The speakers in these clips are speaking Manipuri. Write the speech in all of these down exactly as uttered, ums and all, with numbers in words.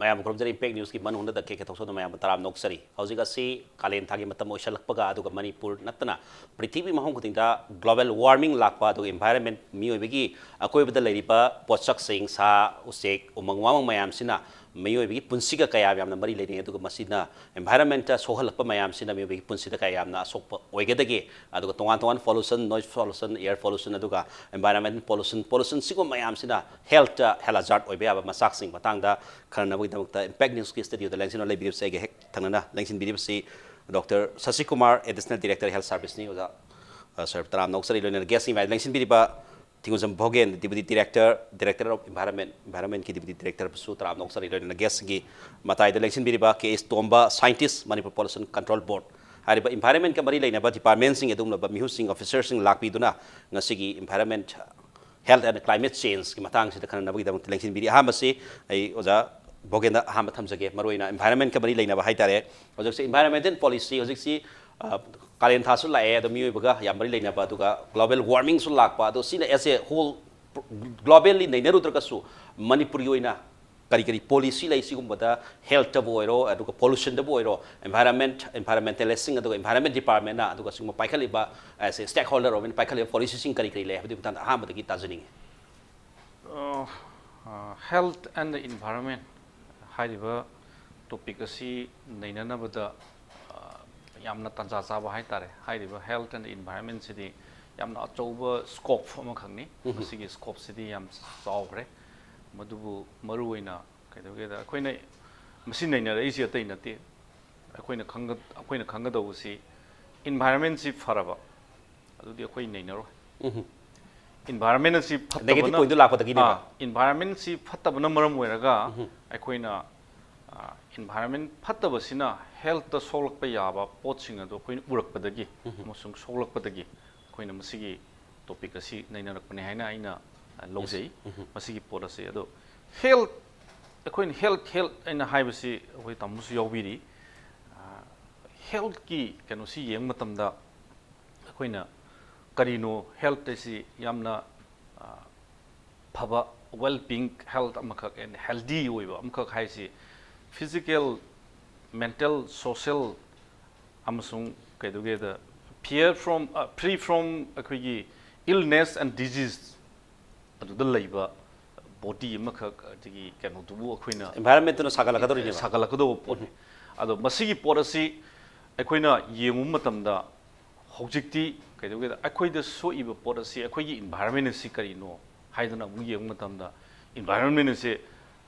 ꯃꯌꯥꯝꯕꯨ ꯈꯨꯔꯨꯝꯖꯔꯤ꯫ ꯏꯝꯄꯦꯛ ꯅ꯭ꯌꯨꯁꯀꯤ ꯃꯅꯨꯡꯗ ꯀꯦ ꯀꯦ ꯊꯣꯛꯆꯣꯝꯅ ꯃꯌꯥꯝꯕꯨ ꯇꯔꯥꯝꯅ ꯑꯣꯛꯆꯔꯤ꯫ ꯍꯧꯖꯤꯛ ꯑꯁꯤ ꯀꯥꯂꯦꯟ ꯊꯥꯒꯤ ꯃꯇꯝ ꯑꯣꯏꯁꯜꯂꯛꯄꯒ, ꯑꯗꯨꯒ ꯃꯅꯤꯄꯨꯔ ꯅꯠꯇꯅ ꯄ꯭ꯔꯤꯊꯤꯕꯤ ꯃꯐꯝ ꯈꯨꯗꯤꯡꯗ global warming ꯂꯥꯛꯄ, ꯑꯗꯨꯒ environment, ꯃꯤꯑꯣꯏꯕꯒꯤ ꯑꯀꯣꯏꯕꯗ ꯂꯩꯔꯤꯕ ꯄꯣꯠꯁꯛꯁꯤꯡ, ꯁꯥ ꯎꯆꯦꯛ, ꯎꯃꯪ ꯋꯥꯃꯪ ꯃꯌꯥꯝꯁꯤꯅ ꯃꯤꯑꯣꯏꯕꯒꯤ ꯄꯨꯟꯁꯤꯒ ꯀꯌꯥ ꯌꯥꯝꯅ ꯃꯔꯤ ꯂꯩꯅꯩ, ꯑꯗꯨꯒ ꯃꯁꯤꯅ environment ꯁꯣꯛꯍꯜꯂꯛꯄ ꯃꯌꯥꯝꯁꯤꯅ ꯃꯤꯑꯣꯏꯕꯒꯤ ꯄꯨꯟꯁꯤꯗ ꯀꯌꯥ ꯌꯥꯝꯅ ꯑꯁꯣꯛꯄ ꯑꯣꯏꯒꯗꯒꯦ, ꯑꯗꯨꯒ ꯇꯣꯉꯥꯟ ꯇꯣꯉꯥꯟꯕ pollution, noise pollution, air pollution, ꯑꯗꯨꯒ environment pollution, pollution ꯁꯤꯒꯨꯝꯕ ꯃꯌꯥꯝꯁꯤꯅ health ꯇ health hazard ꯑꯣꯏꯕ ꯌꯥꯕ ꯃꯆꯥꯛꯁꯤꯡ ꯃꯇꯥꯡꯗ ꯈꯟꯅꯅꯕꯒꯤꯗꯃꯛꯇ ꯏꯝꯄꯦꯛ ꯅ꯭ꯌꯨꯁꯀꯤ ꯁ꯭ꯇꯨꯗꯤꯑꯣꯗ ꯂꯦꯡꯁꯤꯟꯗꯨꯅ ꯂꯩꯕꯤꯔꯤꯕꯁꯤ ꯑꯩꯒ ꯍꯦꯛ ꯊꯪꯅꯅ ꯂꯦꯡꯁꯤꯟꯕꯤꯔꯤꯕꯁꯤ doctor ꯁꯁꯤꯀꯨꯃꯥꯔ, Additional Director, Health Service ꯅꯤ꯫ ꯑꯣꯖꯥ, ꯑ, ꯁꯔ, ꯇꯔꯥꯝꯅ ꯑꯣꯛꯆꯔꯤ꯫ ꯂꯣꯏꯅꯅ ꯒꯦꯁꯁꯤꯡ ꯂꯦꯡꯁꯤꯟꯕꯤꯔꯤꯕ ꯊꯤꯡꯒꯨꯖꯝ ꯚꯣꯒꯦꯟ, Deputy Director, Director of Environment, environment ꯀꯤ Deputy Director ꯕꯨꯁꯨ ꯇꯔꯥꯝꯅ ꯑꯣꯛꯆꯔꯤ꯫ ꯂꯣꯏꯅꯅ ꯒꯦꯁꯁꯤꯡꯒꯤ ꯃꯇꯥꯏꯗ ꯂꯦꯡꯁꯤꯟꯕꯤꯔꯤꯕ ꯀꯦ ꯑꯦꯁ ꯇꯣꯝꯕ, Scientist, Manipur Pollution Control Board꯫ ꯍꯥꯏꯔꯤꯕ environment ꯀ ꯃꯔꯤ ꯂꯩꯅꯕ department ꯁꯤꯡ, ꯑꯗꯨꯒꯨꯝꯂꯕ ꯃꯤꯍꯨꯠꯁꯤꯡ, officer ꯁꯤꯡ ꯂꯥꯛꯄꯤꯗꯨꯅ ꯉꯁꯤꯒꯤ environment, health and climate change ꯀꯤ ꯃꯇꯥꯡꯁꯤꯗ ꯈꯟꯅꯅꯕꯒꯤꯗꯃꯛꯇ ꯂꯦꯡꯁꯤꯟꯕꯤꯔꯤ꯫ ꯑꯍꯥꯟꯕꯁꯤ ꯑꯩ ꯑꯣꯖꯥ ꯚꯣꯒꯦꯟꯗ ꯑꯍꯥꯟꯕ ꯊꯝꯖꯒꯦ꯫ ꯃꯔꯨꯑꯣꯏꯅ environment ꯀ ꯃꯔꯤ ꯂꯩꯅꯕ ꯍꯥꯏꯇꯥꯔꯦ꯫ ꯍꯧꯖꯤꯛꯁꯤ environmental policy, ꯍꯧꯖꯤꯛꯁꯤ, ꯑ, ꯀꯥꯂꯦꯟ ꯊꯥꯁꯨ ꯂꯥꯛꯑꯦ, ꯑꯗꯣ ꯃꯤꯑꯣꯏꯕꯒ ꯌꯥꯝ ꯃꯔꯤ ꯂꯩꯅꯕ, ꯑꯗꯨꯒ global warming ꯁꯨ ꯂꯥꯛꯄ, ꯑꯗꯣ ꯁꯤꯅ as a whole globally ꯅꯩꯅꯔꯨꯗ꯭ꯔꯒꯁꯨ ꯃꯅꯤꯄꯨꯔꯒꯤ ꯑꯣꯏꯅ ꯀꯔꯤ ꯀꯔꯤ policy ꯂꯩ? ꯁꯤꯒꯨꯝꯕꯗ health ꯇꯕꯨ ꯑꯣꯏꯔꯣ, ꯑꯗꯨꯒ pollution ꯗꯕꯨ ꯑꯣꯏꯔꯣ, environment, environmentalist ꯁꯤꯡ, ꯑꯗꯨꯒ environment department ꯅ, ꯑꯗꯨꯒ ꯁꯤꯒꯨꯝꯕ ꯄꯥꯏꯈꯠꯂꯤꯕ, as a stakeholder ꯑꯣꯏꯕꯅ ꯄꯥꯏꯈꯠꯂꯤꯕ policy ꯁꯤꯡ ꯀꯔꯤ ꯀꯔꯤ ꯂꯩ ꯍꯥꯏꯕꯗꯨꯒꯤ ꯃꯇꯥꯡꯗ ꯑꯍꯥꯟꯕꯗꯒꯤ ꯇꯥꯖꯅꯤꯡꯉꯤ꯫ ꯑ, ꯑ, health and the environment ꯍꯥꯏꯔꯤꯕ topic ꯑꯁꯤ ꯅꯩꯅꯅꯕꯗ, ꯑ, ꯌꯥꯝꯅ ꯇꯥꯟꯖꯥ ꯆꯥꯕ ꯍꯥꯏꯇꯥꯔꯦ꯫ ꯍꯥꯏꯔꯤꯕ health and the environment ꯁꯤꯗꯤ ꯌꯥꯝꯅ ꯑꯆꯧꯕ scope ꯑꯃꯈꯛꯅꯤ꯫ ꯃꯁꯤꯒꯤ scope ꯁꯤꯗꯤ ꯌꯥꯝ ꯆꯥꯎꯈ꯭ꯔꯦ꯫ ꯃꯗꯨꯕꯨ ꯃꯔꯨꯑꯣꯏꯅ ꯀꯩꯗꯧꯒꯦꯗ, ꯑꯩꯈꯣꯏꯅ ꯃꯁꯤ ꯅꯩꯅꯔꯛꯏꯁꯤ ꯑꯇꯩ ꯅꯠꯇꯦ꯫ ꯑꯩꯈꯣꯏꯅ ꯈꯪꯒ-, ꯑꯩꯈꯣꯏꯅ ꯈꯪꯒꯗꯧꯕꯁꯤ environment ꯁꯤ ꯐꯔꯕ, ꯑꯗꯨꯗꯤ ꯑꯩꯈꯣꯏ ꯅꯩꯅꯔꯣꯏ꯫ Environment ꯑꯁꯤ Negative ꯐꯠꯇꯕꯅ, point ꯇꯨ ꯂꯥꯛꯄꯗꯒꯤꯅꯦꯕ꯫ ꯑꯥ, environment ꯁꯤ ꯐꯠꯇꯕꯅ ꯃꯔꯝ ꯑꯣꯏꯔꯒ ꯑꯩꯈꯣꯏꯅ, ꯑꯥ, environment ꯐꯠꯇꯕꯁꯤꯅ health ꯇ ꯁꯣꯛꯂꯛꯄ ꯌꯥꯕ ꯄꯣꯠꯁꯤꯡ ꯑꯗꯨ ꯑꯩꯈꯣꯏꯅ ꯎꯔꯛꯄꯗꯒꯤ ꯑꯃꯁꯨꯡ ꯁꯣꯛꯂꯛꯄꯗꯒꯤ ꯑꯩꯈꯣꯏꯅ ꯃꯁꯤꯒꯤ topic ꯑꯁꯤ ꯅꯩꯅꯔꯛꯄꯅꯤ ꯍꯥꯏꯅ ꯑꯩꯅ, ꯑ, ꯂꯧꯖꯩ꯫ ꯃꯁꯤꯒꯤ ꯄꯣꯠ ꯑꯁꯤ꯫ ꯑꯗꯣ health, ꯑꯩꯈꯣꯏꯅ health, health ꯍꯥꯏꯅ ꯍꯥꯏꯕꯁꯤ ꯑꯩꯈꯣꯏ ꯇꯥꯃꯣꯁꯨ ꯌꯥꯎꯕꯤꯔꯤ꯫ ꯑ, health ꯀꯤ ꯀꯩꯅꯣꯁꯤ ꯌꯦꯡꯕ ꯃꯇꯝꯗ ꯑꯩꯈꯣꯏꯅ ꯀꯔꯤꯅꯣ health ꯍꯥꯏꯁꯤ? ꯌꯥꯝꯅ, ꯑ, ꯐꯕ well being health ꯑꯃꯈꯛ and healthy ꯑꯣꯏꯕ ꯑꯃꯈꯛ ꯍꯥꯏꯁꯤ physical, mental, social ꯑꯃꯁꯨꯡ ꯀꯩꯗꯧꯒꯦꯗ fear from, free from ꯑꯩꯈꯣꯏꯒꯤ illness and disease ꯑꯗꯨꯗ ꯂꯩꯕ body ꯑꯃꯈꯛ ꯑꯗꯒꯤ ꯀꯩꯅꯣꯗꯨꯕꯨ ꯑꯩꯈꯣꯏꯅ ꯏꯟꯚꯥꯏꯔꯟꯃꯦꯟꯠꯇꯨꯅ ꯁꯥꯒꯠꯂꯛꯀꯗꯧꯔꯤꯅꯦꯕ꯫ ꯁꯥꯒꯠꯂꯛꯀꯗꯧꯕ ꯄꯣꯠꯅꯤ꯫ ꯑꯗꯣ ꯃꯁꯤꯒꯤ ꯄꯣꯠ ꯑꯁꯤ ꯑꯩꯈꯣꯏꯅ ꯌꯦꯡꯕ ꯃꯇꯝꯗ ꯍꯧꯖꯤꯛꯇꯤ ꯀꯩꯗꯧꯒꯦꯗ ꯑꯩꯈꯣꯏꯗ ꯁꯣꯛꯏꯕ ꯄꯣꯠ ꯑꯁꯤ ꯑꯩꯈꯣꯏꯒꯤ ꯏꯟꯚꯥꯏꯔꯟꯃꯦꯟꯠ ꯑꯁꯤ ꯀꯔꯤꯅꯣ ꯍꯥꯏꯗꯅ ꯑꯃꯨꯛ ꯌꯦꯡꯕ ꯃꯇꯝꯗ ꯏꯟꯚꯥꯏꯔꯟꯃꯦꯟꯠ ꯑꯁꯤ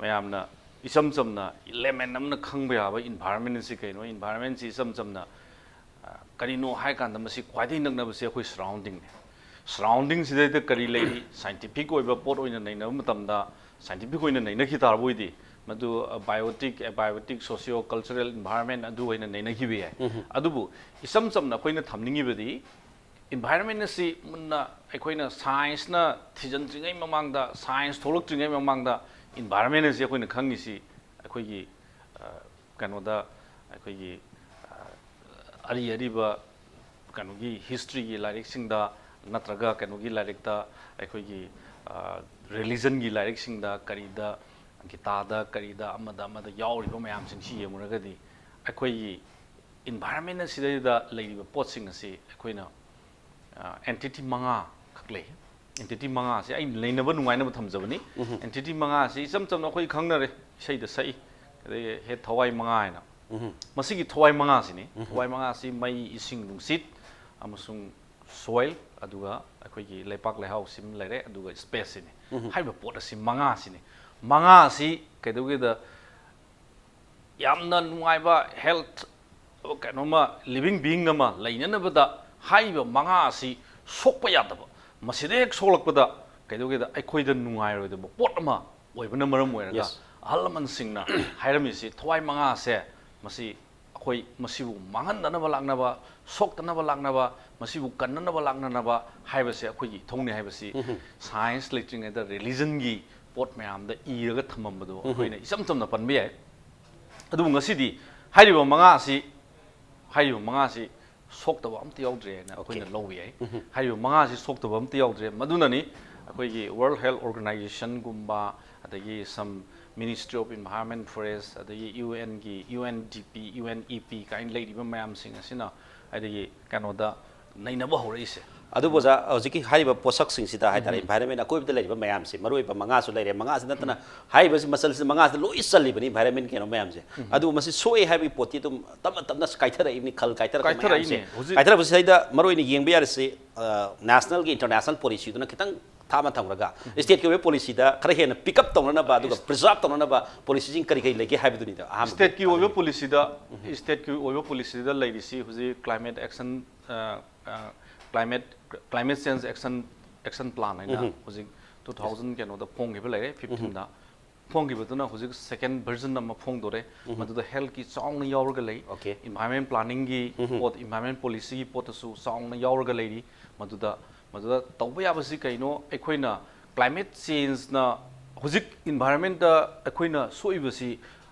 ꯃꯌꯥꯝꯅ ꯏꯆꯝ ꯆꯝꯅ layman ꯑꯃꯅ ꯈꯪꯕ ꯌꯥꯕ ꯏꯟꯚꯥꯏꯔꯟꯃꯦꯟꯠ ꯑꯁꯤ ꯀꯩꯅꯣ? ꯏꯟꯚꯥꯏꯔꯟꯃꯦꯟꯠ ꯑꯁꯤ ꯏꯆꯝ ꯆꯝꯅ ꯀꯔꯤꯅꯣ ꯍꯥꯏ ꯀꯥꯟꯗ ꯃꯁꯤ ꯈ꯭ꯋꯥꯏꯗꯒꯤ ꯅꯛꯅꯕꯁꯤ ꯑꯩꯈꯣꯏ surroundingꯅꯤ꯫ Surroundingꯁꯤꯗꯩꯗ ꯀꯔꯤ ꯂꯩꯔꯤ? Scientific ꯑꯣꯏꯕ ꯄꯣꯠ ꯑꯣꯏꯅ ꯅꯩꯅꯕ ꯃꯇꯝꯗ scientific ꯑꯣꯏꯅ ꯅꯩꯅꯈꯤ ꯇꯥꯔꯕ ꯑꯣꯏꯗꯤ ꯃꯗꯨ biotic, abiotic, socio cultural environment ꯑꯗꯨ ꯑꯣꯏꯅ ꯅꯩꯅꯈꯤꯕ ꯌꯥꯏ꯫ ꯑꯗꯨꯕꯨ ꯏꯆꯝ ꯆꯝꯅ ꯑꯩꯈꯣꯏꯅ ꯊꯝꯅꯤꯡꯉꯤꯕꯗꯤ environment ꯑꯁꯤ ꯃꯨꯟꯅ ꯑꯩꯈꯣꯏꯅ scienceꯅ ꯊꯤꯖꯤꯟꯗ꯭ꯔꯤꯉꯩ ꯃꯃꯥꯡꯗ, science ꯊꯣꯛꯂꯛꯇ꯭ꯔꯤꯉꯩ ꯃꯃꯥꯡꯗ environment ꯑꯁꯤ ꯑꯩꯈꯣꯏꯅ ꯈꯪꯉꯤꯁꯤ ꯑꯩꯈꯣꯏꯒꯤ ꯀꯩꯅꯣꯗ ꯑꯩꯈꯣꯏꯒꯤ ꯑꯔꯤ ꯑꯔꯤꯕ ꯀꯩꯅꯣꯒꯤ historyꯒꯤ ꯂꯥꯏꯔꯤꯛꯁꯤꯡꯗ ꯅꯠꯇ꯭ꯔꯒ ꯀꯩꯅꯣꯒꯤ ꯂꯥꯏꯔꯤꯛꯇ ꯑꯩꯈꯣꯏꯒꯤ religionꯒꯤ ꯂꯥꯏꯔꯤꯛꯁꯤꯡꯗ ꯀꯔꯤꯗ ꯒꯤꯇꯥꯗ ꯀꯔꯤꯗ ꯑꯃꯗ ꯑꯃꯗ ꯌꯥꯎꯔꯤꯕ ꯃꯌꯥꯝꯁꯤꯡꯁꯤ ꯌꯦꯡꯉꯨꯔꯒꯗꯤ ꯑꯩꯈꯣꯏꯒꯤ environment ꯑꯁꯤꯗꯩꯗ ꯂꯩꯔꯤꯕ ꯄꯣꯠꯁꯤꯡ ꯑꯁꯤ ꯑꯩꯈꯣꯏꯅ entity ꯃꯉꯥ ꯈꯛ ꯂꯩ꯫ Entity ꯃꯉꯥꯁꯦ ꯑꯩ ꯅꯩꯅꯕ ꯅꯨꯡꯉꯥꯏꯅꯕ ꯊꯝꯖꯕꯅꯤ꯫ Entity ꯃꯉꯥꯁꯤ ꯏꯆꯝ ꯆꯝꯅ ꯑꯩꯈꯣꯏ ꯈꯪꯅꯔꯦ, ꯏꯁꯩꯗ ꯁꯛꯏ, ꯑꯗꯒꯤ ꯍꯦ ꯊꯋꯥꯏ ꯃꯉꯥ ꯍꯥꯏꯅ꯫ ꯃꯁꯤꯒꯤ ꯊꯋꯥꯏ ꯃꯉꯥꯁꯤꯅꯤ꯫ ꯊꯋꯥꯏ ꯃꯉꯥꯁꯤ ꯃꯩ, ꯏꯁꯤꯡ, ꯅꯨꯡꯁꯤꯠ ꯑꯃꯁꯨꯡ soil, ꯑꯗꯨꯒ ꯑꯩꯈꯣꯏꯒꯤ ꯂꯩꯄꯥꯛ ꯂꯩꯍꯥꯎ ꯁꯤꯃ ꯂꯩꯔꯦ, ꯑꯗꯨꯒ spaceꯁꯤꯅꯤ꯫ ꯍꯥꯏꯔꯤꯕ ꯄꯣꯠ ꯑꯁꯤ ꯃꯉꯥꯁꯤꯅꯤ꯫ ꯃꯉꯥ ꯑꯁꯤ ꯀꯩꯗꯧꯒꯦꯗ ꯌꯥꯝꯅ ꯅꯨꯡꯉꯥꯏꯕ health ꯀꯩꯅꯣꯃ living being ꯑꯃ ꯂꯩꯅꯅꯕꯗ ꯍꯥꯏꯔꯤꯕ ꯃꯉꯥ ꯑꯁꯤ ꯁꯣꯛꯄ ꯌꯥꯗꯕ꯫ ꯃꯁꯤꯗ ꯍꯦꯛ ꯁꯣꯛꯂꯛꯄꯗ ꯀꯩꯗꯧꯒꯦꯗ ꯑꯩꯈꯣꯏꯗ ꯅꯨꯡꯉꯥꯏꯔꯣꯏꯗꯕ ꯄꯣꯠ ꯑꯃ ꯑꯣꯏꯕꯅ ꯃꯔꯝ ꯑꯣꯏꯔꯒ Yes. ꯑꯍꯜ ꯂꯃꯟꯁꯤꯡꯅ ꯍꯥꯏꯔꯝꯃꯤꯁꯤ ꯊꯋꯥꯏ ꯃꯉꯥꯁꯦ ꯃꯁꯤ ꯑꯩꯈꯣꯏ ꯃꯁꯤꯕꯨ ꯃꯥꯡꯍꯟꯗꯅꯕ ꯂꯥꯛꯅꯕ, ꯁꯣꯛꯇꯅꯕ ꯂꯥꯛꯅꯕ, ꯃꯁꯤꯕꯨ ꯀꯟꯅꯅꯕ ꯂꯥꯛꯅꯅꯕ ꯍꯥꯏꯕꯁꯦ ꯑꯩꯈꯣꯏꯒꯤ ꯏꯊꯧꯅꯤ ꯍꯥꯏꯕꯁꯤ science ꯂꯩꯇ꯭ꯔꯤꯉꯩꯗ religionꯒꯤ ꯄꯣꯠ ꯃꯌꯥꯝꯗ ꯏꯔꯒ ꯊꯝꯃꯝꯕꯗꯣ ꯑꯩꯈꯣꯏꯅ ꯏꯆꯝ ꯆꯝꯅ ꯄꯟꯕ ꯌꯥꯏ꯫ ꯑꯗꯨꯕꯨ ꯉꯁꯤꯗꯤ ꯍꯥꯏꯔꯤꯕ ꯃꯉꯥ ꯑꯁꯤ, ꯍꯥꯏꯔꯤꯕ ꯃꯉꯥ ꯑꯁꯤ ꯁꯣꯛꯇꯕ ꯑꯝꯇ ꯌꯥꯎꯗ꯭ꯔꯦ ꯍꯥꯏꯅ ꯑꯩꯈꯣꯏꯅ ꯂꯧꯕ ꯌꯥꯏ꯫ ꯍꯥꯏꯔꯤꯕ ꯃꯉꯥ ꯑꯁꯤ ꯁꯣꯛꯇꯕ ꯑꯝꯇ ꯌꯥꯎꯗ꯭ꯔꯦ꯫ ꯃꯗꯨꯅꯅꯤ ꯑꯩꯈꯣꯏꯒꯤ World Health Organizationꯒꯨꯝꯕ, ꯑꯗꯒꯤ some Ministry of Environment, Forest, ꯑꯗꯒꯤ UNꯒꯤ UNDP, UNEP ꯀꯥꯏꯅ ꯂꯩꯔꯤꯕ ꯃꯌꯥꯝꯁꯤꯡ ꯑꯁꯤꯅ ꯍꯥꯏꯗꯤ ꯀꯩꯅꯣꯗ ꯅꯩꯅꯕ ꯍꯧꯔꯛꯏꯁꯦ꯫ ꯑꯗꯨꯕꯨ ꯑꯣꯖꯥ, ꯍꯧꯖꯤꯛꯀꯤ ꯍꯥꯏꯔꯤꯕ ꯄꯣꯠꯁꯛꯁꯤꯡꯁꯤꯗ ꯍꯥꯏꯇꯥꯔꯦ, environment ꯑꯀꯣꯏꯕꯗ ꯂꯩꯔꯤꯕ ꯃꯌꯥꯝꯁꯤ, ꯃꯔꯨ ꯑꯣꯏꯕ ꯃꯉꯥꯁꯨ ꯂꯩꯔꯦ, ꯃꯉꯥꯁꯤ ꯅꯠꯇꯅ ꯍꯥꯏꯔꯤꯕꯁꯤ ꯃꯆꯜꯁꯤ ꯃꯉꯥꯁꯤꯗ ꯂꯣꯏ ꯆꯜꯂꯤꯕꯅꯤ, environment ꯀꯩꯅꯣ ꯃꯌꯥꯝꯁꯦ꯫ ꯑꯗꯨꯕꯨ ꯃꯁꯤ ꯁꯣꯛꯑꯦ ꯍꯥꯏꯕꯒꯤ ꯄꯣꯠꯇꯤ ꯑꯗꯨꯝ ꯇꯞꯅ ꯇꯞꯅ ꯀꯥꯏꯊꯔꯛꯏꯕꯅꯤ, ꯈꯜ ꯀꯥꯏꯊꯔꯛꯄ ꯃꯌꯥꯝꯁꯦ꯫ ꯀꯥꯏꯊꯔꯛꯏꯅꯦ꯫ ꯍꯧꯖꯤꯛ ꯀꯥꯏꯊꯔꯛꯄꯁꯤꯗꯩꯗ ꯃꯔꯨ ꯑꯣꯏꯅ ꯌꯦꯡꯕ ꯌꯥꯔꯤꯁꯤ, ꯅꯦꯁꯅꯦꯜꯒꯤ ꯏꯟꯇꯔꯅꯦꯁꯅꯦꯜ ꯄꯣꯂꯤꯁꯤꯗꯨꯅ ꯈꯤꯇꯪ ꯊꯥ ꯑꯃ ꯊꯝꯈ꯭ꯔꯒ, stateꯀꯤ ꯑꯣꯏꯕ ꯄꯣꯂꯤꯁꯤꯗ ꯈꯔ ꯍꯦꯟꯅ pick up ꯇꯧꯅꯅꯕ ꯑꯗꯨꯒ preserve ꯇꯧꯅꯅꯕ ꯄꯣꯂꯤꯁꯤꯁꯤꯡ ꯀꯔꯤ ꯀꯔꯤ ꯂꯩꯒꯦ ꯍꯥꯏꯕꯗꯨꯅꯤꯗ ꯑꯍꯥꯟꯕ꯫ stateꯀꯤ ꯑꯣꯏꯕ ꯄꯣꯂꯤꯁꯤꯗ stateꯀꯤ ꯑꯣꯏꯕ ꯄꯣꯂꯤꯁꯤꯗ ꯂꯩꯔꯤꯁꯤ ꯍꯧꯖꯤꯛ Climate Action, climate climate change action action plan ꯍꯥꯏꯅ ꯍꯧꯖꯤꯛ two thousand ꯀꯩꯅꯣꯗ ꯐꯣꯡꯈꯤꯕ ꯂꯩꯔꯦ, fifteenꯗ ꯐꯣꯡꯈꯤꯕꯗꯨꯅ ꯍꯧꯖꯤꯛ second version ꯑꯃ ꯐꯣꯡꯗꯣꯔꯦ꯫ ꯃꯗꯨꯗ healthꯀꯤ ꯆꯥꯎꯅ ꯌꯥꯎꯔꯒ ꯂꯩ꯫ Okay. Environment planningꯒꯤ ꯄꯣꯠ, environment policyꯒꯤ ꯄꯣꯠꯇꯁꯨ ꯆꯥꯎꯅ ꯌꯥꯎꯔꯒ ꯂꯩꯔꯤ꯫ ꯃꯗꯨꯗ ꯃꯗꯨꯗ ꯇꯧꯕ ꯌꯥꯕꯁꯤ ꯀꯩꯅꯣ? ꯑꯩꯈꯣꯏꯅ climate changeꯅ ꯍꯧꯖꯤꯛ environmentꯇ ꯑꯩꯈꯣꯏꯅ ꯁꯣꯛꯏꯕꯁꯤ,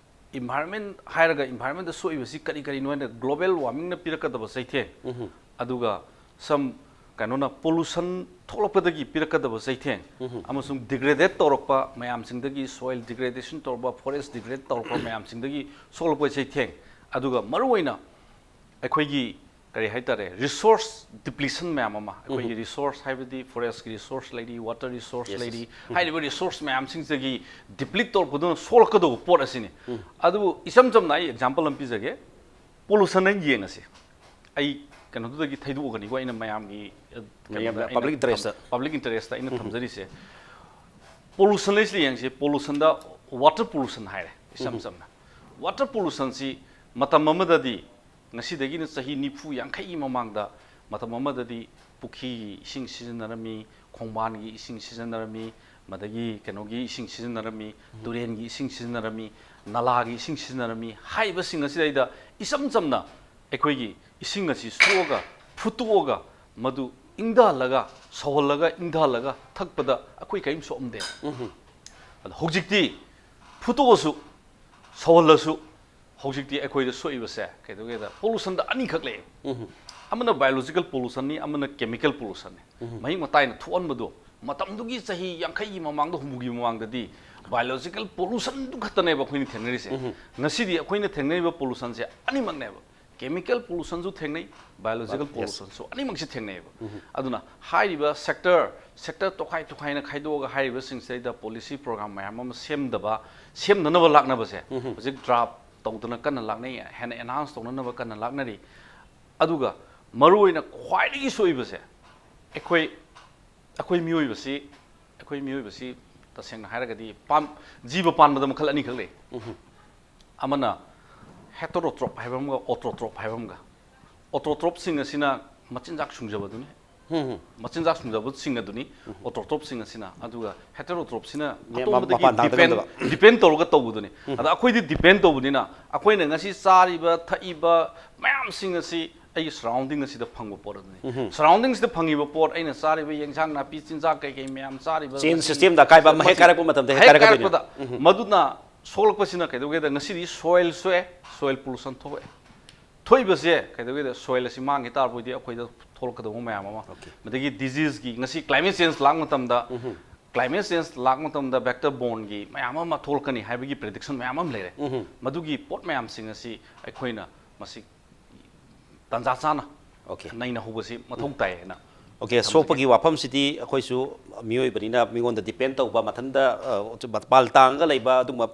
environment ꯍꯥꯏꯔꯒ environmentꯇ ꯁꯣꯛꯏꯕꯁꯤ ꯀꯔꯤ ꯀꯔꯤꯅꯣ ꯍꯥꯏꯅ global warmingꯅ ꯄꯤꯔꯛꯀꯗꯕ ꯆꯩꯊꯦꯡ, ꯑꯗꯨꯒ some ꯀꯩꯅꯣꯅ pollution ꯊꯣꯛꯂꯛꯄꯗꯒꯤ ꯄꯤꯔꯛꯀꯗꯕ ꯆꯩꯊꯦꯡ, ꯑꯃꯁꯨꯡ degraded ꯇꯧꯔꯛꯄ ꯃꯌꯥꯝꯁꯤꯡꯗꯒꯤ, soil degradation ꯇꯧꯔꯛꯄ, forest degrade ꯇꯧꯔꯛꯄ ꯃꯌꯥꯝꯁꯤꯡꯗꯒꯤ ꯁꯣꯛꯂꯛꯄ ꯆꯩꯊꯦꯡ, ꯑꯗꯨꯒ ꯃꯔꯨꯑꯣꯏꯅ ꯑꯩꯈꯣꯏꯒꯤ ꯀꯔꯤ ꯍꯥꯏꯇꯥꯔꯦ, resource depletion ꯃꯌꯥꯝ ꯑꯃ, ꯑꯩꯈꯣꯏꯒꯤ resource ꯍꯥꯏꯕꯗꯤ forestꯀꯤ resource ꯂꯩꯔꯤ, water resource Yes, yes. ꯂꯩꯔꯤ, ꯍꯥꯏꯔꯤꯕ resource ꯃꯌꯥꯝꯁꯤꯡꯁꯤꯗꯒꯤ deplete ꯇꯧꯔꯛꯄꯗꯨꯅ ꯁꯣꯛꯂꯛꯀꯗꯧꯕ ꯄꯣꯠ ꯑꯁꯤꯅꯤ꯫ ꯑꯗꯨꯕꯨ ꯏꯆꯝ ꯆꯝꯅ ꯑꯩ example ꯑꯃ ꯄꯤꯖꯒꯦ꯫ Pollution ꯑꯩ ꯌꯦꯡꯉꯁꯤ꯫ ꯑꯩ ꯀꯩꯅꯣꯗꯨꯗꯒꯤ ꯊꯩꯗꯣꯛꯑꯒꯅꯤꯀꯣ, ꯑꯩꯅ ꯃꯌꯥꯝꯒꯤ, ꯑ, ꯃꯌꯥꯝ ꯀꯩꯅꯣꯗ ꯑꯩꯅ public interestꯇ꯫ Public interestꯇ ꯑꯩꯅ ꯊꯝꯖꯔꯤꯁꯦ꯫ Pollution ꯑꯩꯁꯤꯗ ꯌꯦꯡꯁꯤ, pollutionꯗ water pollution ꯍꯥꯏꯔꯦ ꯏꯆꯝ ꯆꯝꯅ꯫ Water pollutionꯁꯤ ꯃꯇꯝ ꯑꯃꯗꯗꯤ, ꯉꯁꯤꯗꯒꯤꯅ ꯆꯍꯤ ꯅꯤꯐꯨ ꯌꯥꯡꯈꯩꯒꯤ ꯃꯃꯥꯡꯗ, ꯃꯇꯝ ꯑꯃꯗꯗꯤ ꯄꯨꯈ꯭ꯔꯤꯒꯤ ꯏꯁꯤꯡ ꯁꯤꯖꯤꯟꯅꯔꯝꯃꯤ, ꯈꯣꯡꯕꯥꯟꯒꯤ ꯏꯁꯤꯡ ꯁꯤꯖꯤꯟꯅꯔꯝꯃꯤ, ꯃꯗꯒꯤ ꯀꯩꯅꯣꯒꯤ ꯏꯁꯤꯡ ꯁꯤꯖꯤꯟꯅꯔꯝꯃꯤ, ꯇꯨꯔꯦꯟꯒꯤ ꯏꯁꯤꯡ ꯁꯤꯖꯤꯟꯅꯔꯝꯃꯤ, ꯅꯂꯥꯒꯤ ꯏꯁꯤꯡ ꯁꯤꯖꯤꯟꯅꯔꯝꯃꯤ꯫ ꯍꯥꯏꯔꯤꯕꯁꯤꯡ ꯑꯁꯤꯗꯩꯗ ꯏꯆꯝ ꯆꯝꯅ ꯑꯩꯈꯣꯏꯒꯤ ꯏꯁꯤꯡ ꯑꯁꯤ ꯁꯣꯛꯑꯒ, ꯐꯨꯠꯇꯣꯛꯑꯒ, ꯃꯗꯨ ꯏꯪꯊꯍꯜꯂꯒ, ꯁꯧꯍꯜꯂꯒ, ꯏꯪꯊꯍꯜꯂꯒ ꯊꯛꯄꯗ ꯑꯩꯈꯣꯏ ꯀꯔꯤꯝ ꯁꯣꯛꯑꯝꯗꯦ꯫ ꯑꯗꯣ ꯍꯧꯖꯤꯛꯇꯤ ꯐꯨꯠꯇꯣꯛꯑꯁꯨ, ꯁꯧꯍꯜꯂꯁꯨ, ꯍꯧꯖꯤꯛꯇꯤ ꯑꯩꯈꯣꯏꯗ ꯁꯣꯛꯏꯕꯁꯦ ꯀꯩꯗꯧꯒꯦꯗ, pollutionꯗ ꯑꯅꯤꯈꯛ ꯂꯩꯌꯦ꯫ ꯑꯃꯅ biological pollutionꯅꯤ, ꯑꯃꯅ chemical pollutionꯅꯤ꯫ ꯃꯍꯤꯛ ꯃꯇꯥꯏꯅ ꯊꯣꯛꯍꯟꯕꯗꯣ, ꯃꯇꯝꯗꯨꯒꯤ ꯆꯍꯤ ꯌꯥꯡꯈꯩꯒꯤ ꯃꯃꯥꯡꯗ, ꯍꯨꯝꯐꯨꯒꯤ ꯃꯃꯥꯡꯗꯗꯤ biological pollution ꯗꯨ ꯈꯛꯇꯅꯦꯕ ꯑꯩꯈꯣꯏꯅ ꯊꯦꯡꯅꯔꯤꯁꯦ꯫ ꯉꯁꯤꯗꯤ ꯑꯩꯈꯣꯏꯅ ꯊꯦꯡꯅꯔꯤꯕ pollution ꯁꯦ ꯑꯅꯤꯃꯛꯅꯦꯕ꯫ Chemical pollution ꯁꯨ ꯊꯦꯡꯅꯩ, biological pollution ꯁꯨ, ꯑꯅꯤꯃꯛꯁꯤ ꯊꯦꯡꯅꯩꯌꯦꯕ꯫ ꯑꯗꯨꯅ ꯍꯥꯏꯔꯤꯕ sector sector ꯇꯣꯈꯥꯏ ꯇꯣꯈꯥꯏꯅ ꯈꯥꯏꯗꯣꯛꯑꯒ ꯍꯥꯏꯔꯤꯕꯁꯤꯡꯁꯤꯗꯩꯗ policy program ꯃꯌꯥꯝ ꯑꯃ ꯁꯦꯝꯗꯕ, ꯁꯦꯝꯗꯅꯕ ꯂꯥꯛꯅꯕꯁꯦ ꯍꯧꯖꯤꯛ draft ꯇꯧꯗꯅ ꯀꯟꯅ ꯂꯥꯛꯅꯩ, ꯍꯦꯟꯅ enhance ꯇꯧꯅꯅꯕ ꯀꯟꯅ ꯂꯥꯛꯅꯔꯤ꯫ ꯑꯗꯨꯒ ꯃꯔꯨꯑꯣꯏꯅ ꯈ꯭ꯋꯥꯏꯗꯒꯤ ꯁꯣꯏꯕꯁꯦ ꯑꯩꯈꯣꯏ ꯑꯩꯈꯣꯏ ꯃꯤꯑꯣꯏꯕꯁꯤ ꯑꯩꯈꯣꯏ ꯃꯤꯑꯣꯏꯕꯁꯤ ꯇꯁꯦꯡꯅ ꯍꯥꯏꯔꯒꯗꯤ ꯄꯥꯝ-, ꯖꯤꯕ ꯄꯥꯟꯕꯗ ꯃꯈꯜ ꯑꯅꯤ ꯈꯛ ꯂꯩ꯫ ꯑꯃꯅ heterotroph ꯍꯥꯏꯕ ꯑꯃꯒ autotroph ꯍꯥꯏꯕ ꯑꯃꯒ꯫ Autotroph ꯁꯤꯡ ꯑꯁꯤꯅ ꯃꯆꯤꯟꯖꯥꯛ ꯁꯨꯡꯖꯕꯗꯨꯅꯤ꯫ ꯃꯆꯤꯟꯖꯥꯛ ꯁꯨꯡꯖꯕꯁꯤꯡ ꯑꯗꯨꯅꯤ autotroph ꯁꯤꯡ ꯑꯁꯤꯅ꯫ ꯑꯗꯨꯒ heterotroph ꯁꯤꯅ ꯃꯄꯥꯟ ꯊꯥꯡꯗ ꯉꯝꯗꯕ꯫ Depend ꯇꯧꯔꯒ ꯇꯧꯕꯗꯨꯅꯤ꯫ ꯑꯗ ꯑꯩꯈꯣꯏꯗꯤ depend ꯇꯧꯕꯅꯤꯅ ꯑꯩꯈꯣꯏꯅ ꯉꯁꯤ ꯆꯥꯔꯤꯕ ꯊꯛꯏꯕ ꯃꯌꯥꯝꯁꯤꯡ ꯑꯁꯤ ꯑꯩꯒꯤ surrounding ꯑꯁꯤꯗ ꯐꯪꯕ ꯄꯣꯠ ꯑꯗꯨꯅꯤ꯫ Surrounding ꯁꯤꯗ ꯐꯪꯉꯤꯕ ꯄꯣꯠ, ꯑꯩꯅ ꯆꯥꯔꯤꯕ ꯌꯦꯟꯁꯥꯡ ꯅꯥꯄꯤ, ꯆꯤꯟꯖꯥꯛ ꯀꯩꯀꯩ ꯃꯌꯥꯝ ꯆꯥꯔꯤꯕ chain system ꯗ ꯑꯀꯥꯏꯕ ꯑꯃ ꯍꯦꯛ ꯀꯥꯏꯔꯛꯄ ꯃꯇꯝꯗ ꯍꯦꯛ ꯀꯥꯏꯔꯛꯀꯗꯣꯏꯅꯤ꯫ ꯃꯗꯨꯅ ꯁꯣꯛꯂꯛꯄꯁꯤꯅ ꯀꯩꯗꯧꯒꯦꯗ, ꯉꯁꯤꯗꯤ soil ꯁꯣꯛꯑꯦ, soil pollution ꯊꯣꯛꯑꯦ꯫ ꯊꯣꯛꯏꯕꯁꯦ ꯀꯩꯗꯧꯒꯦꯗ, soil ꯑꯁꯤ ꯃꯥꯡꯈꯤ ꯇꯥꯔꯕꯣꯏꯗꯤ ꯑꯩꯈꯣꯏꯗ ꯊꯣꯛꯂꯛꯀꯗꯧꯕ ꯃꯌꯥꯝ ꯑꯃ, ꯑꯗꯒꯤ disease ꯀꯤ, ꯉꯁꯤ climate change ꯂꯥꯛꯄ ꯃꯇꯝꯗ, climate change ꯂꯥꯛꯄ ꯃꯇꯝꯗ vector borne ꯒꯤ ꯃꯌꯥꯝ ꯑꯃ ꯊꯣꯛꯂꯛꯀꯅꯤ ꯍꯥꯏꯕꯒꯤ prediction ꯃꯌꯥꯝ ꯑꯃ ꯂꯩꯔꯦ꯫ ꯃꯗꯨꯒꯤ ꯄꯣꯠ ꯃꯌꯥꯝꯁꯤꯡ ꯑꯁꯤ ꯑꯩꯈꯣꯏꯅ ꯃꯁꯤ ꯇꯥꯟꯖꯥ ꯆꯥꯅ ꯅꯩꯅꯍꯧꯕꯁꯤ ꯃꯊꯧ ꯇꯥꯏ ꯍꯥꯏꯅ ꯑꯣꯀꯦ, ꯊꯝꯖꯒꯦ꯫ ꯁꯣꯛꯄꯒꯤ ꯋꯥꯐꯝꯁꯤꯗꯤ ꯑꯩꯈꯣꯏꯁꯨ ꯃꯤꯑꯣꯏꯕꯅꯤꯅ ꯃꯤꯉꯣꯟꯗ depend ꯇꯧꯕ, ꯃꯊꯟꯇ, ꯑ, ꯃꯄꯥꯜ ꯇꯥꯡꯉꯒ ꯂꯩꯕ ꯑꯗꯨꯒꯨꯝꯕ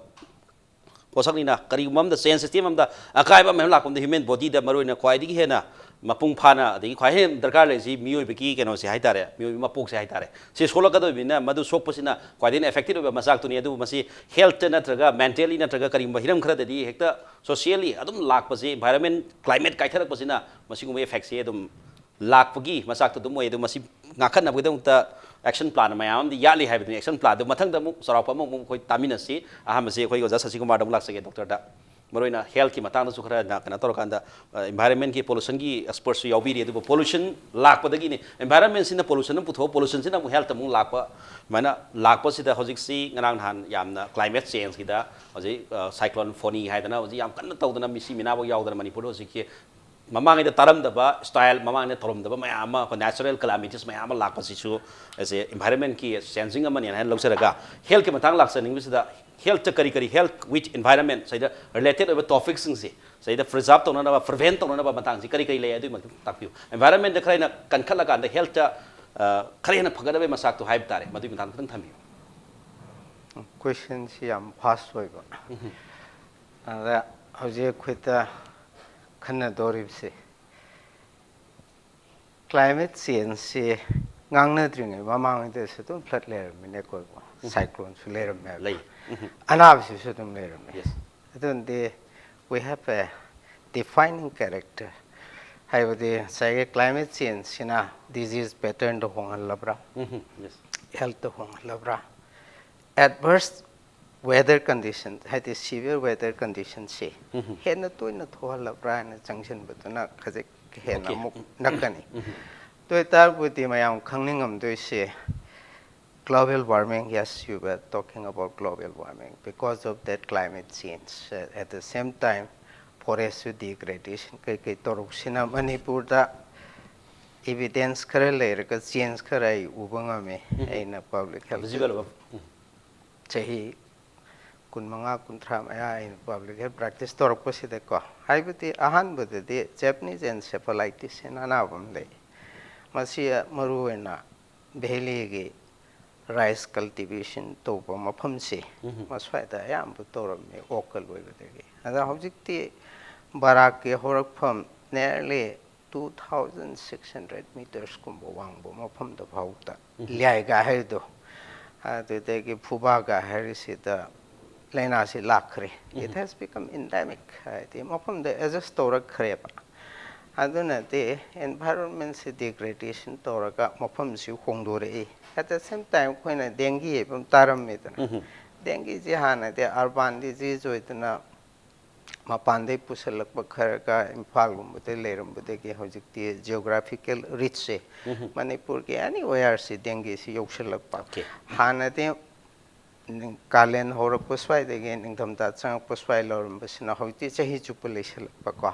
ꯄꯣꯠꯁꯛꯅꯤꯅ, ꯀꯔꯤꯒꯨꯝꯕ ꯑꯃꯗ chain system ꯑꯃꯗ ꯑꯀꯥꯏꯕ ꯑꯃ ꯂꯥꯛꯄ ꯃꯇꯝꯗ human body ꯗ ꯃꯔꯨꯑꯣꯏꯅ ꯈ꯭ꯋꯥꯏꯗꯒꯤ ꯍꯦꯟꯅ ꯃꯄꯨꯡ ꯐꯥꯅ ꯑꯗꯒꯤ ꯈ꯭ꯋꯥꯏ ꯍꯦꯟꯅ ꯗꯔꯀꯥꯔ ꯂꯩꯔꯤꯁꯤ ꯃꯤꯑꯣꯏꯕꯒꯤ ꯀꯩꯅꯣꯁꯦ ꯍꯥꯏꯇꯥꯔꯦ, ꯃꯤꯑꯣꯏꯕꯒꯤ ꯃꯄꯣꯛꯁꯦ ꯍꯥꯏꯇꯥꯔꯦ꯫ ꯁꯤ ꯁꯣꯛꯂꯛꯀꯗꯧꯔꯤꯕꯅꯤꯅ ꯃꯗꯨ ꯁꯣꯛꯄꯁꯤꯅ ꯈ꯭ꯋꯥꯏꯗꯒꯤ affected ꯑꯣꯏꯕ ꯃꯆꯥꯛꯇꯨꯅꯤ꯫ ꯑꯗꯨꯕꯨ ꯃꯁꯤ health ꯇ ꯅꯠꯇ꯭ꯔꯒ mentally ꯅꯠꯇ꯭ꯔꯒ ꯀꯔꯤꯒꯨꯝꯕ ꯍꯤꯔꯝ ꯈꯔꯗꯗꯤ ꯍꯦꯛꯇ socially ꯑꯗꯨꯝ ꯂꯥꯛꯄꯁꯤ, environment, climate ꯀꯥꯏꯊꯔꯛꯄꯁꯤꯅ ꯃꯁꯤꯒꯨꯝꯕ effect ꯁꯦ ꯑꯗꯨꯝ ꯂꯥꯛꯄꯒꯤ ꯃꯆꯥꯛꯇꯣ ꯑꯗꯨꯝ ꯑꯣꯏ꯫ ꯑꯗꯨ ꯃꯁꯤ ꯉꯥꯛꯈꯠꯅꯕꯒꯤꯗꯃꯛꯇ action plan ꯃꯌꯥꯝ ꯑꯃꯗꯤ ꯌꯥꯠꯂꯤ ꯍꯥꯏꯕꯗꯨꯅꯤ꯫ Action plan ꯗꯨ ꯃꯊꯪꯗ ꯑꯃꯨꯛ ꯆꯥꯎꯔꯥꯛꯄ ꯑꯃꯃꯨꯛ ꯑꯩꯈꯣꯏ ꯇꯥꯃꯤꯟꯅꯁꯤ꯫ ꯑꯍꯥꯟꯕꯁꯤ ꯑꯩꯈꯣꯏ ꯑꯣꯖꯥ ꯁꯁꯤꯀꯨꯃꯥꯔꯗ ꯑꯃꯨꯛ ꯂꯥꯛꯆꯒꯦ, doctor ꯗ꯫ ꯃꯔꯨꯑꯣꯏꯅ health ꯀꯤ ꯃꯇꯥꯡꯗꯁꯨ ꯈꯔ ꯅ-, ꯀꯩꯅꯣ ꯇꯧꯔꯀꯥꯟꯗ, ꯑ, environment ꯀꯤ pollution ꯒꯤ expert ꯁꯨ ꯌꯥꯎꯕꯤꯔꯤ꯫ ꯑꯗꯨꯕꯨ pollution ꯂꯥꯛꯄꯗꯒꯤꯅꯤ, environment ꯁꯤꯅ pollution ꯑꯃ ꯄꯨꯊꯣꯛꯑ, pollution ꯁꯤꯅ ꯑꯃꯨꯛ health ꯑꯃꯨꯛ ꯂꯥꯛꯄ, ꯑꯗꯨꯃꯥꯏꯅ ꯂꯥꯛꯄꯁꯤꯗ ꯍꯧꯖꯤꯛꯁꯤ ꯉꯔꯥꯡ ꯅꯍꯥꯟ ꯌꯥꯝꯅ climate change ꯀꯤꯗ ꯍꯧꯖꯤꯛ, ꯑ, cyclone ꯐꯣꯅꯤ ꯍꯥꯏꯗꯅ ꯍꯧꯖꯤꯛ ꯌꯥꯝ ꯀꯟꯅ ꯇꯧꯗꯅ ꯃꯤꯁꯤ ꯃꯤꯅꯥꯐꯥꯎ ꯌꯥꯎꯗꯅ ꯃꯅꯤꯄꯨꯔꯗ ꯍꯧꯖꯤꯛꯀꯤ ꯃꯃꯥꯡꯉꯩꯗ ꯇꯥꯔꯝꯗꯕ ꯁ꯭ꯇꯥꯏꯜ, ꯃꯃꯥꯡꯗ ꯇꯧꯔꯝꯗꯕ ꯃꯌꯥꯝ ꯑꯃ, ꯑꯩꯈꯣꯏ ꯅꯦꯆꯔꯦꯜ ꯀꯦꯂꯥꯃꯤꯇꯤꯁ ꯃꯌꯥꯝ ꯑꯃ ꯂꯥꯛꯄꯁꯤꯁꯨ ꯑꯦꯁ ꯑꯦ ꯏꯟꯚꯥꯏꯔꯟꯃꯦꯟꯠꯀꯤ ꯆꯦꯟꯖꯤꯡ ꯑꯃꯅꯦꯅ ꯍꯥꯏꯅ ꯂꯧꯖꯔꯒ, ꯍꯦꯜꯠꯀꯤ ꯃꯇꯥꯡ ꯂꯥꯛꯆꯅꯤꯡꯕꯁꯤꯗ, ꯍꯦꯜꯠꯇ ꯀꯔꯤ ꯀꯔꯤ, ꯍꯦꯜꯠ ꯋꯤꯠ ꯏꯟꯚꯥꯏꯔꯟꯃꯦꯟꯠ ꯁꯤꯗ ꯔꯤꯂꯦꯇꯦꯗ ꯑꯣꯏꯕ ꯇꯣꯄꯤꯛꯁꯤꯡꯁꯦ ꯁꯤꯗ ꯄ꯭ꯔꯤꯖꯥꯔꯚ ꯇꯧꯅꯅꯕ, ꯄ꯭ꯔꯤꯚꯦꯟꯠ ꯇꯧꯅꯅꯕ ꯃꯇꯥꯡꯁꯤ ꯀꯔꯤ ꯀꯔꯤ ꯂꯩ, ꯑꯗꯨꯒꯤ ꯃꯇꯥꯡ ꯇꯥꯛꯄꯤꯌꯨ꯫ ꯏꯟꯚꯥꯏꯔꯟꯃꯦꯟꯠꯇ ꯈꯔ ꯍꯦꯟꯅ ꯀꯟꯈꯠꯂꯀꯥꯟꯗ ꯍꯦꯜꯠꯇ ꯈꯔ ꯍꯦꯟꯅ ꯐꯒꯠꯅꯕꯒꯤ ꯃꯆꯥꯛꯇꯣ ꯍꯥꯏꯕ ꯇꯥꯔꯦ, ꯃꯗꯨꯒꯤ ꯃꯇꯥꯡꯗ ꯈꯤꯇꯪ ꯊꯝꯕꯤꯌꯨ꯫ ꯀꯣꯏꯁꯟꯁꯤ ꯌꯥꯝ ꯚꯥꯁ ꯑꯣꯏꯕ꯫ ꯑꯗ ꯍꯧꯖꯤꯛ ꯑꯩꯈꯣꯏꯗ ꯈꯟꯅꯗꯧꯔꯤꯕꯁꯦ, ꯀ꯭ꯂꯥꯏꯃꯦꯠ ꯆꯦꯟꯖꯁꯤ ꯉꯥꯡꯅꯗ꯭ꯔꯤꯉꯩ ꯃꯃꯥꯡꯉꯩꯗꯁꯨ ꯑꯗꯨꯝ ꯐ꯭ꯂꯠ ꯂꯩꯔꯝꯃꯤꯅꯦ, ꯑꯀꯣꯏꯕ ꯁꯥꯏꯀ꯭ꯂꯣꯟꯁꯨ ꯂꯩꯔꯝꯃꯦꯕ꯫ ꯂꯩ꯫ ꯑꯅꯥꯕꯁꯤꯁꯨ ꯑꯗꯨꯝ ꯂꯩꯔꯝꯃꯦ꯫ Yes. ꯑꯗꯨꯅꯗꯤ we have a defining character, ꯍꯥꯏꯕꯗꯤ ꯉꯁꯥꯏꯒꯤ ꯀ꯭ꯂꯥꯏꯃꯦꯠ ꯆꯦꯟꯖꯁꯤꯅ ꯗꯤꯖꯤꯖ ꯄꯦꯇꯔꯟꯗ ꯍꯣꯡꯍꯜꯂꯕ꯭ꯔꯥ, ꯎꯝ, yes. ꯍꯦꯜꯠꯇ ꯍꯣꯡꯍꯜꯂꯕ꯭ꯔꯥ, ꯑꯦꯗꯚꯔꯁ ꯋꯦꯗꯔ ꯀꯟꯗꯤꯁꯟ, ꯍꯥꯏꯗꯤ ꯁꯤꯚꯤꯌꯔ ꯋꯦꯗꯔ ꯀꯟꯗꯤꯁꯟꯁꯤ ꯍꯦꯟꯅ ꯇꯣꯏꯅ ꯊꯣꯛꯍꯜꯂꯕ꯭ꯔꯥ ꯍꯥꯏꯅ ꯆꯪꯁꯤꯟꯕꯗꯨꯅ ꯈꯖꯤꯛ ꯍꯦꯟꯅ Okay. ꯑꯃꯨꯛ ꯅꯛꯀꯅꯤ꯫ ꯑꯗꯨ ꯑꯣꯏꯇꯥꯔꯕꯨꯗꯤ ꯃꯌꯥꯝ ꯈꯪꯅꯤꯡꯉꯝꯗꯣꯏꯁꯦ, global warming, yes, you were talking about global warming. Because of that climate change, uh, at the same time, forest degradation ꯀꯩꯀꯩ ꯇꯧꯔꯛꯁꯤꯅ ꯃꯅꯤꯄꯨꯔꯗ ꯏꯚꯤꯗꯦꯟꯁ ꯈꯔ ꯂꯩꯔꯒ ꯆꯦꯟꯖ ꯈꯔ ꯑꯩ ꯎꯕ ꯉꯝꯃꯦ꯫ ꯑꯩꯅ ꯄꯕ꯭ꯂꯤꯛ ꯍꯦꯜꯠ ꯚꯤꯖꯨꯋꯦꯜ ꯑꯣꯏꯕ, ꯎꯝ. ꯆꯍꯤ ꯀꯨꯟꯃꯉꯥ, ꯀꯨꯟꯊ꯭ꯔꯥ ꯃꯌꯥ ꯑꯩꯅ ꯄꯕ꯭ꯂꯤꯛ ꯍꯦꯜꯠ ꯄ꯭ꯔꯦꯛꯇꯤꯁ ꯇꯧꯔꯛꯄꯁꯤꯗꯀꯣ, ꯍꯥꯏꯕꯗꯤ ꯑꯍꯥꯟꯕꯗꯗꯤ Japanese encephalitis ꯍꯥꯏꯅ ꯑꯅꯥꯕ ꯑꯃ ꯂꯩ꯫ ꯃꯁꯤ ꯃꯔꯨꯑꯣꯏꯅ ꯚꯦꯂꯤꯒꯤ ꯔꯥꯏꯁ ꯀꯜꯇꯤꯚꯦꯁꯟ ꯇꯧꯕ ꯃꯐꯝꯁꯤ ꯃꯁ꯭ꯋꯥꯏꯗ ꯑꯌꯥꯝꯕ ꯇꯧꯔꯝꯃꯤ, ꯑꯣꯛꯀ ꯂꯣꯏꯕꯗꯒꯤ꯫ ꯑꯗ ꯍꯧꯖꯤꯛꯇꯤ ꯕꯔꯥꯛꯀꯤ ꯍꯧꯔꯛꯐꯝ nearly two thousand six hundred metersꯀꯨꯝꯕ ꯋꯥꯡꯕ ꯃꯐꯝꯗ ꯐꯥꯎꯗ ꯂꯤꯌꯥꯏꯒ ꯍꯥꯏꯔꯤꯗꯣ, ꯑꯗꯨꯗꯒꯤ ꯐꯨꯕꯥꯒ ꯍꯥꯏꯔꯤꯁꯤꯗ ꯂꯥꯏꯅꯥꯁꯤ ꯂꯥꯛꯈ꯭ꯔꯦ꯫ It has become endemic, ꯍꯥꯏꯗꯤ ꯃꯐꯝꯗ ꯑꯦꯗꯖꯁ ꯇꯧꯔꯛꯈ꯭ꯔꯦꯕ꯫ ꯑꯗꯨꯅꯗꯤ ꯏꯟꯚꯥꯏꯔꯣꯟꯃꯦꯟꯁꯤ ꯗꯤꯒ꯭ꯔꯦꯗꯦꯁꯟ ꯇꯧꯔꯒ ꯃꯐꯝꯁꯤ ꯍꯣꯡꯗꯣꯔꯛꯏ꯫ At the same time ꯑꯩꯈꯣꯏꯅ ꯗꯦꯡꯒꯤ ꯍꯥꯏꯕ ꯑꯃ ꯇꯥꯔꯝꯃꯤꯗꯅ, ꯗꯦꯡꯒꯤꯁꯤ ꯍꯥꯟꯅꯗꯤ ꯑꯔꯕꯥꯟ ꯗꯤꯖꯤꯖ ꯑꯣꯏꯗꯅ ꯃꯄꯥꯟꯗꯩ ꯄꯨꯁꯜꯂꯛꯄ ꯈꯔꯒ ꯏꯝꯐꯥꯜꯒꯨꯝꯕꯗ ꯂꯩꯔꯝꯕꯗꯒꯤ ꯍꯧꯖꯤꯛꯇꯤ ꯖꯤꯑꯣꯒ꯭ꯔꯥꯐꯤꯀꯦꯜ ꯔꯤꯆꯁꯦ ꯃꯅꯤꯄꯨꯔꯒꯤ ꯑꯦꯅꯤꯋꯦꯌꯔꯁꯤ ꯗꯦꯡꯒꯤꯁꯤ ꯌꯧꯁꯜꯂꯛꯄ꯫ Okay. ꯍꯥꯟꯅꯗꯤ ꯅꯤꯡ- ꯀꯥꯂꯦꯟ ꯍꯧꯔꯛꯄ ꯁ꯭ꯋꯥꯏꯗꯒꯤ ꯅꯤꯡꯊꯝꯊꯥ ꯆꯪꯉꯛꯄ ꯁ꯭ꯋꯥꯏ ꯂꯧꯔꯝꯕꯁꯤꯅ ꯍꯧꯖꯤꯛꯇꯤ ꯆꯍꯤ ꯆꯨꯞꯄ ꯂꯩꯁꯤꯜꯂꯛꯄꯀꯣ꯫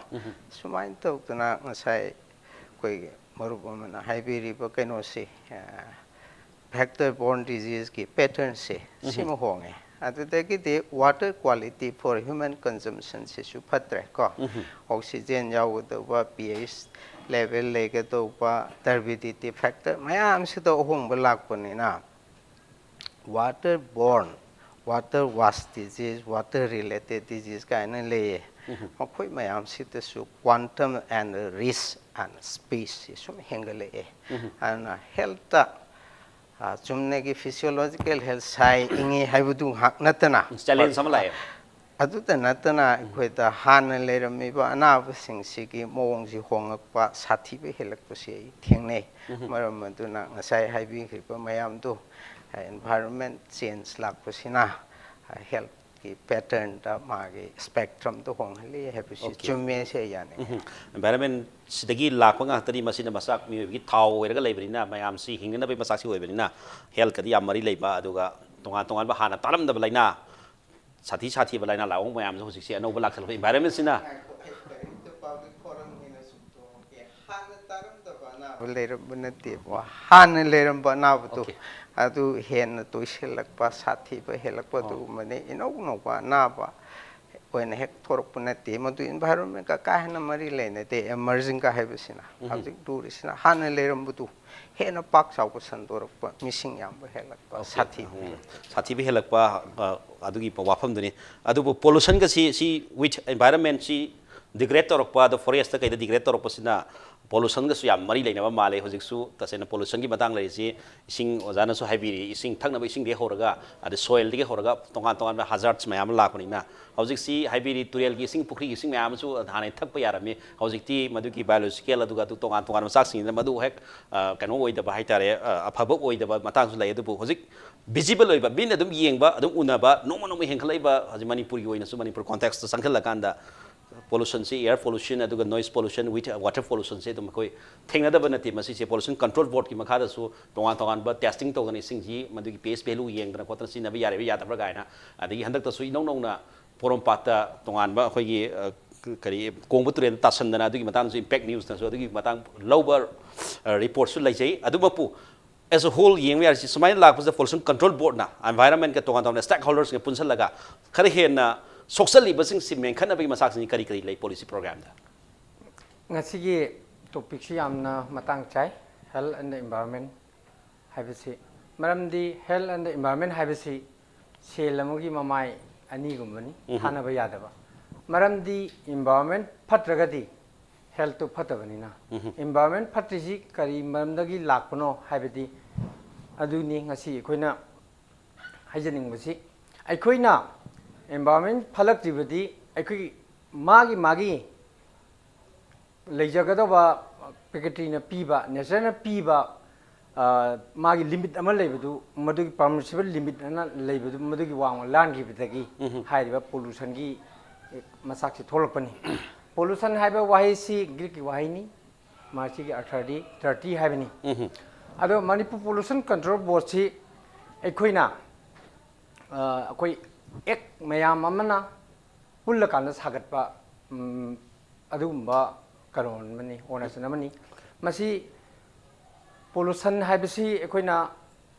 ꯁꯨꯃꯥꯏꯅ ꯇꯧꯗꯅ ꯉꯁꯥꯏ ꯑꯩꯈꯣꯏꯒꯤ ꯃꯔꯨꯞ ꯑꯃꯅ ꯍꯥꯏꯕꯤꯔꯤꯕ ꯀꯩꯅꯣꯁꯤ, vector borne diseaseꯀꯤ patternꯁꯦ ꯁꯤꯃ ꯍꯣꯡꯉꯦ꯫ ꯑꯗꯨꯗꯒꯤꯗꯤ water quality for human consumptionꯁꯤꯁꯨ ꯐꯠꯇ꯭ꯔꯦ ꯀꯣ꯫ Oxygen ꯌꯥꯎꯒꯗꯧꯕ, pH level ꯂꯩꯒꯗꯧꯕ, turbidity factor ꯃꯌꯥꯝꯁꯤꯗ ꯑꯍꯣꯡꯕ ꯂꯥꯛꯄꯅꯤꯅ, water borne, water wash disease, water related disease ꯀꯥꯏꯅ ꯂꯩꯌꯦ꯫ ꯃꯈꯣꯏ ꯃꯌꯥꯝꯁꯤꯗꯁꯨ quantum and reach and speedꯁꯤ ꯁꯨꯝ ꯍꯦꯟꯒꯠꯂꯛꯑꯦ꯫ ꯑꯗꯨꯅ healthꯇ, ꯑ, ꯆꯨꯝꯅꯒꯤ physiological health ꯁꯥꯏ ꯏꯪꯉꯤ ꯍꯥꯏꯕꯗꯨ ꯉꯥꯏꯍꯥꯛ ꯅꯠꯇꯅ, challenge ꯑꯃ ꯂꯥꯛꯑꯦ꯫ ꯑꯗꯨꯇ ꯅꯠꯇꯅ ꯑꯩꯈꯣꯏꯗ ꯍꯥꯟꯅ ꯂꯩꯔꯝꯃꯤꯕ ꯑꯅꯥꯕꯁꯤꯡꯁꯤꯒꯤ ꯃꯑꯣꯡꯁꯤ ꯍꯣꯡꯂꯛꯄ, ꯁꯥꯊꯤꯕ ꯍꯦꯜꯂꯛꯄꯁꯤ ꯑꯩ ꯊꯦꯡꯅꯩ꯫ ꯃꯔꯝ ꯑꯗꯨꯅ ꯉꯁꯥꯏ ꯍꯥꯏꯕꯤꯈ꯭ꯔꯤꯕ ꯃꯌꯥꯝꯗꯨ, environment change ꯂꯥꯛꯄꯁꯤꯅ healthꯀꯤ patternꯗ ꯃꯥꯒꯤ spectrumꯗꯨ ꯍꯣꯡꯍꯜꯂꯤ ꯍꯥꯏꯕꯁꯤ Okay. ꯆꯨꯝꯃꯦ, ꯁꯤ ꯑꯩ ꯌꯥꯅꯤꯡꯉꯤ꯫ Environmentꯁꯤꯗꯒꯤ ꯂꯥꯛꯄ ꯉꯥꯛꯇꯅꯤ꯫ ꯃꯁꯤꯅ ꯃꯆꯥꯛ ꯃꯤꯑꯣꯏꯕꯒꯤ ꯊꯥꯎ ꯑꯣꯏꯔꯒ ꯂꯩꯕꯅꯤꯅ, ꯃꯌꯥꯝꯁꯤ ꯍꯤꯡꯅꯅꯕꯒꯤ ꯃꯆꯥꯛꯁꯤ ꯑꯣꯏꯕꯅꯤꯅ, healthꯀꯗꯤ ꯌꯥꯝ ꯃꯔꯤ ꯂꯩꯕ, ꯑꯗꯨꯒ ꯇꯣꯉꯥꯟ ꯇꯣꯉꯥꯟꯕ ꯍꯥꯟꯅ ꯇꯥꯔꯝꯗꯕ ꯂꯥꯏꯅꯥ, ꯁꯥꯊꯤ ꯁꯥꯊꯤꯕ ꯂꯥꯏꯅꯥ ꯂꯥꯛꯑꯣꯡ ꯃꯌꯥꯝꯁꯨ ꯍꯧꯖꯤꯛꯁꯦ ꯑꯅꯧꯕ ꯂꯥꯛꯁꯜꯂꯛꯄ environmentꯁꯤꯅ꯫ ꯉꯥꯏꯈꯣ, ꯑꯩ ꯀꯔꯤꯝꯇ public forumꯒꯤꯅ ꯁꯨꯝ ꯇꯣꯛꯑꯒꯦ꯫ ꯍꯥꯟꯅ ꯇꯥꯔꯝꯗꯕ ꯑꯅꯥꯕ ꯂꯩꯔꯝꯕ ꯅꯠꯇꯦꯕ꯫ ꯍꯥꯟꯅ ꯂꯩꯔꯝꯕ ꯑꯅꯥꯕꯗꯣ Okay. ꯑꯗꯨ ꯍꯦꯟꯅ ꯇꯣꯏꯁꯤꯜꯂꯛꯄ, ꯁꯥꯊꯤꯕ ꯍꯦꯜꯂꯛꯄ ꯑꯣ꯫ ꯑꯗꯨꯒꯨꯝꯕꯅꯤ꯫ ꯏꯅꯧ ꯅꯧꯕ ꯑꯅꯥꯕ ꯑꯣꯏꯅ ꯍꯦꯛ ꯊꯣꯔꯛꯄ ꯅꯠꯇꯦ꯫ ꯃꯗꯨ environmentꯀ ꯀꯥ ꯍꯦꯟꯅ ꯃꯔꯤ ꯂꯩꯅꯗꯦ꯫ Emergingꯒ ꯍꯥꯏꯕꯁꯤꯅ ꯎꯝ꯫ ꯍꯧꯖꯤꯛ ꯂꯨꯔꯤꯁꯤꯅ ꯍꯥꯟꯅ ꯂꯩꯔꯝꯕꯗꯨ ꯍꯦꯟꯅ ꯄꯥꯛ ꯆꯥꯎꯕ ꯁꯟꯗꯣꯔꯛꯄ, ꯃꯤꯁꯤꯡ ꯌꯥꯝꯕ ꯍꯦꯜꯂꯛꯄ, Okay. ꯁꯥꯊꯤꯕ ꯎꯝ꯫ ꯍꯦꯜꯂꯛꯄ꯫ ꯁꯥꯊꯤꯕ ꯍꯦꯜꯂꯛꯄ, ꯑ, ꯑꯗꯨꯒꯤ ꯋꯥꯐꯝꯗꯨꯅꯤ꯫ ꯑꯗꯨꯕꯨ pollutionꯒꯁꯤ, ꯁꯤ with environmentꯁꯤ degrade ꯇꯧꯔꯛꯄ, ꯑꯗꯣ forestꯇ ꯀꯩꯗ degrade ꯇꯧꯔꯛꯄꯁꯤꯅ pollutionꯒꯁꯨ ꯌꯥꯝ ꯃꯔꯤ ꯂꯩꯅꯕ ꯃꯥꯜꯂꯦ꯫ ꯍꯧꯖꯤꯛꯁꯨ ꯇꯁꯦꯡꯅ pollutionꯒꯤ ꯃꯇꯥꯡ ꯂꯩꯔꯤꯁꯤ, ꯏꯁꯤꯡ ꯑꯣꯖꯥꯅꯁꯨ ꯍꯥꯏꯕꯤꯔꯤ, ꯏꯁꯤꯡ ꯊꯛꯅꯕ ꯏꯁꯤꯡꯗꯒꯤ ꯍꯧꯔꯒ, ꯑꯗꯩ soilꯗꯒꯤ ꯍꯧꯔꯒ ꯇꯣꯉꯥꯟ ꯇꯣꯉꯥꯟꯕ hazards ꯃꯌꯥꯝ ꯑꯃ ꯂꯥꯛꯄꯅꯤꯅ, ꯍꯧꯖꯤꯛꯁꯤ ꯍꯥꯏꯕꯤꯔꯤ, ꯇꯨꯔꯦꯜꯒꯤ ꯏꯁꯤꯡ, ꯄꯨꯈ꯭ꯔꯤꯒꯤ ꯏꯁꯤꯡ ꯃꯌꯥꯝ ꯑꯃꯁꯨ ꯍꯥꯟꯅ ꯊꯛꯄ ꯌꯥꯔꯝꯃꯤ꯫ ꯍꯧꯖꯤꯛꯇꯤ ꯃꯗꯨꯒꯤ biological ꯑꯗꯨꯒ ꯑꯗꯨ ꯇꯣꯉꯥꯟ ꯇꯣꯉꯥꯟꯕ ꯃꯆꯥꯛꯁꯤꯡꯁꯤꯅ ꯃꯗꯨ ꯍꯦꯛ, ꯑ, ꯀꯩꯅꯣ ꯑꯣꯏꯗꯕ ꯍꯥꯏꯇꯥꯔꯦ, ꯑ, ꯑꯐꯕ ꯑꯣꯏꯗꯕ ꯃꯇꯥꯡꯁꯨ ꯂꯩ꯫ ꯑꯗꯨꯕꯨ ꯍꯧꯖꯤꯛ visible ꯑꯣꯏꯕ, ꯃꯤꯅ ꯑꯗꯨꯝ ꯌꯦꯡꯕ, ꯑꯗꯨꯝ ꯎꯅꯕ, ꯅꯣꯡꯃ ꯅꯣꯡꯃ ꯍꯦꯟꯒꯠꯂꯛꯏꯕ, ꯍꯧꯖꯤꯛ ꯃꯅꯤꯄꯨꯔꯒꯤ ꯑꯣꯏꯅꯁꯨ, ꯃꯅꯤꯄꯨꯔ contextꯇ ꯆꯪꯁꯤꯜꯂꯀꯥꯟꯗ ꯄꯣꯂꯨꯁꯟꯁꯤ, air pollution ꯑꯗꯨꯒ noise pollution with water pollutionꯁꯦ ꯑꯗꯨꯝ ꯑꯩꯈꯣꯏ ꯊꯦꯡꯅꯗꯕ ꯅꯠꯇꯦ꯫ ꯃꯁꯤꯁꯦ Pollution Control Boardꯀꯤ ꯃꯈꯥꯗꯁꯨ ꯇꯣꯉꯥꯟ ꯇꯣꯉꯥꯟꯕ testing ꯇꯧꯗꯅ ꯏꯁꯤꯡꯁꯤ ꯃꯗꯨꯒꯤ pH value ꯌꯦꯡꯗꯅ ꯈꯣꯠꯇꯅ ꯁꯤꯖꯤꯟꯅꯕ ꯌꯥꯔꯤꯕ ꯌꯥꯗꯕ꯭ꯔꯥ ꯀꯥꯏꯅ, ꯑꯗꯒꯤ ꯍꯟꯗꯛꯇꯁꯨ ꯏꯅꯧ ꯅꯧꯅ ꯄꯣꯔꯣꯝꯄꯥꯠꯇ ꯇꯣꯉꯥꯟꯕ ꯑꯩꯈꯣꯏꯒꯤ, ꯑ, ꯀꯔꯤ, ꯀꯣꯡꯕ ꯇꯨꯔꯦꯜꯗ ꯇꯥꯁꯟꯗꯅ ꯑꯗꯨꯒꯤ ꯃꯇꯥꯡꯗꯁꯨ Impact Newsꯅꯁꯨ ꯑꯗꯨꯒꯤ ꯃꯇꯥꯡ ꯂꯧꯕ, ꯑ, reportꯁꯨ ꯂꯩꯖꯩ꯫ ꯑꯗꯨꯃꯛꯄꯨ as a whole ꯌꯦꯡꯕ ꯌꯥꯔꯤꯁꯤ ꯁꯨꯃꯥꯏꯅ ꯂꯥꯛꯄꯁꯤꯗ Pollution Control Boardꯅ environmentꯀ ꯇꯣꯉꯥꯟ ꯇꯣꯉꯥꯟꯕ stakeholdersꯒ ꯄꯨꯟꯁꯤꯜꯂꯒ ꯈꯔ ꯍꯦꯟꯅ ꯁꯣꯛꯆꯜꯂꯤꯕꯁꯤꯡꯁꯤ ꯃꯦꯟꯈꯠꯅꯕꯒꯤ ꯃꯆꯥꯛꯁꯤꯡꯁꯤ ꯀꯔꯤ ꯀꯔꯤ ꯂꯩ policy programꯗ? ꯉꯁꯤꯒꯤ topicꯁꯤ ꯌꯥꯝꯅ ꯃꯇꯥꯡ ꯆꯥꯏ, health and environment ꯍꯥꯏꯕꯁꯤ꯫ ꯃꯔꯝꯗꯤ health and environment ꯍꯥꯏꯕꯁꯤ ꯁꯦꯜ ꯑꯃꯒꯤ ꯃꯃꯥꯏ ꯑꯅꯤꯒꯨꯝꯕꯅꯤ, ꯊꯥꯅꯕ ꯌꯥꯗꯕ꯫ ꯃꯔꯝꯗꯤ environment ꯐꯠꯇ꯭ꯔꯒꯗꯤ healthꯇꯨ ꯐꯠꯇꯕꯅꯤꯅ꯫ Environment ꯐꯠꯇ꯭ꯔꯤꯁꯤ ꯀꯔꯤ ꯃꯔꯝꯗꯒꯤ ꯂꯥꯛꯄꯅꯣ ꯍꯥꯏꯕꯗꯤ ꯑꯗꯨꯅꯤ ꯉꯁꯤ ꯑꯩꯈꯣꯏꯅ ꯍꯥꯏꯖꯅꯤꯡꯕꯁꯤ꯫ ꯑꯩꯈꯣꯏꯅ environment ꯐꯠꯂꯛꯇ꯭ꯔꯤꯕꯗꯤ ꯑꯩꯈꯣꯏꯒꯤ ꯃꯥꯒꯤ ꯃꯥꯒꯤ ꯂꯩꯖꯒꯗꯧꯕ ꯄ꯭ꯔꯀ꯭ꯔꯤꯇꯤꯅ ꯄꯤꯕ, natureꯅ ꯄꯤꯕ, ꯑ, ꯃꯥꯒꯤ limit ꯑꯃ ꯂꯩꯕꯗꯨ, ꯃꯗꯨꯒꯤ permissible limit ꯑꯅ ꯂꯩꯕꯗꯨ, ꯃꯗꯨꯒꯤ ꯋꯥꯡꯃ ꯂꯥꯟꯈꯤꯕꯗꯒꯤ ꯍꯥꯏꯔꯤꯕ pollutionꯒꯤ ꯃꯆꯥꯛꯁꯤ ꯊꯣꯛꯂꯛꯄꯅꯤ꯫ Pollution ꯍꯥꯏꯕ ꯋꯥꯍꯩꯁꯤ Greekꯀꯤ ꯋꯥꯍꯩꯅꯤ, ꯃꯁꯤꯒꯤ ꯑꯔꯊꯗꯤ dirty ꯍꯥꯏꯕꯅꯤ꯫ ꯑꯗꯣ ꯃꯅꯤꯄꯨꯔ Pollution Control Boardꯁꯤ ꯑꯩꯈꯣꯏꯅ, ꯑ, ꯑꯩꯈꯣꯏ act ꯃꯌꯥꯝ ꯑꯃꯅ ꯄꯨꯜꯂꯀꯥꯟꯗ ꯁꯥꯒꯠꯄ, ꯎꯝ, ꯑꯗꯨꯒꯨꯝꯕ ꯀꯩꯅꯣ ꯑꯃꯅꯤ, organization ꯑꯃꯅꯤ꯫ ꯃꯁꯤ pollution ꯍꯥꯏꯕꯁꯤ ꯑꯩꯈꯣꯏꯅ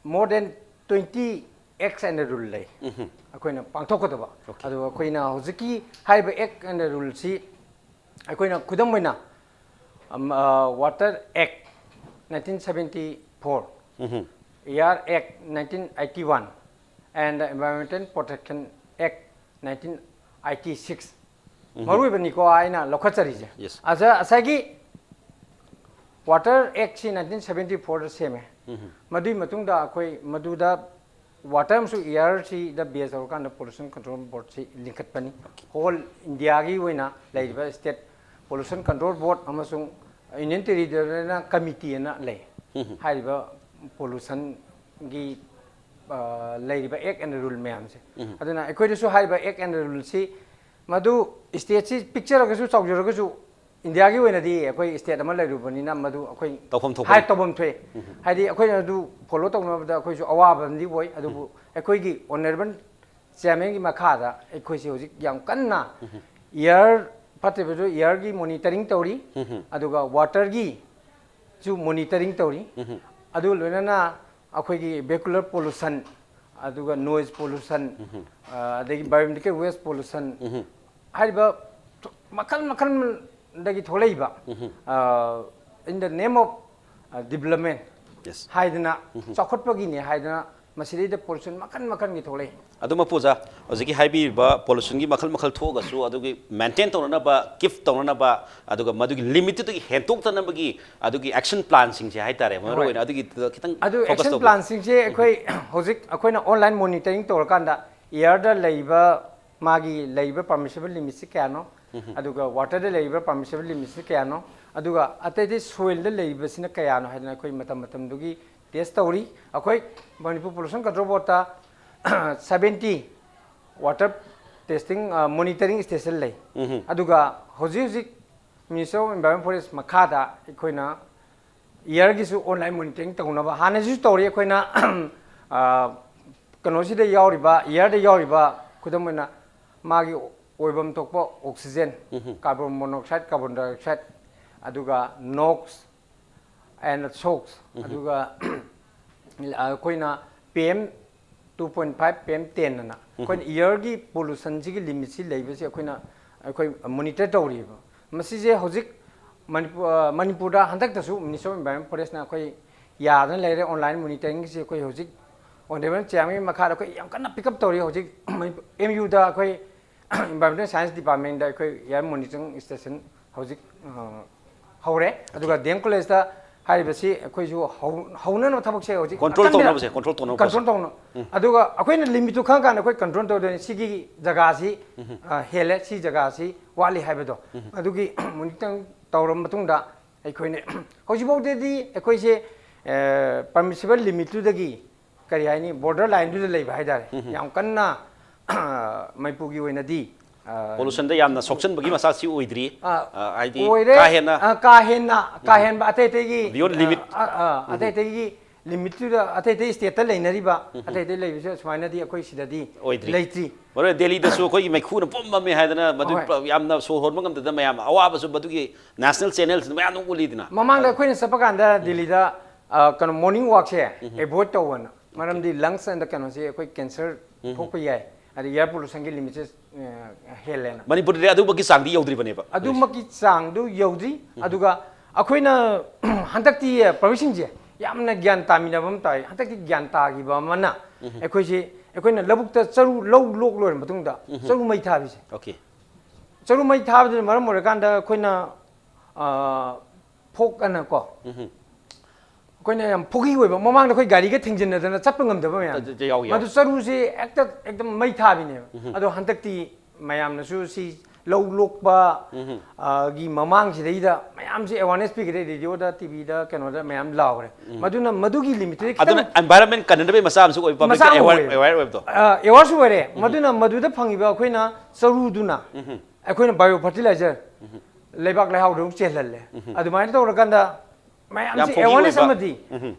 more than twenty acts and rule ꯂꯩ ꯑꯩꯈꯣꯏꯅ ꯄꯥꯡꯊꯣꯛꯀꯗꯕ꯫ ꯑꯗꯨꯒ ꯑꯩꯈꯣꯏꯅ ꯍꯧꯖꯤꯛꯀꯤ ꯍꯥꯏꯔꯤꯕ act and ruleꯁꯤ ꯑꯩꯈꯣꯏꯅ ꯈꯨꯗꯝ ꯑꯣꯏꯅ, ꯑꯝ, ꯑ, Water Act nineteen seventy four, Air Act nineteen eighty one, and Environmental Protection Act nineteen eighty six, ꯃꯔꯨꯑꯣꯏꯕꯅꯤꯀꯣ ꯑꯩꯅ ꯂꯧꯈꯠꯆꯔꯤꯁꯦ꯫ Yes. ꯑꯁ-, ꯉꯁꯥꯏꯒꯤ Water Actꯁꯤ nineteen seventy fourꯗ ꯁꯦꯝꯃꯦ꯫ ꯃꯗꯨꯒꯤ ꯃꯇꯨꯡꯗ ꯑꯩꯈꯣꯏ ꯃꯗꯨꯗ water ꯑꯃꯁꯨꯡ airꯁꯤꯗ base ꯇꯧꯔꯀꯥꯟꯗ Pollution Control Boardꯁꯤ ꯂꯤꯡꯈꯠꯄꯅꯤ꯫ Whole Indiaꯒꯤ ꯑꯣꯏꯅ ꯂꯩꯔꯤꯕ state Pollution Control Board ꯑꯃꯁꯨꯡ Union Territoryꯅ committee ꯑꯅ ꯂꯩ꯫ ꯍꯥꯏꯔꯤꯕ pollutionꯒꯤ, ꯑ, ꯂꯩꯔꯤꯕ act and rule ꯃꯌꯥꯝꯁꯦ꯫ ꯑꯗꯨꯅ ꯑꯩꯈꯣꯏꯗꯁꯨ ꯍꯥꯏꯔꯤꯕ act and ruleꯁꯤ ꯃꯗꯨ stateꯁꯤ ꯄꯤꯛꯆꯔꯒꯁꯨ ꯆꯥꯎꯖꯔꯒꯁꯨ ꯏꯟꯗꯤꯌꯥꯒꯤ ꯑꯣꯏꯅꯗꯤ ꯑꯩꯈꯣꯏ state ꯑꯃ ꯂꯩꯔꯨꯕꯅꯤꯅ ꯃꯗꯨ ꯑꯩꯈꯣꯏ ꯇꯧꯐꯝ ꯊꯣꯛꯄ ꯍꯥꯏ ꯇꯧꯐꯝ ꯊꯣꯛꯑꯦ꯫ ꯍꯥꯏꯗꯤ ꯑꯩꯈꯣꯏꯅ ꯑꯗꯨ follow ꯇꯧꯅꯕꯗ ꯑꯩꯈꯣꯏꯁꯨ ꯑꯋꯥꯕ ꯑꯃꯗꯤ ꯑꯣꯏ꯫ ꯑꯗꯨꯕꯨ ꯑꯩꯈꯣꯏꯒꯤ honourable chairmanꯒꯤ ꯃꯈꯥꯗ ꯑꯩꯈꯣꯏꯁꯦ ꯍꯧꯖꯤꯛ ꯌꯥꯝ ꯀꯟꯅ air ꯐꯠꯇꯕꯗꯨ airꯒꯤ monitoring ꯇꯧꯔꯤ꯫ ꯑꯗꯨꯒ waterꯒꯤꯁꯨ monitoring ꯇꯧꯔꯤ꯫ ꯑꯗꯨ ꯂꯣꯏꯅꯅ ꯑꯩꯈꯣꯏꯒꯤ vehicular pollution, ꯑꯗꯨꯒ noise pollution, ꯑ, ꯑꯗꯒꯤ biomedical waste pollution, ꯍꯥꯏꯔꯤꯕ ꯃꯈꯜ ꯃꯈꯜꯗꯒꯤ ꯊꯣꯛꯂꯛꯏꯕ, ꯑ, in the name of, ꯑ, development Yes. ꯍꯥꯏꯗꯅ, ꯆꯥꯎꯈꯠꯄꯒꯤꯅꯦ ꯍꯥꯏꯗꯅ ꯃꯁꯤꯗꯩꯗ pollution ꯃꯈꯜ ꯃꯈꯜꯒꯤ ꯊꯣꯛꯂꯛꯏ꯫ ꯑꯗꯨ ꯃꯄꯨ ꯑꯣꯖꯥ, ꯍꯧꯖꯤꯛꯀꯤ ꯍꯥꯏꯕꯤꯔꯤꯕ pollutionꯒꯤ ꯃꯈꯜ ꯃꯈꯜ ꯊꯣꯛꯑꯒꯁꯨ ꯑꯗꯨꯒꯤ maintain ꯇꯧꯅꯅꯕ, keep ꯇꯧꯅꯅꯕ, ꯑꯗꯨꯒ ꯃꯗꯨꯒꯤ limitꯇꯨꯗꯒꯤ ꯍꯦꯟꯇꯣꯛꯇꯅꯕꯒꯤ ꯑꯗꯨꯒꯤ action planꯁꯤꯡꯁꯦ ꯍꯥꯏꯇꯥꯔꯦ, ꯃꯔꯨ ꯍꯣꯏ꯫ ꯑꯣꯏꯅ ꯑꯗꯨꯒꯤꯗꯨꯗ ꯈꯤꯇꯪ ꯑꯗꯨ focus action ꯇꯧꯕꯤꯌꯨ꯫ planꯁꯤꯡꯁꯦ ꯑꯩꯈꯣꯏ ꯍꯧꯖꯤꯛ ꯑꯩꯈꯣꯏꯅ online monitoring ꯇꯧꯔꯀꯥꯟꯗ airꯗ ꯂꯩꯕ, ꯃꯥꯒꯤ ꯂꯩꯕ permissible limitꯁꯤ ꯀꯌꯥꯅꯣ, ꯑꯗꯨꯒ waterꯗ ꯂꯩꯕ permissible limitꯁꯤ ꯀꯌꯥꯅꯣ, ꯑꯗꯨꯒ ꯑꯇꯩ ꯑꯇꯩ soilꯗ ꯂꯩꯕꯁꯤꯅ ꯀꯌꯥꯅꯣ ꯍꯥꯏꯗꯅ ꯑꯩꯈꯣꯏ ꯃꯇꯝ ꯃꯇꯝꯗꯨꯒꯤ test ꯇꯧꯔꯤ꯫ ꯑꯩꯈꯣꯏ Manipur Pollution Control Boardꯇ seventy water testing, ꯑ, monitoring station ꯂꯩ꯫ ꯑꯗꯨꯒ ꯍꯧꯖꯤꯛ ꯍꯧꯖꯤꯛ Ministry of Environment Forest ꯃꯈꯥꯗ ꯑꯩꯈꯣꯏꯅ airꯒꯤꯁꯨ online monitoring ꯇꯧꯅꯕ ꯍꯥꯟꯅꯁꯨ ꯇꯧꯔꯤ꯫ ꯑꯩꯈꯣꯏꯅ, ꯑ, ꯀꯩꯅꯣꯁꯤꯗ ꯌꯥꯎꯔꯤꯕ, airꯗ ꯌꯥꯎꯔꯤꯕ, ꯈꯨꯗꯝ ꯑꯣꯏꯅ ꯃꯥꯒꯤ ꯑꯣꯏꯐꯝ ꯊꯣꯛꯄ oxygen, carbon monoxide, carbon dioxide, ꯑꯗꯨꯒ NOx and SOx, ꯑꯗꯨꯒ ꯑꯩꯈꯣꯏꯅ PM two point five, PM ten ꯑꯅ ꯑꯩꯈꯣꯏꯅ airꯒꯤ pollutionꯁꯤꯒꯤ limitꯁꯤ ꯂꯩꯕꯁꯤ ꯑꯩꯈꯣꯏꯅ, ꯑꯩꯈꯣꯏ monitor ꯇꯧꯔꯤꯕ꯫ ꯃꯁꯤꯁꯦ ꯍꯧꯖꯤꯛ ꯃꯅꯤꯄꯨꯔ, ꯑ, ꯃꯅꯤꯄꯨꯔꯗ ꯍꯟꯗꯛꯇꯁꯨ Ministry of Environment Forestꯅ ꯑꯩꯈꯣꯏ ꯌꯥꯗꯅ ꯂꯩꯔꯦ꯫ Online monitoringꯒꯤꯁꯤ ꯑꯩꯈꯣꯏ ꯍꯧꯖꯤꯛ honourable chairmanꯒꯤ ꯃꯈꯥꯗ ꯑꯩꯈꯣꯏ ꯌꯥꯝ ꯀꯟꯅ pick up ꯇꯧꯔꯤ꯫ ꯍꯧꯖꯤꯛ ꯃꯅꯤꯄꯨꯔ, MUꯗ ꯑꯩꯈꯣꯏ Environmental Science Departmentꯗ ꯑꯩꯈꯣꯏ air monitoring station ꯍꯧꯖꯤꯛ, ꯑ, ꯍꯧꯔꯦ꯫ ꯑꯗꯨꯒ DM Collegeꯇ ꯍꯥꯏꯔꯤꯕꯁꯤ ꯑꯩꯈꯣꯏꯁꯨ ꯍꯧ-, ꯍꯧꯅꯅꯕ ꯊꯕꯛꯁꯦ ꯍꯧꯖꯤꯛ Control ꯑꯀꯟꯕ ꯇꯧꯅꯕꯁꯦ, control ꯇꯧꯅꯕ control process꯫ ꯇꯧꯅ-, ꯑꯗꯨꯒ ꯑꯩꯈꯣꯏꯅ limitꯇꯨ ꯈꯪꯉꯀꯥꯟꯗ ꯑꯩꯈꯣꯏ control ꯇꯧꯗꯣꯏꯅꯤ꯫ ꯁꯤꯒꯤ ꯖꯒꯥꯁꯤ, ꯑ, ꯍꯦꯜꯂꯦ, ꯁꯤ ꯖꯒꯥꯁꯤ ꯋꯥꯠꯂꯤ ꯍꯥꯏꯕꯗꯣ꯫ ꯑꯗꯨꯒꯤ monitoring ꯇꯧꯔꯕ ꯃꯇꯨꯡꯗ ꯑꯩꯈꯣꯏꯅ ꯍꯧꯖꯤꯛꯐꯥꯎꯗꯗꯤ ꯑꯩꯈꯣꯏꯁꯦ, ꯑ, permissible limitꯇꯨꯗꯒꯤ ꯀꯔꯤ ꯍꯥꯏꯅꯤ, border lineꯗꯨꯗ ꯂꯩꯕ ꯍꯥꯏꯇꯥꯔꯦ꯫ ꯌꯥꯝ ꯀꯟꯅ ꯃꯅꯤꯄꯨꯔꯒꯤ ꯑꯣꯏꯅꯗꯤ ꯄꯣꯂꯨꯁꯟꯗ ꯌꯥꯝꯅ ꯁꯣꯛꯆꯟꯕꯒꯤ ꯃꯆꯥꯛꯁꯤ ꯑꯣꯏꯗ꯭ꯔꯤ꯫ ꯑ, ꯑ, ꯍꯥꯏꯗꯤ ꯑꯣꯏꯔꯦ꯫ ꯀꯥ ꯍꯦꯟꯅ ꯑ, ꯀꯥ ꯍꯦꯟꯅ ꯀꯥ ꯍꯦꯟꯕ ꯑꯇꯩ ꯑꯇꯩꯒꯤ Beyond limit. ꯑ, ꯑ, ꯑꯇꯩ ꯑꯇꯩꯒꯤ ꯂꯤꯃꯤꯠꯇꯨꯗ ꯑꯇꯩ ꯑꯇꯩ ꯁ꯭ꯇꯦꯠꯇ ꯂꯩꯅꯔꯤꯕ ꯑꯇꯩ ꯑꯇꯩ ꯂꯩꯕꯁꯨ ꯁꯨꯃꯥꯏꯅꯗꯤ ꯑꯩꯈꯣꯏ ꯁꯤꯗꯗꯤ ꯑꯣꯏꯗ꯭ꯔꯤ꯫ ꯂꯩꯇ꯭ꯔꯤ꯫ ꯃꯔꯨ ꯑꯣꯏꯅ ꯗꯦꯜꯂꯤꯗꯁꯨ ꯑꯩꯈꯣꯏꯒꯤ ꯃꯩꯈꯨꯅ ꯄꯨꯝ ꯃꯝꯃꯦ ꯍꯥꯏꯗꯅ ꯃꯗꯨ ꯍꯣꯏ꯫ ꯄ- ꯌꯥꯝꯅ ꯁꯣꯔ ꯍꯣꯟꯕ ꯉꯝꯗꯗꯅ ꯃꯌꯥꯝ ꯑꯋꯥꯕꯁꯨ ꯃꯗꯨꯒꯤ ꯅꯦꯁꯅꯦꯜ ꯆꯦꯅꯦꯜꯁꯤꯗ ꯃꯌꯥꯝ ꯑꯃ ꯎꯠꯂꯤꯗꯅ꯫ ꯃꯃꯥꯡꯗ ꯑꯩꯈꯣꯏꯅ ꯆꯠꯄ ꯀꯥꯟꯗ ꯗꯦꯜꯂꯤꯗ ꯑ, ꯀꯩꯅꯣ ꯃꯣꯔꯅꯤꯡ ꯋꯥꯛꯁꯦ ꯑꯦꯚꯣꯏꯗ ꯇꯧꯕꯅ, ꯃꯔꯝꯗꯤ ꯂꯪꯁ ꯑꯦꯟꯗ ꯀꯩꯅꯣꯁꯦ ꯑꯩꯈꯣꯏ ꯀꯦꯟꯁꯔ ꯊꯣꯛꯄ ꯌꯥꯏ, ꯑꯗꯩ ꯑꯦꯌꯔ ꯄꯣꯂꯨꯁꯟꯒꯤ ꯂꯤꯃꯤꯠꯁꯦ ꯍꯦꯜꯂꯦꯅ꯫ ꯃꯅꯤꯄꯨꯔꯗꯗꯤ ꯑꯗꯨꯃꯛꯀꯤ ꯆꯥꯡꯗꯤ ꯌꯧꯗ꯭ꯔꯤꯕꯅꯦꯕ꯫ ꯑꯗꯨꯃꯛꯀꯤ ꯆꯥꯡꯗꯨ ꯌꯧꯗ꯭ꯔꯤ꯫ ꯑꯗꯨꯒ ꯑꯩꯈꯣꯏꯅ ꯍꯟꯗꯛꯇꯤ ꯄ꯭ꯔꯕꯤꯁꯤꯡꯁꯦ ꯌꯥꯝꯅ ꯒ꯭ꯌꯥꯟ ꯇꯥꯃꯤꯟꯅꯕ ꯑꯃ ꯇꯥꯏ꯫ ꯍꯟꯗꯛꯇꯤ ꯒ꯭ꯌꯥꯟ ꯇꯥꯈꯤꯕ ꯑꯃꯅ ꯑꯩꯈꯣꯏꯁꯤ, ꯑꯩꯈꯣꯏꯅ ꯂꯧꯕꯨꯛꯇ ꯆꯔꯨ, ꯂꯧ ꯂꯣꯛ ꯂꯣꯏꯔ ꯃꯇꯨꯡꯗ ꯆꯔꯨ ꯃꯩ ꯊꯥꯕꯤꯁꯦ꯫ ꯑꯣꯀꯦ꯫ ꯆꯔꯨ ꯃꯩ ꯊꯥꯕꯗꯨꯅ ꯃꯔꯝ ꯑꯣꯏꯔꯀꯥꯟꯗ ꯑꯩꯈꯣꯏꯅ ꯑ, ꯐꯣꯛ ꯑꯅ ꯀꯣ, ꯑꯩꯈꯣꯏꯅ ꯌꯥꯝ ꯐꯣꯒꯤ ꯑꯣꯏꯕ, ꯃꯃꯥꯡꯗ ꯑꯩꯈꯣꯏ ꯒꯥꯔꯤꯒ ꯊꯦꯡꯖꯤꯟꯅꯗꯅ ꯆꯠꯄ ꯉꯝꯗꯕ ꯃꯌꯥꯝ꯫ ꯑꯗꯨ ꯌꯥꯎ- ꯌꯥꯎ꯫ ꯃꯗꯨ ꯆꯔꯨꯁꯦ ꯍꯦꯛꯇ ꯍꯦꯛꯇ ꯃꯩ ꯊꯥꯕꯤꯅꯦꯕ꯫ ꯑꯗꯣ ꯍꯟꯗꯛꯇꯤ ꯃꯌꯥꯝꯅꯁꯨ ꯁꯤ ꯂꯧ ꯂꯣꯛꯄ ꯑ, ꯒꯤ ꯃꯃꯥꯡꯁꯤꯗꯩꯗ ꯃꯌꯥꯝꯁꯦ ꯑꯦꯋꯥꯔꯅꯦꯁ ꯄꯤꯈ꯭ꯔꯦ, ꯔꯦꯗꯤꯑꯣꯗ, ꯇꯤꯚꯤꯗ, ꯀꯩꯅꯣꯗ ꯃꯌꯥꯝ ꯂꯥꯎꯈ꯭ꯔꯦ꯫ ꯃꯗꯨꯅ ꯃꯗꯨꯒꯤ ꯂꯤꯃꯤꯠꯇꯨꯗꯤ ꯑꯗꯨꯅ ꯈꯤꯇꯪ ꯑꯦꯟꯚꯥꯏꯔꯟꯃꯦꯟ ꯀꯟꯅꯅꯕꯒꯤ ꯃꯆꯥ ꯑꯃꯁꯨ ꯑꯣꯏꯕ, ꯄꯕ꯭ꯂꯤꯛ ꯃꯆꯥ ꯑꯃ ꯑꯦꯋꯥꯔ ꯑꯣꯏꯌꯦ꯫ ꯑꯦꯋꯥꯔ ꯑꯣꯏꯕꯗꯣ꯫ ꯑꯦꯋꯥꯔꯁꯨ ꯑꯣꯏꯔꯦ꯫ ꯃꯗꯨꯅ ꯃꯗꯨꯗ ꯐꯪꯉꯤꯕ ꯑꯩꯈꯣꯏꯅ ꯆꯔꯨꯗꯨꯅ ꯑꯩꯈꯣꯏꯅ ꯕꯥꯏꯑꯣ ꯐꯔꯇꯤꯂꯥꯏꯖꯔ ꯂꯩꯕꯥꯛ ꯂꯩꯍꯥꯎꯗ ꯑꯃꯨꯛ ꯆꯦꯜꯍꯜꯂꯦ꯫ ꯑꯗꯨꯃꯥꯏꯅ ꯇꯧꯔꯀꯥꯟꯗ ꯌꯥꯝ ꯃꯌꯥꯝꯁꯦ ꯐꯣꯒꯤ ꯑꯦꯋꯥꯔꯅꯦꯁ ꯑꯣꯏꯕ꯫ ꯑꯃꯗꯤ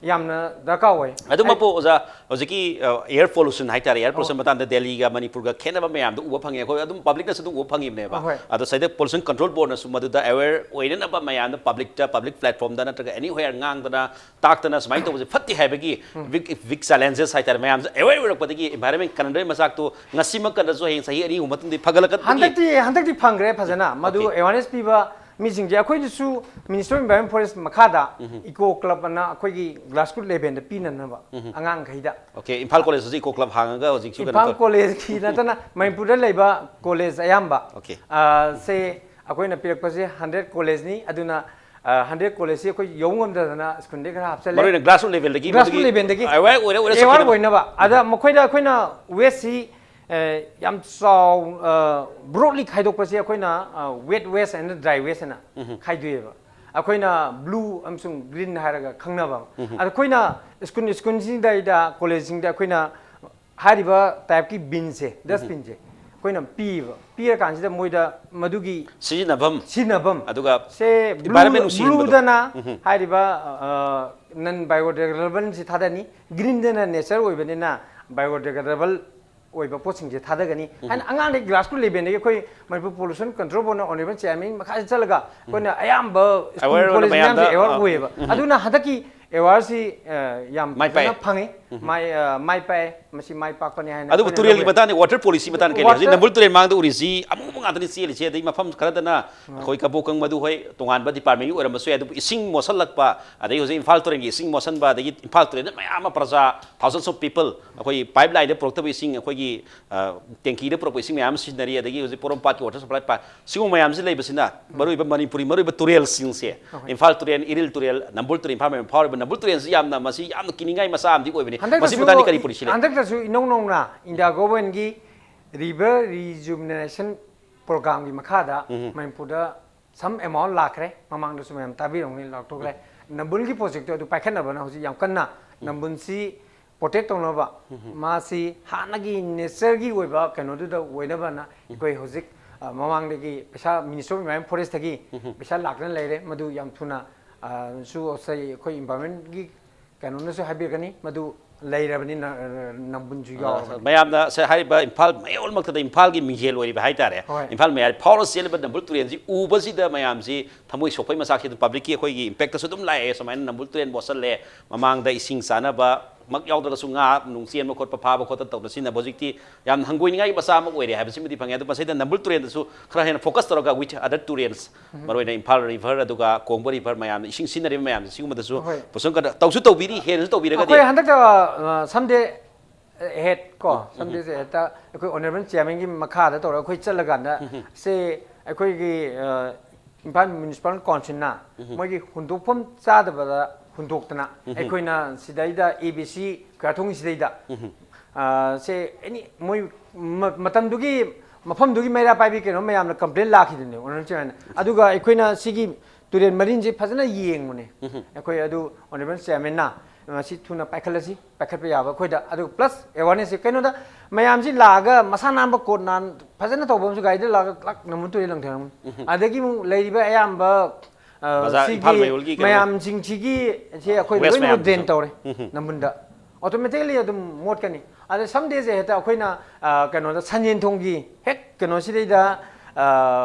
ꯌꯥꯝꯅ ꯗꯔꯀꯥꯔ ꯑꯣꯏ꯫ ꯑꯗꯨꯃꯛꯄꯨ ꯑꯣꯖꯥ, ꯍꯧꯖꯤꯛꯀꯤ ꯑꯦꯌꯔ ꯄꯣꯂꯨꯁꯟ ꯍꯥꯏꯇꯥꯔꯦ, ꯑꯦꯌꯔ ꯄꯣꯂꯨꯁꯟ ꯃꯇꯥꯡꯗ ꯗꯦꯜꯂꯤꯒ ꯃꯅꯤꯄꯨꯔꯒ ꯈꯦꯠꯅꯕ ꯃꯌꯥꯝꯗꯣ ꯎꯕ ꯐꯪꯉꯦ꯫ ꯑꯩꯈꯣꯏ ꯑꯗꯨꯝ ꯄꯕ꯭ꯂꯤꯛꯅꯁꯨ ꯑꯗꯨꯝ ꯎꯕ ꯐꯪꯉꯤꯕꯅꯦꯕ꯫ ꯑꯍꯣꯏ꯫ ꯑꯗꯣ ꯁꯤꯗ ꯄꯣꯂꯨꯁꯟ ꯀꯟꯇ꯭ꯔꯣꯜ ꯕꯣꯔꯗꯅꯁꯨ ꯃꯗꯨꯗ ꯑꯦꯋꯦꯌꯔ ꯑꯣꯏꯅꯅꯕ ꯃꯌꯥꯝꯗ ꯄꯕ꯭ꯂꯤꯛꯇ, ꯄꯕ꯭ꯂꯤꯛ ꯄ꯭ꯂꯦꯠꯐꯣꯝꯗ ꯅꯠꯇ꯭ꯔꯒ ꯑꯦꯅꯤ ꯍꯣꯌꯔ ꯉꯥꯡꯗꯅ ꯇꯥꯛꯇꯅ ꯁꯨꯃꯥꯏꯅ ꯇꯧꯕꯁꯦ ꯐꯠꯇꯦ ꯍꯥꯏꯕꯒꯤ ꯕꯤꯛ ꯕꯤꯛ ꯆꯦꯂꯦꯟꯖꯦꯁ ꯍꯥꯏꯇꯥꯔꯦ, ꯃꯌꯥꯝꯁꯦ ꯑꯦꯋꯦꯌꯔ ꯑꯣꯏꯔꯛꯄꯗꯒꯤ ꯏꯟꯚꯥꯏꯔꯟꯃꯦꯟ ꯀꯟꯅꯗꯕꯒꯤ ꯃꯆꯥꯛꯇꯣ ꯉꯁꯤꯃꯛ ꯀꯟꯅꯁꯨ ꯍꯌꯦꯡ ꯆꯍꯤ ꯑꯅꯤ ꯑꯍꯨꯝ ꯃꯇꯨꯡꯗꯗꯤ ꯐꯒꯠꯂꯛꯀꯗꯕꯒꯤ ꯍꯟꯗꯛꯇꯤ ꯍꯟꯗꯛꯇꯤ ꯐꯪꯈ꯭ꯔꯦ ꯐꯖꯅ꯫ ꯃꯗꯨ Okay. ꯑꯦꯋꯥꯔꯅꯦꯁ ꯄꯤꯕ ꯃꯤꯁꯤꯡꯁꯦ ꯑꯩꯈꯣꯏꯗꯁꯨ ꯃꯤꯅꯤꯁꯇ꯭ꯔꯤ ꯑꯣꯐ ꯏꯟꯚꯥꯏꯔꯣꯟꯃꯦꯟ ꯐꯣꯔꯦꯁ ꯃꯈꯥꯗ ꯏꯀꯣ ꯀ꯭ꯂꯕ ꯑꯅ ꯑꯩꯈꯣꯏꯒꯤ ꯒ꯭ꯔꯥꯁꯔꯨꯠ ꯂꯦꯚꯦꯜꯗ ꯄꯤꯅꯅꯕ ꯑꯉꯥꯡꯈꯩꯗ ꯑꯣꯀꯦ, ꯏꯝꯐꯥꯜ ꯀꯣꯂꯦꯖꯇꯁꯨ ꯏꯀꯣ ꯀ꯭ꯂꯕ ꯍꯥꯡꯉꯒ ꯍꯧꯖꯤꯛꯁꯨ ꯀꯩꯅꯣ ꯏꯝꯐꯥꯜ ꯇꯧꯔꯦ꯫ ꯀꯣꯂꯦꯖꯀꯤ ꯅꯠꯇꯅ ꯃꯅꯤꯄꯨꯔꯗ ꯂꯩꯕ ꯀꯣꯂꯦꯖ ꯑꯌꯥꯝꯕ Okay. ꯑ, ꯁꯦ ꯑꯩꯈꯣꯏꯅ ꯄꯤꯔꯛꯄꯁꯦ ꯍꯟꯗ꯭ꯔꯦꯠ ꯀꯣꯂꯦꯖꯅꯤ꯫ ꯑꯗꯨꯅ ꯍꯟꯗ꯭ꯔꯦꯠ ꯀꯣꯂꯦꯖꯁꯤ ꯑꯩꯈꯣꯏ ꯌꯧ ꯉꯝꯗꯗꯅ ꯁ꯭ꯀꯨꯜꯗꯒꯤ ꯈꯔ ꯍꯥꯞꯆꯜꯂꯦ꯫ ꯃꯔꯨ ꯑꯣꯏꯅ ꯒ꯭ꯔꯥꯁꯔꯨꯠ ꯂꯦꯚꯦꯜꯗꯒꯤ ꯒ꯭ꯔꯥꯁꯔꯨꯠ ꯃꯗꯨꯒꯤ ꯂꯦꯚꯦꯜꯗꯒꯤ ꯑꯦꯋꯦꯌꯔ ꯑꯣꯏꯔ ꯑꯣꯏꯔ ꯑꯦꯋꯥꯔ ꯆꯠꯀꯗꯕ꯫ ꯑꯣꯏꯅꯕ꯫ ꯑꯗ ꯃꯈꯣꯏꯗ ꯑꯩꯈꯣꯏꯅ ꯋꯦꯁꯁꯤ ꯌꯥꯝ ꯆꯥꯎ ꯕ꯭ꯔꯣꯗꯂꯤ ꯈꯥꯏꯗꯣꯛꯄꯁꯦ ꯑꯩꯈꯣꯏꯅ wet waste and dry waste ꯍꯥꯏꯅ ꯈꯥꯏꯗꯣꯛꯑꯦꯕ꯫ ꯑꯩꯈꯣꯏꯅ ꯕ꯭ꯂꯨ ꯑꯃꯁꯨꯡ ꯒ꯭ꯔꯤꯟ ꯍꯥꯏꯔꯒ ꯈꯪꯅꯕ ꯑꯃ꯫ ꯑꯗ ꯑꯩꯈꯣꯏꯅ ꯁ꯭ꯀꯨꯜ ꯁ꯭ꯀꯨꯜꯁꯤꯡꯗꯩꯗ ꯀꯣꯂꯦꯖꯁꯤꯡꯗ ꯑꯩꯈꯣꯏꯅ ꯍꯥꯏꯔꯤꯕ ꯇꯥꯏꯞꯀꯤ ꯕꯤꯟꯁꯦ, ꯗꯁꯕꯤꯟꯁꯦ, ꯑꯩꯈꯣꯏꯅ ꯄꯤꯕ, ꯄꯤꯔꯀꯥꯟꯁꯤꯗ ꯃꯣꯏꯗ ꯃꯗꯨꯒꯤ ꯁꯤꯖꯤꯟꯅꯐꯝ ꯁꯤꯖꯤꯟꯅꯐꯝ ꯑꯗꯨꯒ ꯁꯦ environment ꯅꯨꯡꯁꯤꯍꯟꯕꯗꯣ꯫ ꯕ꯭ꯂꯨꯗꯅ ꯍꯥꯏꯔꯤꯕ ꯅꯟ ꯕꯥꯏꯑꯣꯗꯤꯒ꯭ꯔꯦꯗꯦꯕꯜꯁꯤ ꯊꯥꯗꯅꯤ, ꯒ꯭ꯔꯤꯟꯗꯅ ꯅꯦꯆꯔ ꯑꯣꯏꯕꯅꯤꯅ ꯕꯥꯏꯑꯣꯗꯤꯒ꯭ꯔꯦꯗꯦꯕꯜ ꯑꯣꯏꯕ ꯄꯣꯠꯁꯤꯡꯁꯦ ꯊꯥꯗꯒꯅꯤ ꯍꯥꯏꯅ ꯑꯉꯥꯡꯗꯒꯤ ꯀ꯭ꯂꯥꯁ ꯇꯨ ꯂꯦꯚꯦꯜꯗꯒꯤ ꯑꯩꯈꯣꯏ ꯃꯅꯤꯄꯨꯔ ꯄꯣꯂꯨꯁꯟ ꯀꯟꯇ꯭ꯔꯣꯜ ꯕꯣꯔꯗꯅ ꯑꯣꯅꯔꯦꯕꯜ ꯆꯤꯌꯥꯔꯃꯦꯟ ꯃꯈꯥꯗ ꯆꯠꯂꯒ ꯑꯩꯈꯣꯏꯅ ꯑꯌꯥꯝꯕ Aware ꯑꯣꯏꯅ ꯀꯣꯂꯦꯖ ꯃꯌꯥꯝꯁꯦ ꯃꯌꯥꯝꯗ, ꯑꯦꯋꯥꯔ ꯑ, ꯑꯣꯏꯌꯦꯕ꯫ ꯑꯗꯨꯅ ꯍꯟꯗꯛꯀꯤ ꯑꯦꯋꯥꯔꯁꯤ ꯌꯥꯝ ꯃꯥꯏ ꯄꯥꯛꯑꯦ꯫ ꯐꯖꯅ ꯐꯪꯉꯤ, ꯃꯥꯏ ꯑ, ꯃꯥꯏ ꯄꯥꯛꯑꯦ, ꯃꯁꯤ ꯃꯥꯏ ꯄꯥꯛꯄꯅꯤ ꯍꯥꯏꯅ ꯑꯗꯨꯕꯨ ꯑꯩꯈꯣꯏꯅ ꯇꯨꯔꯦꯜꯒꯤ ꯂꯧꯋꯦ꯫ ꯃꯇꯥꯡꯗ, ꯋꯥꯇꯔ ꯄꯣꯂꯤꯁꯤ ꯃꯇꯥꯡꯗ ꯀꯩ ꯂꯩ? ꯍꯧꯖꯤꯛ ꯋꯥꯇꯔ ꯅꯝꯕꯨꯜ ꯇꯨꯔꯦꯜ ꯃꯥꯡꯗ ꯎꯔꯤꯁꯤ ꯑꯃꯨꯛ ꯑꯃꯨꯛ ꯉꯥꯛꯇꯅꯤ ꯆꯦꯜꯂꯤꯁꯦ, ꯑꯗꯩ ꯃꯐꯝ ꯈꯔꯗꯅ ꯑꯩꯈꯣꯏ ꯀꯕꯣꯀꯪ ꯃꯗꯨ ꯍꯣꯏ ꯇꯣꯉꯥꯟꯕ ꯗꯤꯄꯥꯔꯠꯃꯦꯟꯒꯤ ꯑꯣꯏꯔꯝꯕꯁꯨ ꯌꯥꯏ, ꯑꯗꯨꯕꯨ ꯏꯁꯤꯡ ꯃꯣꯠꯁꯜꯂꯛꯄ, ꯑꯗꯒꯤ ꯍꯧꯖꯤꯛ ꯏꯝꯐꯥꯜ ꯇꯨꯔꯦꯜꯒꯤ ꯏꯁꯤꯡ ꯃꯣꯠꯁꯟꯕ, ꯑꯗꯒꯤ ꯏꯝꯐꯥꯜ ꯇꯨꯔꯦꯜꯗ ꯃꯌꯥꯝ ꯑꯃ ꯄ꯭ꯔꯖꯥ, thousands of people, ꯑꯩꯈꯣꯏ ꯄꯥꯏꯞ ꯂꯥꯏꯟꯗ ꯄꯨꯔꯛꯇꯕ ꯏꯁꯤꯡ, ꯑꯩꯈꯣꯏꯒꯤ ꯑ, ꯇꯦꯡꯀꯤꯗ ꯄꯨꯔꯛꯄ ꯏꯁꯤꯡ ꯃꯌꯥꯝ ꯑꯃ ꯁꯤꯖꯤꯟꯅꯔꯤ, ꯑꯗꯒꯤ ꯍꯧꯖꯤꯛ ꯄꯣꯔꯣꯝꯄꯥꯠꯀꯤ ꯋꯥꯇꯔ ꯁꯄ꯭ꯂꯥꯏ ꯄꯥꯏꯞ, ꯁꯤꯒꯨꯝꯕ ꯃꯌꯥꯝꯁꯤ ꯂꯩꯕꯁꯤꯅ ꯃꯔꯨꯑꯣꯏꯕ ꯃꯅꯤꯄꯨꯔꯤ ꯃꯔꯨꯑꯣꯏꯕ ꯇꯨꯔꯦꯜꯁꯤꯡꯁꯦ, ꯏꯝꯐꯥꯜ ꯇꯨꯔꯦꯜ, ꯏꯔꯤꯜ ꯇꯨꯔꯦꯜ, ꯅꯝꯕꯨꯜ ꯇꯨꯔꯦꯜ, ꯏꯝꯐꯥꯜ ꯃꯌꯥꯝ ꯐꯥꯎꯔꯤꯕ ꯅꯝꯕꯨꯜ ꯇꯨꯔꯦꯜꯁꯤ ꯌꯥꯝꯅ, ꯃꯁꯤ ꯌꯥꯝꯅ ꯀꯤꯅꯤꯡꯉꯥꯏ ꯃꯆꯥ ꯑꯃꯗꯤ ꯑꯣꯏꯕꯅꯤ꯫ ꯃꯁꯤ ꯃꯇꯥꯡꯗ ꯀꯔꯤ ꯄꯣꯂꯤꯁꯤ ꯂꯩ? ꯍꯟꯗꯛꯇꯁꯨ ꯏꯅꯧ ꯅꯧꯅ ꯏꯟꯗꯤꯌꯥ ꯒꯣꯚꯔꯟꯃꯦꯟꯒꯤ ꯔꯤꯚꯔ ꯔꯤꯖꯨꯕꯤꯅꯦꯁꯟ ꯄ꯭ꯔꯣꯒ꯭ꯔꯥꯝꯒꯤ ꯃꯈꯥꯗ ꯃꯅꯤꯄꯨꯔꯗ ꯁꯝ ꯑꯦꯃꯥꯎꯟ ꯂꯥꯛꯈ꯭ꯔꯦ, ꯃꯃꯥꯡꯗꯁꯨ ꯃꯌꯥꯝ ꯇꯥꯕꯤꯔꯝꯒꯅꯤ, ꯂꯥꯎꯊꯣꯛꯈ꯭ꯔꯦ꯫ ꯅꯝꯕꯨꯜꯒꯤ ꯄ꯭ꯔꯣꯖꯦꯛꯇꯣ ꯑꯗꯨ ꯄꯥꯏꯈꯠꯅꯕꯅ ꯍꯧꯖꯤꯛ ꯌꯥꯝ ꯀꯟꯅ ꯅꯝꯕꯨꯜꯁꯤ ꯄ꯭ꯔꯣꯇꯦꯛ ꯇꯧꯅꯕ, ꯃꯥꯁꯤ ꯍꯥꯟꯅꯒꯤ ꯅꯦꯆꯔꯒꯤ ꯑꯣꯏꯕ ꯀꯩꯅꯣꯗꯨꯗ ꯑꯣꯏꯅꯕꯅ ꯑꯩꯈꯣꯏ ꯍꯧꯖꯤꯛ ꯑ, ꯃꯃꯥꯡꯗꯒꯤ ꯄꯩꯁꯥ ꯃꯤꯅꯤꯁꯇ꯭ꯔꯤ ꯑꯣꯐ ꯏꯟꯚꯥꯏꯔꯣꯟꯃꯦꯟ ꯐꯣꯔꯦꯁꯇꯒꯤ ꯄꯩꯁꯥ ꯂꯥꯛꯇꯅ ꯂꯩꯔꯦ꯫ ꯃꯗꯨ ꯌꯥꯝ ꯊꯨꯅ ꯑ, ꯁꯨ ꯉꯁꯥꯏ ꯑꯩꯈꯣꯏ ꯏꯟꯚꯥꯏꯔꯣꯟꯃꯦꯟꯒꯤ ꯀꯩꯅꯣꯅꯁꯨ ꯍꯥꯏꯕꯤꯔꯛꯀꯅꯤ, ꯃꯗꯨ ꯂꯩꯔꯕꯅꯤꯅ, ꯑ, ꯅꯝꯕꯨꯜꯁꯨ ꯌꯥꯎꯔꯕꯅꯤ꯫ ꯃꯌꯥꯝꯅ ꯁꯦ ꯍꯥꯏꯔꯤꯕ ꯏꯝꯐꯥꯜ ꯃꯌꯣꯜꯃꯛꯇꯗ ꯏꯝꯐꯥꯜꯒꯤ ꯃꯤꯡꯖꯦꯜ ꯑꯣꯏꯔꯤꯕ ꯍꯥꯏꯇꯥꯔꯦ, ꯍꯣꯏ꯫ ꯏꯝꯐꯥꯜ ꯃꯌꯥꯏ ꯐꯥꯎꯔ ꯆꯦꯜꯂꯤꯕ ꯅꯝꯕꯨꯜ ꯇꯨꯔꯦꯜꯁꯤ ꯎꯕꯁꯤꯗ ꯃꯌꯥꯝꯁꯤ ꯊꯃꯣꯏ ꯁꯣꯛꯄꯩ ꯃꯆꯥꯛꯁꯤ ꯑꯗꯨꯝ ꯄꯕ꯭ꯂꯤꯛꯀꯤ ꯑꯩꯈꯣꯏꯒꯤ ꯏꯝꯄꯦꯛꯇꯁꯨ ꯑꯗꯨꯝ ꯂꯥꯛꯑꯦ꯫ ꯁꯨꯃꯥꯏꯅ ꯅꯝꯕꯨꯜ ꯇꯨꯔꯦꯜ ꯃꯣꯠꯁꯜꯂꯦ, ꯃꯃꯥꯡꯗ ꯏꯁꯤꯡ ꯆꯥꯅꯕ ꯃꯛ ꯌꯥꯎꯗ꯭ꯔꯒꯁꯨ ꯉꯥ ꯅꯨꯡ ꯆꯦꯟꯕ ꯈꯣꯠꯄ, ꯐꯥꯕ ꯈꯣꯠꯄ ꯇꯧꯅ ꯁꯤꯖꯤꯟꯅꯕ ꯍꯧꯖꯤꯛꯇꯤ ꯌꯥꯝ ꯍꯪꯒꯣꯏꯅꯤꯡꯉꯥꯏꯒꯤ ꯃꯆꯥꯛ ꯑꯃ ꯑꯣꯏꯔꯦ ꯍꯥꯏꯕꯁꯤꯃꯗꯤ ꯐꯪꯉꯦ꯫ ꯑꯗꯨ ꯃꯁꯤꯗ ꯅꯝꯕꯨꯜ ꯇꯨꯔꯦꯜꯗꯁꯨ ꯈꯔ ꯍꯦꯟꯅ ꯐꯣꯀꯁ ꯇꯧꯔꯒ with other ꯇꯨꯔꯦꯜꯁ, ꯃꯔꯨꯑꯣꯏꯅ ꯏꯝꯐꯥꯜ ꯔꯤꯚꯔ ꯑꯗꯨꯒ ꯀꯣꯡꯕ ꯔꯤꯚꯔ ꯃꯌꯥꯝꯅ ꯏꯁꯤꯡ ꯁꯤꯖꯤꯟꯅꯔꯤꯕ ꯃꯌꯥꯝꯁꯦ, ꯁꯤꯒꯨꯝꯕꯗꯁꯨ ꯍꯣꯏ꯫ ꯄꯨꯁꯟ ꯀꯗ-, ꯇꯧꯁꯨ ꯇꯧꯕꯤꯔꯤ, ꯍꯦꯟꯅꯁꯨ ꯇꯧꯕꯤꯔꯒꯗꯤ꯫ ꯑꯩꯈꯣꯏ ꯍꯟꯗꯛꯇ ꯁꯝꯗꯦ ꯍꯦꯠ ꯀꯣ, ꯁꯝꯗꯦꯁꯦ ꯍꯦꯠꯇ ꯑꯩꯈꯣꯏ ꯑꯣꯅꯔꯦꯕꯜ ꯆꯤꯌꯥꯔꯃꯦꯟꯒꯤ ꯃꯈꯥꯗ ꯇꯧꯔꯒ ꯑꯩꯈꯣꯏ ꯆꯠꯂꯀꯥꯟꯗ ꯁꯦ ꯑꯩꯈꯣꯏꯒꯤ ꯑ, ꯏꯝꯐꯥꯜ ꯃ꯭ꯌꯨꯅꯤꯁꯤꯄꯥꯜ ꯀꯥꯎꯟꯁꯤꯜꯅ ꯃꯣꯏꯒꯤ ꯍꯨꯟꯗꯣꯛꯐꯝ ꯆꯥꯗꯕꯗ ꯍꯨꯟꯗꯣꯛꯇꯅ ꯑꯩꯈꯣꯏꯅ ꯁꯤꯗꯩꯗ ꯑꯦ ꯕꯤ ꯁꯤ ꯀꯌꯥꯊꯣꯡ ꯁꯤꯗꯩꯗ ꯑ, ꯁꯦ ꯑꯦꯅꯤ ꯃꯣꯏ ꯃ-, ꯃꯇꯝꯗꯨꯒꯤ ꯃꯐꯝꯗꯨꯒꯤ ꯃꯩꯔꯥ ꯄꯥꯏꯕꯤ ꯀꯩꯅꯣ ꯃꯌꯥꯝꯅ ꯀꯝꯄ꯭ꯂꯦꯟ ꯂꯥꯛꯈꯤꯗꯕꯅꯦ ꯑꯣꯅꯔꯦꯕꯜ ꯆꯤꯌꯥꯔꯃꯦꯟ꯫ ꯑꯗꯨꯒ ꯑꯩꯈꯣꯏꯅ ꯁꯤꯒꯤ ꯇꯨꯔꯦꯜ ꯃꯔꯤꯟꯁꯦ ꯐꯖꯅ ꯌꯦꯡꯕꯅꯦ꯫ ꯑꯩꯈꯣꯏ ꯑꯗꯨ ꯑꯣꯅꯔꯦꯕꯜ ꯆꯤꯌꯥꯔꯃꯦꯟꯅ ꯃꯁꯤ ꯊꯨꯅ ꯄꯥꯏꯈꯠꯂꯁꯤ, ꯄꯥꯏꯈꯠꯄ ꯌꯥꯕ ꯑꯩꯈꯣꯏꯗ꯫ ꯑꯗꯨꯒ ꯄ꯭ꯂꯁ ꯑꯦꯋꯥꯔꯅꯦꯁꯁꯦ ꯀꯩꯅꯣꯗ ꯃꯌꯥꯝꯁꯤ ꯂꯥꯛꯑꯒ ꯃꯁꯥ ꯅꯥꯟꯕ ꯀꯣꯠ ꯅꯥꯟ ꯐꯖꯅ ꯇꯧꯕ ꯑꯃꯁꯨ ꯒꯥꯔꯤꯗ ꯂꯥꯛꯑꯒ ꯂꯥꯛ ꯅꯝꯃꯨ ꯇꯣꯏ ꯂꯪꯊꯔꯝꯃꯤ꯫ ꯑꯗꯒꯤ ꯑꯃꯨꯛ ꯂꯩꯔꯤꯕ ꯑꯌꯥꯝꯕ ꯑ, ꯕꯖꯥꯔ, ꯁꯤꯒꯤ ꯏꯝꯐꯥꯜ ꯃꯌꯣꯜꯒꯤ ꯀꯩꯅꯣ? ꯃꯌꯥꯝꯁꯤꯡꯁꯤꯒꯤ ꯁꯦ ꯑꯩꯈꯣꯏ waste ꯂꯣꯏꯅꯃꯛ ꯃꯌꯥꯝꯗꯨꯁꯨ? Drain ꯇꯧꯔꯦ꯫ ꯎꯝ꯫ ꯅꯝꯕꯨꯟꯗ꯫ Automatically ꯑꯗꯨꯝ ꯃꯣꯠꯀꯅꯤ꯫ ꯑꯗ some days ꯁꯦ ꯍꯦꯛꯇ ꯑꯩꯈꯣꯏꯅ ꯑ, ꯀꯩꯅꯣꯗ ꯁꯟꯖꯦꯟ ꯊꯣꯡꯒꯤ ꯍꯦꯛ ꯀꯩꯅꯣꯁꯤꯗꯩꯗ ꯑ,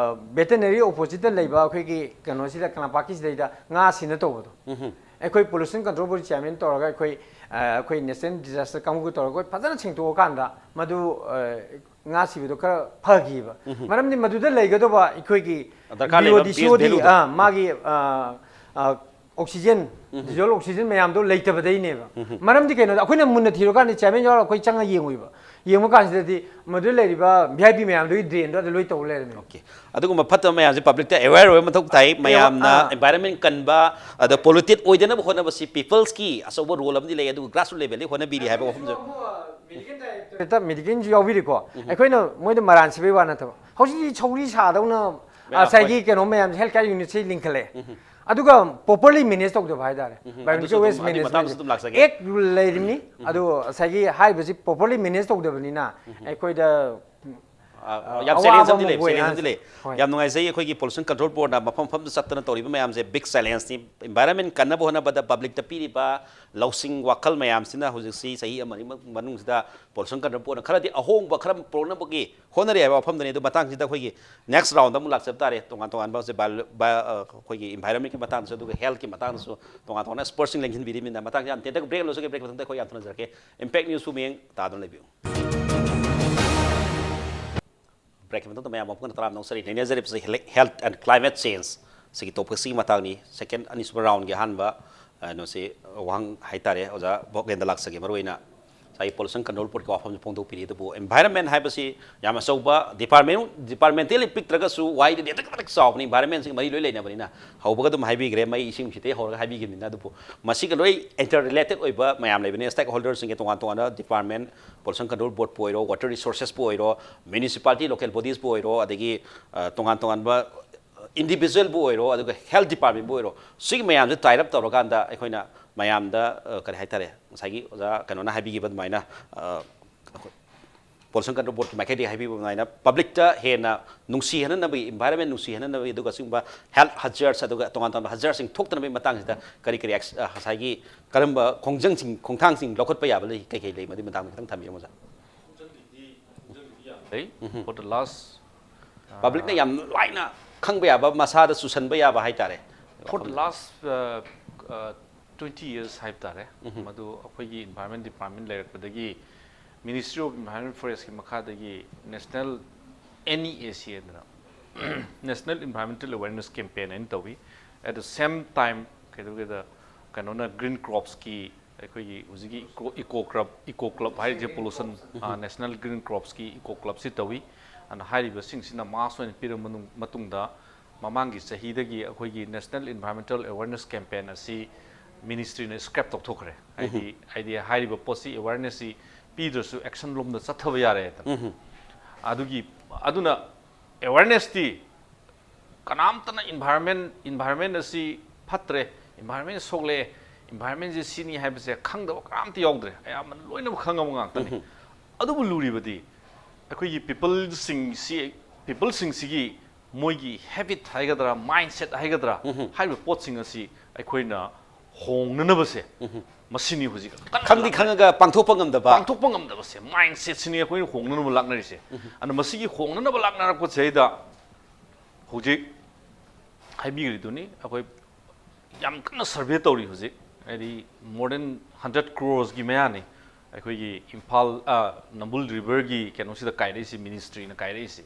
Veterinary opposite ꯇ ꯂꯩꯕ ꯑꯩꯈꯣꯏꯒꯤ ꯀꯩꯅꯣꯁꯤꯗ ꯀꯪꯂꯥꯄꯥꯠꯀꯤꯁꯤꯗꯩꯗ ꯉꯥ ꯁꯤꯅ ꯇꯧꯕꯗꯣ꯫ ꯎꯝ꯫ ꯑꯩꯈꯣꯏ Pollution Control Board Chairman ꯇꯧꯔꯒ ꯑꯩꯈꯣꯏ ꯑ, ꯑꯩꯈꯣꯏ National Disaster ꯀꯥꯡꯕꯨꯒ ꯇꯧꯔꯒ ꯑꯩꯈꯣꯏ ꯐꯖꯅ ꯁꯦꯡꯗꯣꯛꯑꯀꯥꯟꯗ ꯃꯗꯨ ꯑ, ꯉꯥ ꯁꯤꯕꯗꯣ ꯈꯔ ꯐꯈꯤꯕ꯫ ꯎꯝ꯫ ꯃꯔꯝꯗꯤ ꯃꯗꯨꯗ ꯂꯩꯒꯗꯧꯕ ꯑꯩꯈꯣꯏꯒꯤ ꯗꯔꯀꯥꯔ ꯂꯩꯕ B O D, base value ꯗꯣ꯫ ꯑ, ꯃꯥꯒꯤ ꯑ, ꯑ, oxygen, ꯎꯝ꯫ Dissolve oxygen ꯃꯌꯥꯝꯗꯣ ꯂꯩꯇꯕꯗꯩꯅꯦꯕ꯫ ꯎꯝ꯫ ꯃꯔꯝꯗꯤ ꯀꯩꯅꯣꯗ ꯑꯩꯈꯣꯏꯅ ꯃꯨꯟꯅ ꯊꯤꯔꯨꯀꯥꯟꯗ chairman ꯌꯥꯎꯔꯒ ꯑꯩꯈꯣꯏ ꯆꯪꯉ ꯌꯦꯡꯉꯨꯏꯕ꯫ ꯌꯦꯡꯕ ꯀꯥꯟꯁꯤꯗꯗꯤ ꯃꯗꯨꯗ ꯂꯩꯔꯤꯕ V I P ꯃꯌꯥꯝꯗꯨꯒꯤ drain ꯗꯣ ꯑꯗꯨ ꯂꯣꯏ ꯇꯧ ꯂꯩꯔꯝꯃꯦ꯫ Okay꯫ ꯑꯗꯨꯒꯨꯝꯕ ꯐꯠꯇꯕ ꯃꯌꯥꯝꯁꯦ public ꯇ aware ꯑꯣꯏꯕ ꯃꯊꯧ ꯇꯥꯏ꯫ ꯑꯦꯋꯥ-, ꯃꯌꯥꯝꯅ ꯑꯥ꯫ Environment ꯀꯟꯕ, ꯑꯗ polluted ꯑꯣꯏꯗꯅꯕ ꯍꯣꯠꯅꯕꯁꯤ people's ꯀꯤ ꯑꯆꯧꯕ role ꯑꯃꯗꯤ ꯂꯩ, ꯑꯗꯨꯒ grassroots level ꯗꯒꯤ ꯍꯣꯠꯅꯕꯤꯔꯤ ꯍꯥꯏꯕ ꯋꯥꯐꯝꯁꯦ꯫ ꯍꯦꯛꯇ medical ꯁꯨ ꯌꯥꯎꯕꯤꯔꯤꯀꯣ꯫ ꯎꯝ꯫ ꯑꯩꯈꯣꯏꯅ ꯃꯣꯏꯗ ꯃꯔꯥꯟ ꯁꯤꯕꯩ ꯋꯥ ꯅꯠꯇꯕ꯫ ꯍꯧꯖꯤꯛꯇꯤ ꯁꯧꯒ꯭ꯔꯤ ꯁꯥꯗꯧꯅ ꯃꯌꯥꯝ ꯉꯁꯥꯏꯒꯤ ꯍꯣꯏ꯫ ꯀꯩꯅꯣ ꯃꯌꯥꯝꯁꯦ health care unit ꯁꯤ ꯂꯤꯡꯈꯠꯂꯛꯑꯦ꯫ ꯎꯝ꯫ ꯑꯗꯨꯒ properly manage ꯇꯧꯗꯕ ꯍꯥꯏꯇꯥꯔꯦ꯫ ꯎꯝ꯫ Environmental ꯑꯗꯨꯁꯨ ꯑꯗꯨꯝ, waste ꯑꯗꯨꯒꯤ management ꯃꯇꯥꯡꯗꯁꯨ ꯑꯗꯨꯝ ꯂꯥꯛꯆꯒꯦ꯫ Act ꯂꯩꯔꯤꯕꯅꯤ꯫ ꯎꯝ꯫ ꯑꯗꯨ ꯉꯁꯥꯏꯒꯤ ꯍꯥꯏꯔꯤꯕꯁꯤ properly manage ꯇꯧꯗꯕꯅꯤꯅ ꯎꯝ꯫ ꯑꯩꯈꯣꯏꯗ ꯑ, ꯑ, ꯌꯥꯝ ꯑꯋꯥꯕ challenge ꯑꯃꯗꯤ ꯑꯃ ꯂꯩ, ꯑꯣꯏ꯫ Challenge ꯑꯃꯗꯤ ꯂꯩ꯫ ꯍꯣꯏ꯫ ꯌꯥꯝ ꯅꯨꯡꯉꯥꯏꯖꯩ, ꯑꯩꯈꯣꯏꯒꯤ Pollution Control Board ꯅ ꯃꯐꯝ ꯃꯐꯝꯗ ꯆꯠꯇꯅ ꯇꯧꯔꯤꯕ ꯃꯌꯥꯝꯁꯦ big challenge ꯅꯤ꯫ Environment ꯀꯟꯅꯕ ꯍꯣꯠꯅꯕꯗ public ꯇ ꯄꯤꯔꯤꯕ ꯂꯧꯁꯤꯡ ꯋꯥꯈꯜ ꯃꯌꯥꯝꯁꯤꯅ ꯍꯧꯖꯤꯛꯁꯤ ꯆꯍꯤ ꯑꯃ ꯑꯅꯤꯃꯛ ꯃꯅꯨꯡꯁꯤꯗ Pollution Control Board ꯅ ꯈꯔꯗꯤ ꯑꯍꯣꯡꯕ ꯈꯔ ꯄꯨꯔꯛꯅꯕꯒꯤ ꯍꯣꯠꯅꯔꯤ ꯍꯥꯏꯕ ꯋꯥꯐꯝꯗꯅꯤ꯫ ꯑꯗꯨ ꯃꯇꯥꯡꯁꯤꯗ ꯑꯩꯈꯣꯏꯒꯤ next round ꯑꯃꯨꯛ ꯂꯥꯛꯆꯕ ꯇꯥꯔꯦ꯫ ꯇꯣꯉꯥꯟ ꯇꯣꯉꯥꯟꯕ ꯍꯧꯖꯤꯛ bio-, bio-, ꯑ, ꯑꯩꯈꯣꯏꯒꯤ environment ꯀꯤ ꯃꯇꯥꯡꯗꯁꯨ, ꯑꯗꯨꯒ health ꯀꯤ ꯃꯇꯥꯡꯗꯁꯨ ꯇꯣꯉꯥꯟ ꯇꯣꯉꯥꯟꯕ experts ꯁꯤꯡ ꯂꯦꯡꯁꯤꯟꯕꯤꯔꯤꯕꯅꯤꯅ꯫ ꯃꯇꯥꯡꯁꯤꯗ ꯌꯥꯝ ꯇꯦꯟꯇꯛ break ꯂꯧꯖꯒꯦ꯫ Break ꯃꯇꯨꯡꯗ ꯑꯩꯈꯣꯏ ꯌꯥꯝ ꯊꯨꯅ ꯍꯟꯖꯔꯛꯀꯦ꯫ Impact News ꯄꯨꯛꯅꯤꯡ ꯇꯥꯗꯨꯅ ꯂꯩꯕꯤꯌꯨ꯫ Break ꯀꯤ ꯃꯇꯨꯡꯗ ꯃꯌꯥꯝ ꯑꯃꯨꯛ ꯍꯟꯅ ꯇꯔꯥꯝꯅ ꯑꯣꯛꯆꯔꯤ꯫ ꯅꯩꯅꯖꯔꯤꯕꯁꯤ health and climate change ꯁꯤꯒꯤ topic ꯁꯤꯒꯤ ꯃꯇꯥꯡꯅꯤ꯫ Second, ꯑꯅꯤꯁꯨꯕ round ꯀꯤ ꯑꯍꯥꯟꯕ, ꯑ, ꯀꯩꯅꯣꯁꯤ, ꯋꯥꯍꯪ ꯍꯥꯏꯇꯥꯔꯦ, ꯑꯣꯖꯥ ꯚꯣꯒꯦꯟꯗ ꯂꯥꯛꯆꯒꯦ꯫ ꯃꯔꯨꯑꯣꯏꯅ ꯉꯁꯥꯏꯒꯤ Pollution Control Board ꯀꯤ ꯋꯥꯐꯝꯁꯨ ꯐꯣꯡꯗꯣꯛꯄꯤꯔꯤ꯫ ꯑꯗꯨꯕꯨ environment ꯍꯥꯏꯕꯁꯤ ꯌꯥꯝ ꯑꯆꯧꯕ department, department ꯇꯦꯜꯂꯤ ꯄꯤꯛꯇ꯭ꯔꯒꯁꯨ widely ꯑꯗꯨꯛꯀꯤ ꯃꯇꯤꯛ ꯆꯥꯎꯕꯅꯤ꯫ Environment ꯁꯤꯒ ꯃꯔꯤ ꯂꯣꯏ ꯂꯩꯅꯕꯅꯤꯅ ꯍꯧꯕꯒ ꯑꯗꯨꯝ ꯍꯥꯏꯕꯤꯈ꯭ꯔꯦ, ꯃꯩ ꯏꯁꯤꯡ ꯅꯨꯡꯁꯤꯠꯇꯒꯤ ꯍꯧꯔꯒ ꯍꯥꯏꯕꯤꯈꯤꯕꯅꯤꯅ꯫ ꯑꯗꯨꯕꯨ ꯃꯁꯤꯒ ꯂꯣꯏ interrelated ꯑꯣꯏꯕ ꯃꯌꯥꯝ ꯂꯩꯕꯅꯤ꯫ Stakeholder ꯁꯤꯡꯒꯤ ꯇꯣꯉꯥꯟ ꯇꯣꯉꯥꯟꯕ department, Pollution Control Board ꯄꯨ ꯑꯣꯏꯔꯣ, water resources ꯄꯨ ꯑꯣꯏꯔꯣ, municipality, local bodies ꯄꯨ ꯑꯣꯏꯔꯣ, ꯑꯗꯒꯤ, ꯑ, ꯇꯣꯉꯥꯟ ꯇꯣꯉꯥꯟꯕ individual ꯕꯨ ꯑꯣꯏꯔꯣ, ꯑꯗꯨꯒ health department ꯕꯨ ꯑꯣꯏꯔꯣ, ꯁꯤꯒꯤ ꯃꯌꯥꯝꯁꯦ tie up ꯇꯧꯔꯀꯥꯟꯗ ꯑꯩꯈꯣꯏꯅ ꯃꯌꯥꯝꯗ, ꯑ, ꯀꯔꯤ ꯍꯥꯏꯇꯥꯔꯦ, ꯉꯁꯥꯏꯒꯤ ꯑꯣꯖꯥ ꯀꯩꯅꯣꯅ ꯍꯥꯏꯕꯤꯈꯤꯕ ꯑꯗꯨꯃꯥꯏꯅ, ꯑ, ꯑꯩꯈꯣꯏ ꯄꯣꯂꯨꯁꯟ ꯀꯟꯇ꯭ꯔꯣꯜ ꯕꯣꯔꯗꯀꯤ ꯃꯥꯏꯀꯩꯗꯒꯤ ꯍꯥꯏꯕꯤꯕ ꯑꯗꯨꯃꯥꯏꯅ ꯄꯕ꯭ꯂꯤꯛꯇ ꯍꯦꯟꯅ ꯅꯨꯡꯁꯤ ꯍꯟꯅꯅꯕꯒꯤ, ꯏꯟꯚꯥꯏꯔꯟꯃꯦꯟ ꯅꯨꯡꯁꯤ ꯍꯟꯅꯅꯕꯒꯤ, ꯑꯗꯨꯒ ꯑꯁꯤꯒꯨꯝꯕ ꯍꯦꯜꯊ ꯍꯖꯥꯔꯠꯁ, ꯑꯗꯨꯒ ꯇꯣꯉꯥꯟ ꯇꯣꯉꯥꯟꯕ ꯍꯖꯥꯔꯠꯁꯤꯡ ꯊꯣꯛꯇꯅꯕꯒꯤ ꯃꯇꯥꯡꯁꯤꯗ ꯀꯔꯤ ꯀꯔꯤ ꯑꯦꯛꯁ-, ꯑ, ꯉꯁꯥꯏꯒꯤ ꯀꯔꯝꯕ ꯈꯣꯡꯖꯪꯁꯤꯡ, ꯈꯣꯡꯊꯥꯡꯁꯤꯡ ꯂꯧꯈꯠꯄ ꯌꯥꯕ ꯂꯩ, ꯀꯩ ꯀꯩ ꯂꯩ, ꯃꯗꯨꯒꯤ ꯃꯇꯥꯡꯗ ꯈꯤꯇꯪ ꯊꯝꯕꯤꯔꯝꯃꯣ, ꯁꯥꯔ꯫ ꯂꯩ꯫ For the last, ꯄꯕ꯭ꯂꯤꯛꯅ ꯌꯥꯝ ꯂꯥꯏꯅ ꯈꯪꯕ ꯌꯥꯕ, ꯃꯁꯥꯗ ꯆꯨꯁꯟꯕ ꯌꯥꯕ ꯍꯥꯏꯇꯥꯔꯦ꯫ For the last uh, uh, twenty years ꯍꯥꯏꯕ ꯇꯥꯔꯦ, ꯃꯗꯨ ꯑꯩꯈꯣꯏꯒꯤ ꯏꯟꯚꯥꯏꯔꯟꯃꯦꯟ ꯗꯤꯄꯥꯔꯠꯃꯦꯟ ꯂꯩꯔꯛꯄꯗꯒꯤ Ministry of Environment Forestꯀꯤ ꯃꯈꯥꯗꯒꯤ National N E A C ꯍꯥꯏꯗꯅ National Environmental Awareness Campaign ꯍꯥꯏꯅ ꯇꯧꯏ꯫ At the same time, ꯀꯩꯗꯧꯒꯦꯗ, ꯀꯩꯅꯣꯅ ꯒ꯭ꯔꯤꯟ ꯀ꯭ꯔꯣꯞꯁꯀꯤ, ꯑꯩꯈꯣꯏꯒꯤ ꯍꯧꯖꯤꯛꯀꯤ eco eco club, eco club ꯍꯥꯏꯔꯤꯁꯦ ꯄꯣꯂꯨꯁꯟ, ꯅꯦꯁꯅꯦꯜ ꯒ꯭ꯔꯤꯟ ꯀ꯭ꯔꯣꯞꯁꯀꯤ ꯏꯀꯣ ꯀ꯭ꯂꯕꯁꯤ ꯇꯧꯏ꯫ ꯑꯗꯨꯅ ꯍꯥꯏꯔꯤꯕꯁꯤꯡꯁꯤꯅ ꯃꯥꯁ ꯑꯣꯏꯅ ꯄꯤꯔꯕ ꯃꯅꯨꯡ-, ꯃꯇꯨꯡꯗ ꯃꯃꯥꯡꯒꯤ ꯆꯍꯤꯗꯒꯤ ꯑꯩꯈꯣꯏꯒꯤ National Environmental Awareness Campaign ꯑꯁꯤ ꯃꯤꯅꯤꯁꯇ꯭ꯔꯤꯅ ꯁ꯭ꯀ꯭ꯔꯦꯞ ꯇꯧꯊꯣꯛꯈ꯭ꯔꯦ꯫ ꯍꯥꯏꯗꯤ, ꯍꯥꯏꯗꯤ ꯍꯥꯏꯔꯤꯕ ꯄꯣꯠꯁꯤ, ꯑꯦꯋꯦꯔꯅꯦꯁꯁꯤ ꯄꯤꯗ꯭ꯔꯁꯨ ꯑꯦꯛꯁꯟ ꯂꯣꯝꯗ ꯆꯠꯊꯕ ꯌꯥꯔꯦ ꯍꯥꯏꯗꯅ꯫ ꯑꯗꯨꯒꯤ, ꯑꯗꯨꯅ ꯑꯦꯋꯦꯔꯅꯦꯁꯇꯤ ꯀꯅꯥꯝꯇꯅ ꯏꯟꯚꯥꯏꯔꯟꯃꯦꯟ, ꯏꯟꯚꯥꯏꯔꯟꯃꯦꯟ ꯑꯁꯤ ꯐꯠꯇ꯭ꯔꯦ, ꯏꯟꯚꯥꯏꯔꯟꯃꯦꯟ ꯁꯣꯛꯂꯛꯑꯦ, ꯏꯟꯚꯥꯏꯔꯟꯃꯦꯟꯁꯤ ꯁꯤꯅꯤ ꯍꯥꯏꯕꯁꯦ ꯈꯪꯗꯕ ꯀꯅꯥꯝꯇ ꯌꯥꯎꯗ꯭ꯔꯦ꯫ ꯑꯌꯥꯝꯕꯅ ꯂꯣꯏꯅꯃꯛ ꯈꯪꯉꯕ ꯉꯥꯛꯇꯅꯤ꯫ ꯑꯗꯨꯕꯨ ꯂꯨꯔꯤꯕꯗꯤ ꯑꯩꯈꯣꯏꯒꯤ ꯄꯤꯄꯜꯁꯤꯡꯁꯤ, ꯄꯤꯄꯜꯁꯤꯡꯁꯤꯒꯤ ꯃꯣꯏꯒꯤ ꯍꯦꯕꯤꯠ ꯍꯥꯏꯒꯗ꯭ꯔꯥ, ꯃꯥꯏꯟꯁꯦꯠ ꯍꯥꯏꯒꯗ꯭ꯔꯥ, ꯍꯥꯏꯔꯤꯕ ꯄꯣꯠꯁꯤꯡ ꯑꯁꯤ ꯑꯩꯈꯣꯏꯅ ꯍꯣꯡꯅꯅꯕꯁꯦ, ꯃꯁꯤꯅꯤ ꯍꯧꯖꯤꯛ ꯀꯟꯅ ꯈꯪꯗꯤ ꯈꯪꯉꯒ ꯄꯥꯡꯊꯣꯛꯄ ꯉꯝꯗꯕ꯫ ꯄꯥꯡꯊꯣꯛꯄ ꯉꯝꯗꯕꯁꯦ, ꯃꯥꯏꯟꯁꯦꯠꯁꯤꯅꯤ ꯑꯩꯈꯣꯏꯅ ꯍꯣꯡꯅꯅꯕ ꯂꯥꯛꯅꯔꯤꯁꯦ꯫ ꯑꯗꯨꯅ ꯃꯁꯤꯒꯤ ꯍꯣꯡꯅꯅꯕ ꯂꯥꯛꯅꯔꯛꯄꯁꯤꯗꯩꯗ ꯍꯧꯖꯤꯛ ꯍꯥꯏꯕꯤꯔꯤꯗꯨꯅꯤ, ꯑꯩꯈꯣꯏ ꯌꯥꯝ ꯀꯟꯅ ꯁꯔꯚꯦ ꯇꯧꯔꯤ ꯍꯧꯖꯤꯛ꯫ ꯍꯥꯏꯗꯤ more than hundred crores ꯀꯤ ꯃꯌꯥꯅꯤ ꯑꯩꯈꯣꯏꯒꯤ ꯏꯝꯐꯥꯜ, ꯑ, ꯅꯝꯕꯨꯜ ꯔꯤꯚꯔꯒꯤ ꯀꯩꯅꯣꯁꯤꯗ ꯀꯥꯏꯔꯛꯏꯁꯤ, ꯃꯤꯅꯤꯁꯇ꯭ꯔꯤꯅ ꯀꯥꯏꯔꯛꯏꯁꯤ꯫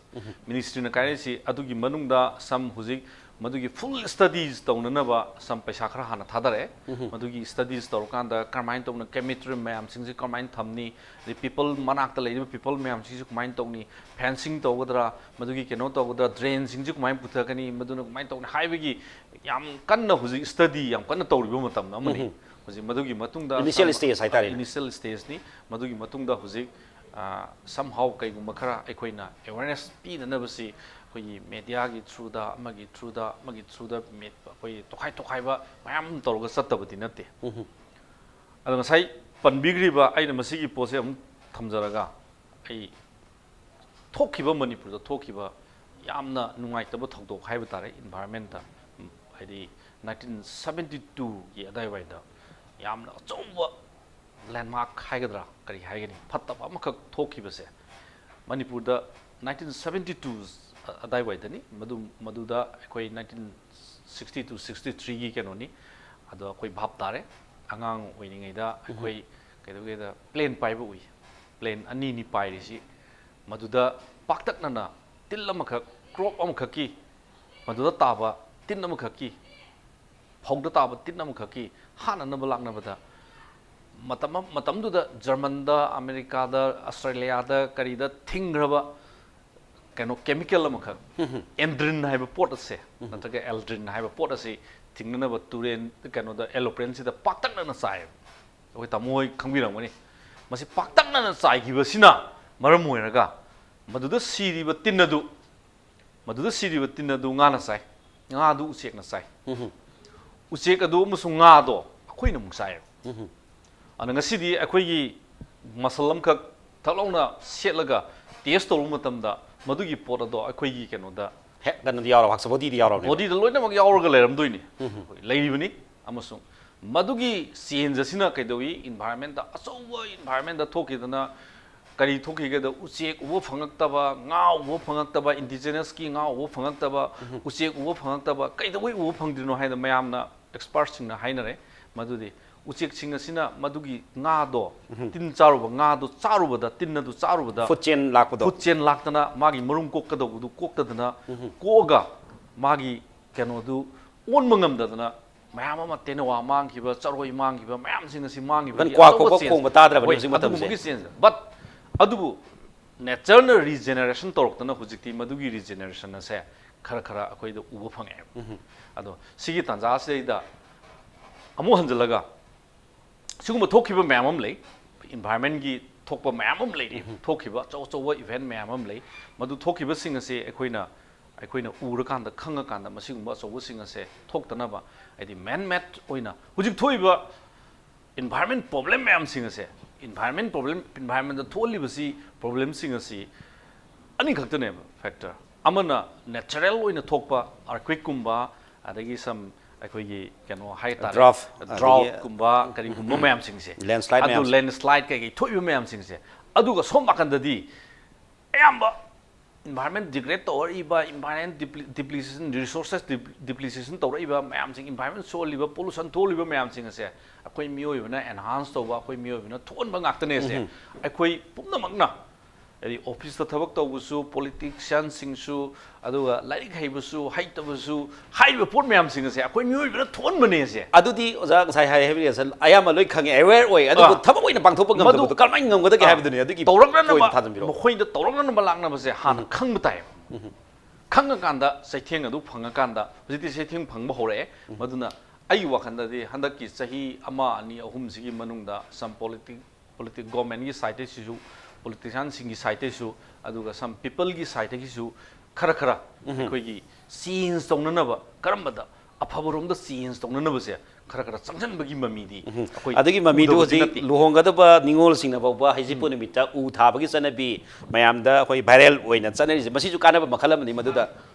ꯃꯤꯅꯤꯁꯇ꯭ꯔꯤꯅ ꯀꯥꯏꯔꯛꯏꯁꯤ, ꯑꯗꯨꯒꯤ ꯃꯅꯨꯡꯗ ꯁꯝ ꯍꯧꯖꯤꯛ ꯃꯗꯨꯒꯤ ꯐꯨꯜ ꯁ꯭ꯇꯗꯤꯁ ꯇꯧꯅꯅꯕ ꯁꯝ ꯄꯩꯁꯥ ꯈꯔ ꯍꯥꯟꯅ ꯊꯥꯗꯔꯛꯑꯦ꯫ ꯃꯗꯨꯒꯤ ꯁ꯭ꯇꯗꯤꯁ ꯇꯧꯔꯀꯥꯟꯗ ꯀꯔꯝꯍꯥꯏꯅ ꯇꯧꯅ ꯀꯦꯃꯤꯇ꯭ꯔꯤ ꯃꯌꯥꯝꯁꯤꯡꯁꯤ ꯀꯔꯝꯍꯥꯏꯅ ꯊꯝꯅꯤ, ꯑꯗꯩ ꯄꯤꯄꯜ ꯃꯅꯥꯛꯇ ꯂꯩꯔꯤꯕ ꯄꯤꯄꯜ ꯃꯌꯥꯝꯁꯤꯡꯁꯤ ꯀꯃꯥꯏꯅ ꯇꯧꯅꯤ, ꯐꯦꯟꯁꯤꯡ ꯇꯧꯒꯗ꯭ꯔꯥ, ꯃꯗꯨꯒꯤ ꯀꯩꯅꯣ ꯇꯧꯒꯗ꯭ꯔꯥ, ꯗ꯭ꯔꯦꯟꯁꯤꯡꯁꯤ ꯀꯃꯥꯏꯅ ꯄꯨꯊꯛꯀꯅꯤ, ꯃꯗꯨꯅ ꯀꯃꯥꯏꯅ ꯇꯧꯅꯤ ꯍꯥꯏꯕꯒꯤ ꯌꯥꯝ ꯀꯟꯅ ꯍꯧꯖꯤꯛ ꯁ꯭ꯇꯗꯤ ꯌꯥꯝ ꯀꯟꯅ ꯇꯧꯔꯤꯕ ꯃꯇꯝ ꯑꯃꯅꯤ꯫ ꯍꯧꯖꯤꯛ ꯃꯗꯨꯒꯤ ꯃꯇꯨꯡꯗ Initial stage ꯍꯥꯏꯇꯥꯔꯦꯅꯦ꯫ Initial stageꯅꯤ꯫ ꯃꯗꯨꯒꯤ ꯃꯇꯨꯡꯗ ꯍꯧꯖꯤꯛ, ꯑ, somehow ꯀꯩꯒꯨꯝꯕ ꯈꯔ ꯑꯩꯈꯣꯏꯅ ꯑꯦꯋꯦꯔꯅꯦꯁ ꯄꯤꯅꯅꯕꯁꯤ ꯑꯩꯈꯣꯏꯒꯤ ꯃꯦꯗꯤꯌꯥꯒꯤ ꯊ꯭ꯔꯨꯗ, ꯑꯃꯒꯤ ꯊ꯭ꯔꯨꯗ, ꯑꯃꯒꯤ ꯊ꯭ꯔꯨꯗ ꯃꯦ-, ꯑꯩꯈꯣꯏ ꯇꯣꯈꯥꯏ ꯇꯣꯈꯥꯏꯕ ꯃꯌꯥꯝ ꯑꯃ ꯇꯧꯔꯒ ꯆꯠꯇꯕꯗꯤ ꯅꯠꯇꯦ꯫ ꯑꯗꯣ ꯉꯁꯥꯏ ꯄꯟꯕꯤꯈ꯭ꯔꯤꯕ, ꯑꯩꯅ ꯃꯁꯤꯒꯤ ꯄꯣꯠꯁꯦ ꯑꯃꯨꯛ ꯊꯝꯖꯔꯒ, ꯑꯩ ꯊꯣꯛꯈꯤꯕ, ꯃꯅꯤꯄꯨꯔꯗ ꯊꯣꯛꯈꯤꯕ ꯌꯥꯝꯅ ꯅꯨꯡꯉꯥꯏꯇꯕ ꯊꯧꯗꯣꯛ ꯍꯥꯏꯕ ꯇꯥꯔꯦ, ꯏꯟꯚꯥꯏꯔꯣꯟꯃꯦꯟꯇ, ꯍꯥꯏꯗꯤ ꯅꯥꯏꯟꯇꯤꯟ ꯁꯕꯦꯟꯇꯤ ꯇꯨꯒꯤ ꯑꯗꯥꯏꯋꯥꯏꯗ ꯌꯥꯝꯅ ꯑꯆꯧꯕ ꯂꯦꯟꯃꯥꯔꯛ ꯍꯥꯏꯒꯗ꯭ꯔꯥ, ꯀꯔꯤ ꯍꯥꯏꯒꯅꯤ, ꯐꯠꯇꯕ ꯑꯃꯈꯛ ꯊꯣꯛꯈꯤꯕꯁꯦ ꯃꯅꯤꯄꯨꯔꯗ ꯅꯥꯏꯟꯇꯤꯟ ꯁꯕꯦꯟꯇꯤ ꯇꯨ ꯑꯗꯥꯏꯋꯥꯏꯗꯅꯤ꯫ ꯃꯗꯨ, ꯃꯗꯨꯗ ꯑꯩꯈꯣꯏ ꯅꯥꯏꯟꯇꯤꯟ ꯁꯤꯛꯁꯇꯤ ꯇꯨ ꯁꯤꯛꯁꯇꯤ ꯊ꯭ꯔꯤꯒꯤ ꯀꯩꯅꯣꯅꯤ꯫ ꯑꯗꯣ ꯑꯩꯈꯣꯏ ꯚꯥꯞ ꯇꯥꯔꯦ, ꯑꯉꯥꯡ ꯑꯣꯏꯔꯤꯉꯩꯗ ꯑꯩꯈꯣꯏ ꯀꯩꯗꯧꯒꯦꯗ, ꯄ꯭ꯂꯦꯟ ꯄꯥꯏꯕ ꯎꯏ꯫ ꯄ꯭ꯂꯦꯟ ꯑꯅꯤꯅꯤ ꯄꯥꯏꯔꯤꯁꯤ꯫ ꯃꯗꯨꯗ ꯄꯥꯛꯇꯛꯅꯅ ꯇꯤꯜ ꯑꯃꯈꯛ, ꯀ꯭ꯔꯣꯞ ꯑꯃꯈꯛꯀꯤ, ꯃꯗꯨꯗ ꯇꯥꯕ ꯇꯤꯟ ꯑꯃꯈꯛꯀꯤ, ꯐꯧꯗ ꯇꯥꯕ ꯇꯤꯟ ꯑꯃꯈꯛꯀꯤ ꯍꯥꯠꯅꯅꯕ ꯂꯥꯛꯅꯕꯗ, ꯃꯇꯝ ꯑꯃ, ꯃꯇꯝꯗꯨꯗ ꯖꯔꯃꯟꯗ, ꯑꯃꯦꯔꯤꯀꯥꯗ, ꯑꯁꯇ꯭ꯔꯦꯂꯤꯌꯥꯗ, ꯀꯔꯤꯗ ꯊꯤꯡꯈ꯭ꯔꯕ ꯀꯩꯅꯣ, ꯀꯦꯃꯤꯀꯦꯜ ꯑꯃꯈꯛ, ꯑꯦꯟꯗ꯭ꯔꯤꯟ ꯍꯥꯏꯕ ꯄꯣꯠ ꯑꯁꯦ, ꯅꯠꯇ꯭ꯔꯒ ꯑꯦꯜꯗ꯭ꯔꯤꯟ ꯍꯥꯏꯕ ꯄꯣꯠ ꯑꯁꯤ ꯊꯤꯡꯅꯅꯕ ꯇꯨꯔꯦꯟ, ꯀꯩꯅꯣꯗ, ꯑꯦꯂꯣꯄ꯭ꯔꯦꯟꯁꯤꯗ ꯄꯥꯛꯇꯛꯅꯅ ꯆꯥꯏꯌꯦꯕ꯫ ꯑꯩꯈꯣꯏ ꯇꯥꯃꯣ ꯍꯣꯏ ꯈꯪꯕꯤꯔꯝꯒꯅꯤ꯫ ꯃꯁꯤ ꯄꯥꯛꯇꯛꯅꯅ ꯆꯥꯏꯈꯤꯕꯁꯤꯅ ꯃꯔꯝ ꯑꯣꯏꯔꯒ ꯃꯗꯨꯗ ꯁꯤꯔꯤꯕ ꯇꯤꯟ ꯑꯗꯨ, ꯃꯗꯨꯗ ꯁꯤꯔꯤꯕ ꯇꯤꯟ ꯑꯗꯨ ꯉꯥꯅ ꯆꯥꯏ, ꯉꯥꯗꯨ ꯎꯆꯦꯛꯅ ꯆꯥꯏ꯫ ꯎꯆꯦꯛ ꯑꯗꯨ ꯑꯃꯁꯨꯡ ꯉꯥꯗꯣ ꯑꯩꯈꯣꯏꯅ ꯑꯃꯨꯛ ꯆꯥꯏꯌꯦꯕ꯫ ꯑꯗꯨꯅ ꯉꯁꯤꯗꯤ ꯑꯩꯈꯣꯏꯒꯤ ꯃꯁꯜ ꯑꯃꯈꯛ ꯊꯛ ꯂꯥꯎꯅ ꯁꯦꯠꯂꯒ ꯇꯦꯁ ꯇꯧꯔꯨꯕ ꯃꯇꯝꯗ ꯃꯗꯨꯒꯤ ꯄꯣꯠ ꯑꯗꯣ ꯑꯩꯈꯣꯏꯒꯤ ꯀꯩꯅꯣꯗ ꯍꯦꯛ ꯀꯩꯅꯣꯗꯤ ꯌꯥꯎꯔꯕ, ꯍꯛꯆꯥꯡ ꯕꯣꯗꯤꯗ ꯌꯥꯎꯔꯕꯅꯦꯕ꯫ ꯕꯣꯗꯤꯗ ꯂꯣꯏꯅꯃꯛ ꯌꯥꯎꯔꯒ ꯂꯩꯔꯝꯗꯣꯏꯅꯤ꯫ ꯑꯩꯈꯣꯏ ꯂꯩꯔꯤꯕꯅꯤ꯫ ꯑꯃꯁꯨꯡ ꯃꯗꯨꯒꯤ ꯆꯦꯟꯖ ꯑꯁꯤꯅ ꯀꯩꯗꯧꯏ, ꯏꯟꯚꯥꯏꯔꯣꯟꯃꯦꯟꯗ, ꯑꯆꯧꯕ ꯏꯟꯚꯥꯏꯔꯣꯟꯃꯦꯟꯗ ꯊꯣꯛꯈꯤꯗꯅ, ꯀꯔꯤ ꯊꯣꯛꯈꯤꯒꯦꯗ, ꯎꯆꯦꯛ ꯎꯕ ꯐꯪꯉꯛꯇꯕ, ꯉꯥ ꯎꯕ ꯐꯪꯉꯛꯇꯕ, ꯏꯟꯗꯤꯖꯤꯅꯁꯀꯤ ꯉꯥ ꯎꯕ ꯐꯪꯉꯛꯇꯕ, ꯎꯆꯦꯛ ꯎꯕ ꯐꯪꯉꯛꯇꯕ, ꯀꯩꯗꯧꯕꯩ ꯎꯕ ꯐꯪꯗ꯭ꯔꯤꯅꯣ ꯍꯥꯏꯅ ꯃꯌꯥꯝꯅ, ꯑꯦꯛꯁꯄꯥꯔꯠꯁꯤꯡꯅ ꯍꯥꯏꯅꯔꯦ꯫ ꯃꯗꯨꯗꯤ ꯎꯆꯦꯛꯁꯤꯡ ꯑꯁꯤꯅ ꯃꯗꯨꯒꯤ ꯉꯥꯗꯣ, ꯇꯤꯟ ꯆꯥꯔꯨꯕ ꯉꯥꯗꯣ ꯆꯥꯔꯨꯕꯗ, ꯇꯤꯟ ꯑꯗꯨ ꯆꯥꯔꯨꯕꯗ ꯐꯨꯗ ꯆꯦꯟ ꯂꯥꯛꯄꯗꯣ꯫ ꯐꯨꯗ ꯆꯦꯟ ꯂꯥꯛꯇꯅ ꯃꯥꯒꯤ ꯃꯔꯨꯝ ꯀꯣꯛꯀꯗꯧꯕꯗꯨ ꯀꯣꯛꯇꯗꯅ, ꯀꯣꯛꯑꯒ ꯃꯥꯒꯤ ꯀꯩꯅꯣꯗꯨ ꯑꯣꯟꯕ ꯉꯝꯗꯗꯅ ꯃꯌꯥꯝ ꯑꯃ ꯇꯦꯅꯋꯥ ꯃꯥꯡꯈꯤꯕ, ꯆꯔꯣꯏ ꯃꯥꯡꯈꯤꯕ, ꯃꯌꯥꯝꯁꯤꯡ ꯑꯁꯤ ꯃꯥꯡꯈꯤꯕ꯫ ꯀ꯭ꯋꯥꯛ ꯀ꯭ꯋꯥꯛ ꯈꯣꯡꯕ ꯇꯥꯗ꯭ꯔꯕꯅꯦ ꯍꯧꯖꯤꯛ ꯃꯇꯝꯁꯦ꯫ ꯑꯗꯨꯒꯨꯝꯕꯒꯤ ꯆꯦꯟꯖ꯫ But ꯑꯗꯨꯕꯨ ꯅꯦꯆꯔꯅ ꯔꯤꯖꯦꯅꯦꯔꯦꯁꯟ ꯇꯧꯔꯛꯇꯅ ꯍꯧꯖꯤꯛꯇꯤ ꯃꯗꯨꯒꯤ ꯔꯤꯖꯦꯅꯦꯔꯦꯁꯟ ꯑꯁꯦ ꯈꯔ ꯈꯔ ꯑꯩꯈꯣꯏꯗ ꯎꯕ ꯐꯪꯉꯛꯑꯦꯕ꯫ ꯑꯗꯣ ꯁꯤꯒꯤ ꯇꯥꯟꯖꯥꯁꯤꯗꯩꯗ ꯑꯃꯨꯛ ꯍꯟꯖꯤꯜꯂꯒ ꯁꯤꯒꯨꯝꯕ ꯊꯣꯛꯈꯤꯕ ꯃꯌꯥꯝ ꯑꯃ ꯂꯩ, ꯏꯟꯚꯥꯏꯔꯣꯟꯃꯦꯟꯒꯤ ꯊꯣꯛꯄ ꯃꯌꯥꯝ ꯑꯃ ꯂꯩꯔꯤ, ꯊꯣꯛꯈꯤꯕ ꯑꯆꯧ ꯑꯆꯧꯕ ꯏꯚꯦꯟ ꯃꯌꯥꯝ ꯑꯃ ꯂꯩ꯫ ꯃꯗꯨ ꯊꯣꯛꯈꯤꯕꯁꯤꯡ ꯑꯁꯤ ꯑꯩꯈꯣꯏꯅ, ꯑꯩꯈꯣꯏꯅ ꯎꯔꯀꯥꯟꯗ, ꯈꯪꯉꯀꯥꯟꯗ ꯃꯁꯤꯒꯨꯝꯕ ꯑꯆꯧꯕꯁꯤꯡ ꯑꯁꯦ ꯊꯣꯛꯇꯅꯕ, ꯍꯥꯏꯗꯤ ꯃꯦꯟ ꯃꯦꯗ ꯑꯣꯏꯅ ꯍꯧꯖꯤꯛ ꯊꯣꯛꯏꯕ ꯏꯟꯚꯥꯏꯔꯣꯟꯃꯦꯟ ꯄ꯭ꯔꯣꯕ꯭ꯂꯦꯝ ꯃꯌꯥꯝꯁꯤꯡ ꯑꯁꯦ Environment problem, environment ꯊꯣꯛꯍꯜꯂꯤꯕꯁꯤ, problemꯁꯤꯡ ꯑꯁꯤ ꯑꯅꯤꯈꯛꯇꯅꯦꯕ factor꯫ ꯑꯃꯅ natural ꯑꯣꯏꯅ ꯊꯣꯛꯄ earthquakeꯀꯨꯝꯕ, ꯑꯗꯒꯤ some ꯑꯩꯈꯣꯏꯒꯤ ꯀꯩꯅꯣ ꯍꯥꯏꯇꯥꯔꯦ, Drought, ꯑꯗꯒꯤ droughtꯀꯨꯝꯕ ꯀꯔꯤꯒꯨꯝꯕ ꯃꯌꯥꯝꯁꯤꯡꯁꯦ, Landslide ꯑꯗꯨ ꯃꯌꯥꯝꯁꯦ꯫ Landslide ꯀꯩꯀꯩ ꯊꯣꯛꯏꯕ ꯃꯌꯥꯝꯁꯤꯡꯁꯦ꯫ ꯑꯗꯨꯒ ꯁꯣꯝ ꯅꯥꯀꯟꯗꯗꯤ ꯑꯌꯥꯝꯕ environment degrade ꯇꯧꯔꯛꯏꯕ, environment depletion, resources depreciation ꯇꯧꯔꯛꯏꯕ ꯃꯌꯥꯝꯁꯤꯡ, environment ꯁꯣꯛꯍꯜꯂꯤꯕ, pollution ꯊꯣꯛꯍꯜꯂꯤꯕ ꯃꯌꯥꯝꯁꯤꯡ ꯑꯁꯦ ꯑꯩꯈꯣꯏ ꯃꯤꯑꯣꯏꯕꯅ enhance ꯇꯧꯕ, ꯑꯩꯈꯣꯏ ꯃꯤꯑꯣꯏꯕꯅ ꯊꯣꯛꯍꯟꯕ ꯉꯥꯛꯇꯅꯦ ꯑꯁꯦ꯫ ꯑꯩꯈꯣꯏ ꯄꯨꯝꯅꯃꯛꯅ, ꯍꯥꯏꯗꯤ officeꯇ ꯊꯕꯛ ꯇꯧꯕꯁꯨ, politicianꯁꯤꯡꯁꯨ, ꯑꯗꯨꯒ ꯂꯥꯏꯔꯤꯛ ꯍꯩꯕꯁꯨ, ꯍꯩꯇꯕꯁꯨ, ꯍꯥꯏꯔꯤꯕ ꯄꯣꯠ ꯃꯌꯥꯝꯁꯤꯡ ꯑꯁꯦ ꯑꯩꯈꯣꯏ ꯃꯤꯑꯣꯏꯕꯅ ꯊꯣꯛꯍꯟꯕꯅꯦ ꯑꯁꯦ꯫ ꯑꯗꯨꯗꯤ ꯑꯣꯖꯥ ꯉꯁꯥꯏ ꯍꯥꯏ ꯍꯥꯏꯕꯤꯔꯤꯁꯦ ꯑꯌꯥꯝꯕ ꯂꯣꯏ ꯈꯪꯉꯦ, aware ꯑꯣꯏ, ꯑꯗꯨꯕꯨ ꯑꯥ꯫ ꯊꯕꯛ ꯑꯣꯏꯅ ꯄꯥꯡꯊꯣꯛꯄ ꯉꯝꯗꯕꯗꯣ ꯃꯗꯨ ꯀꯔꯝꯍꯥꯏꯅ ꯉꯝꯒꯗꯒꯦ ꯑꯥ꯫ ꯍꯥꯏꯕꯗꯨꯅꯤ꯫ ꯑꯗꯨꯒꯤ ꯇꯧꯔꯛꯅꯅꯕ, point ꯊꯥꯖꯤꯟꯕꯤꯔꯛꯑꯣ꯫ ꯃꯈꯣꯏꯗ ꯇꯧꯔꯛꯅꯅꯕ ꯂꯥꯛꯅꯕꯁꯦ ꯍꯥꯟꯅ ꯈꯪꯕ ꯇꯥꯏꯌꯦꯕ꯫ ꯈꯪꯉꯀꯥꯟꯗ ꯆꯩꯊꯦꯡ ꯑꯗꯨ ꯐꯪꯉꯀꯥꯟꯗ, ꯍꯧꯖꯤꯛꯇꯤ ꯆꯩꯊꯦꯡ ꯐꯪꯕ ꯍꯧꯔꯛꯑꯦ꯫ ꯃꯗꯨꯅ ꯑꯩꯒꯤ ꯋꯥꯈꯜꯗꯗꯤ ꯍꯟꯗꯛꯀꯤ ꯆꯍꯤ ꯑꯃ, ꯑꯅꯤ, ꯑꯍꯨꯝꯁꯤꯒꯤ ꯃꯅꯨꯡꯗ some politic, politic, governmentꯀꯤ sideꯇꯩꯁꯤꯁꯨ, politicianꯁꯤꯡꯒꯤ sideꯇꯩꯁꯨ, ꯑꯗꯨꯒ some peopleꯒꯤ sideꯇꯒꯤꯁꯨ ꯈꯔ ꯈꯔ ꯑꯩꯈꯣꯏꯒꯤ change ꯇꯧꯅꯅꯕ, ꯀꯔꯝꯕꯗ ꯑꯐꯕꯔꯣꯝꯗ change ꯇꯧꯅꯅꯕꯁꯦ ꯈꯔ ꯈꯔ ꯆꯪꯁꯤꯟꯕꯒꯤ ꯃꯃꯤꯗꯤ ꯑꯩꯈꯣꯏ ꯑꯗꯨꯒꯤ ꯃꯃꯤꯗꯨ ꯎꯗꯕꯗꯤ ꯍꯧꯖꯤꯛ ꯅꯠꯇꯦ꯫ ꯂꯨꯍꯣꯡꯒꯗꯕ ꯅꯤꯉꯣꯜꯁꯤꯡꯅ ꯐꯥꯎꯕ ꯍꯩꯖꯤꯡꯄꯣꯠ ꯅꯨꯃꯤꯠꯇ ꯎ ꯊꯥꯕꯒꯤ ꯆꯠꯅꯕꯤ ꯃꯌꯥꯝꯗ ꯑꯩꯈꯣꯏ viral ꯑꯣꯏꯅ ꯆꯠꯅꯔꯤꯁꯦ, ꯃꯁꯤꯁꯨ ꯀꯥꯟꯅꯕ ꯃꯈꯜ ꯑꯃꯅꯤ꯫ ꯃꯗꯨꯗ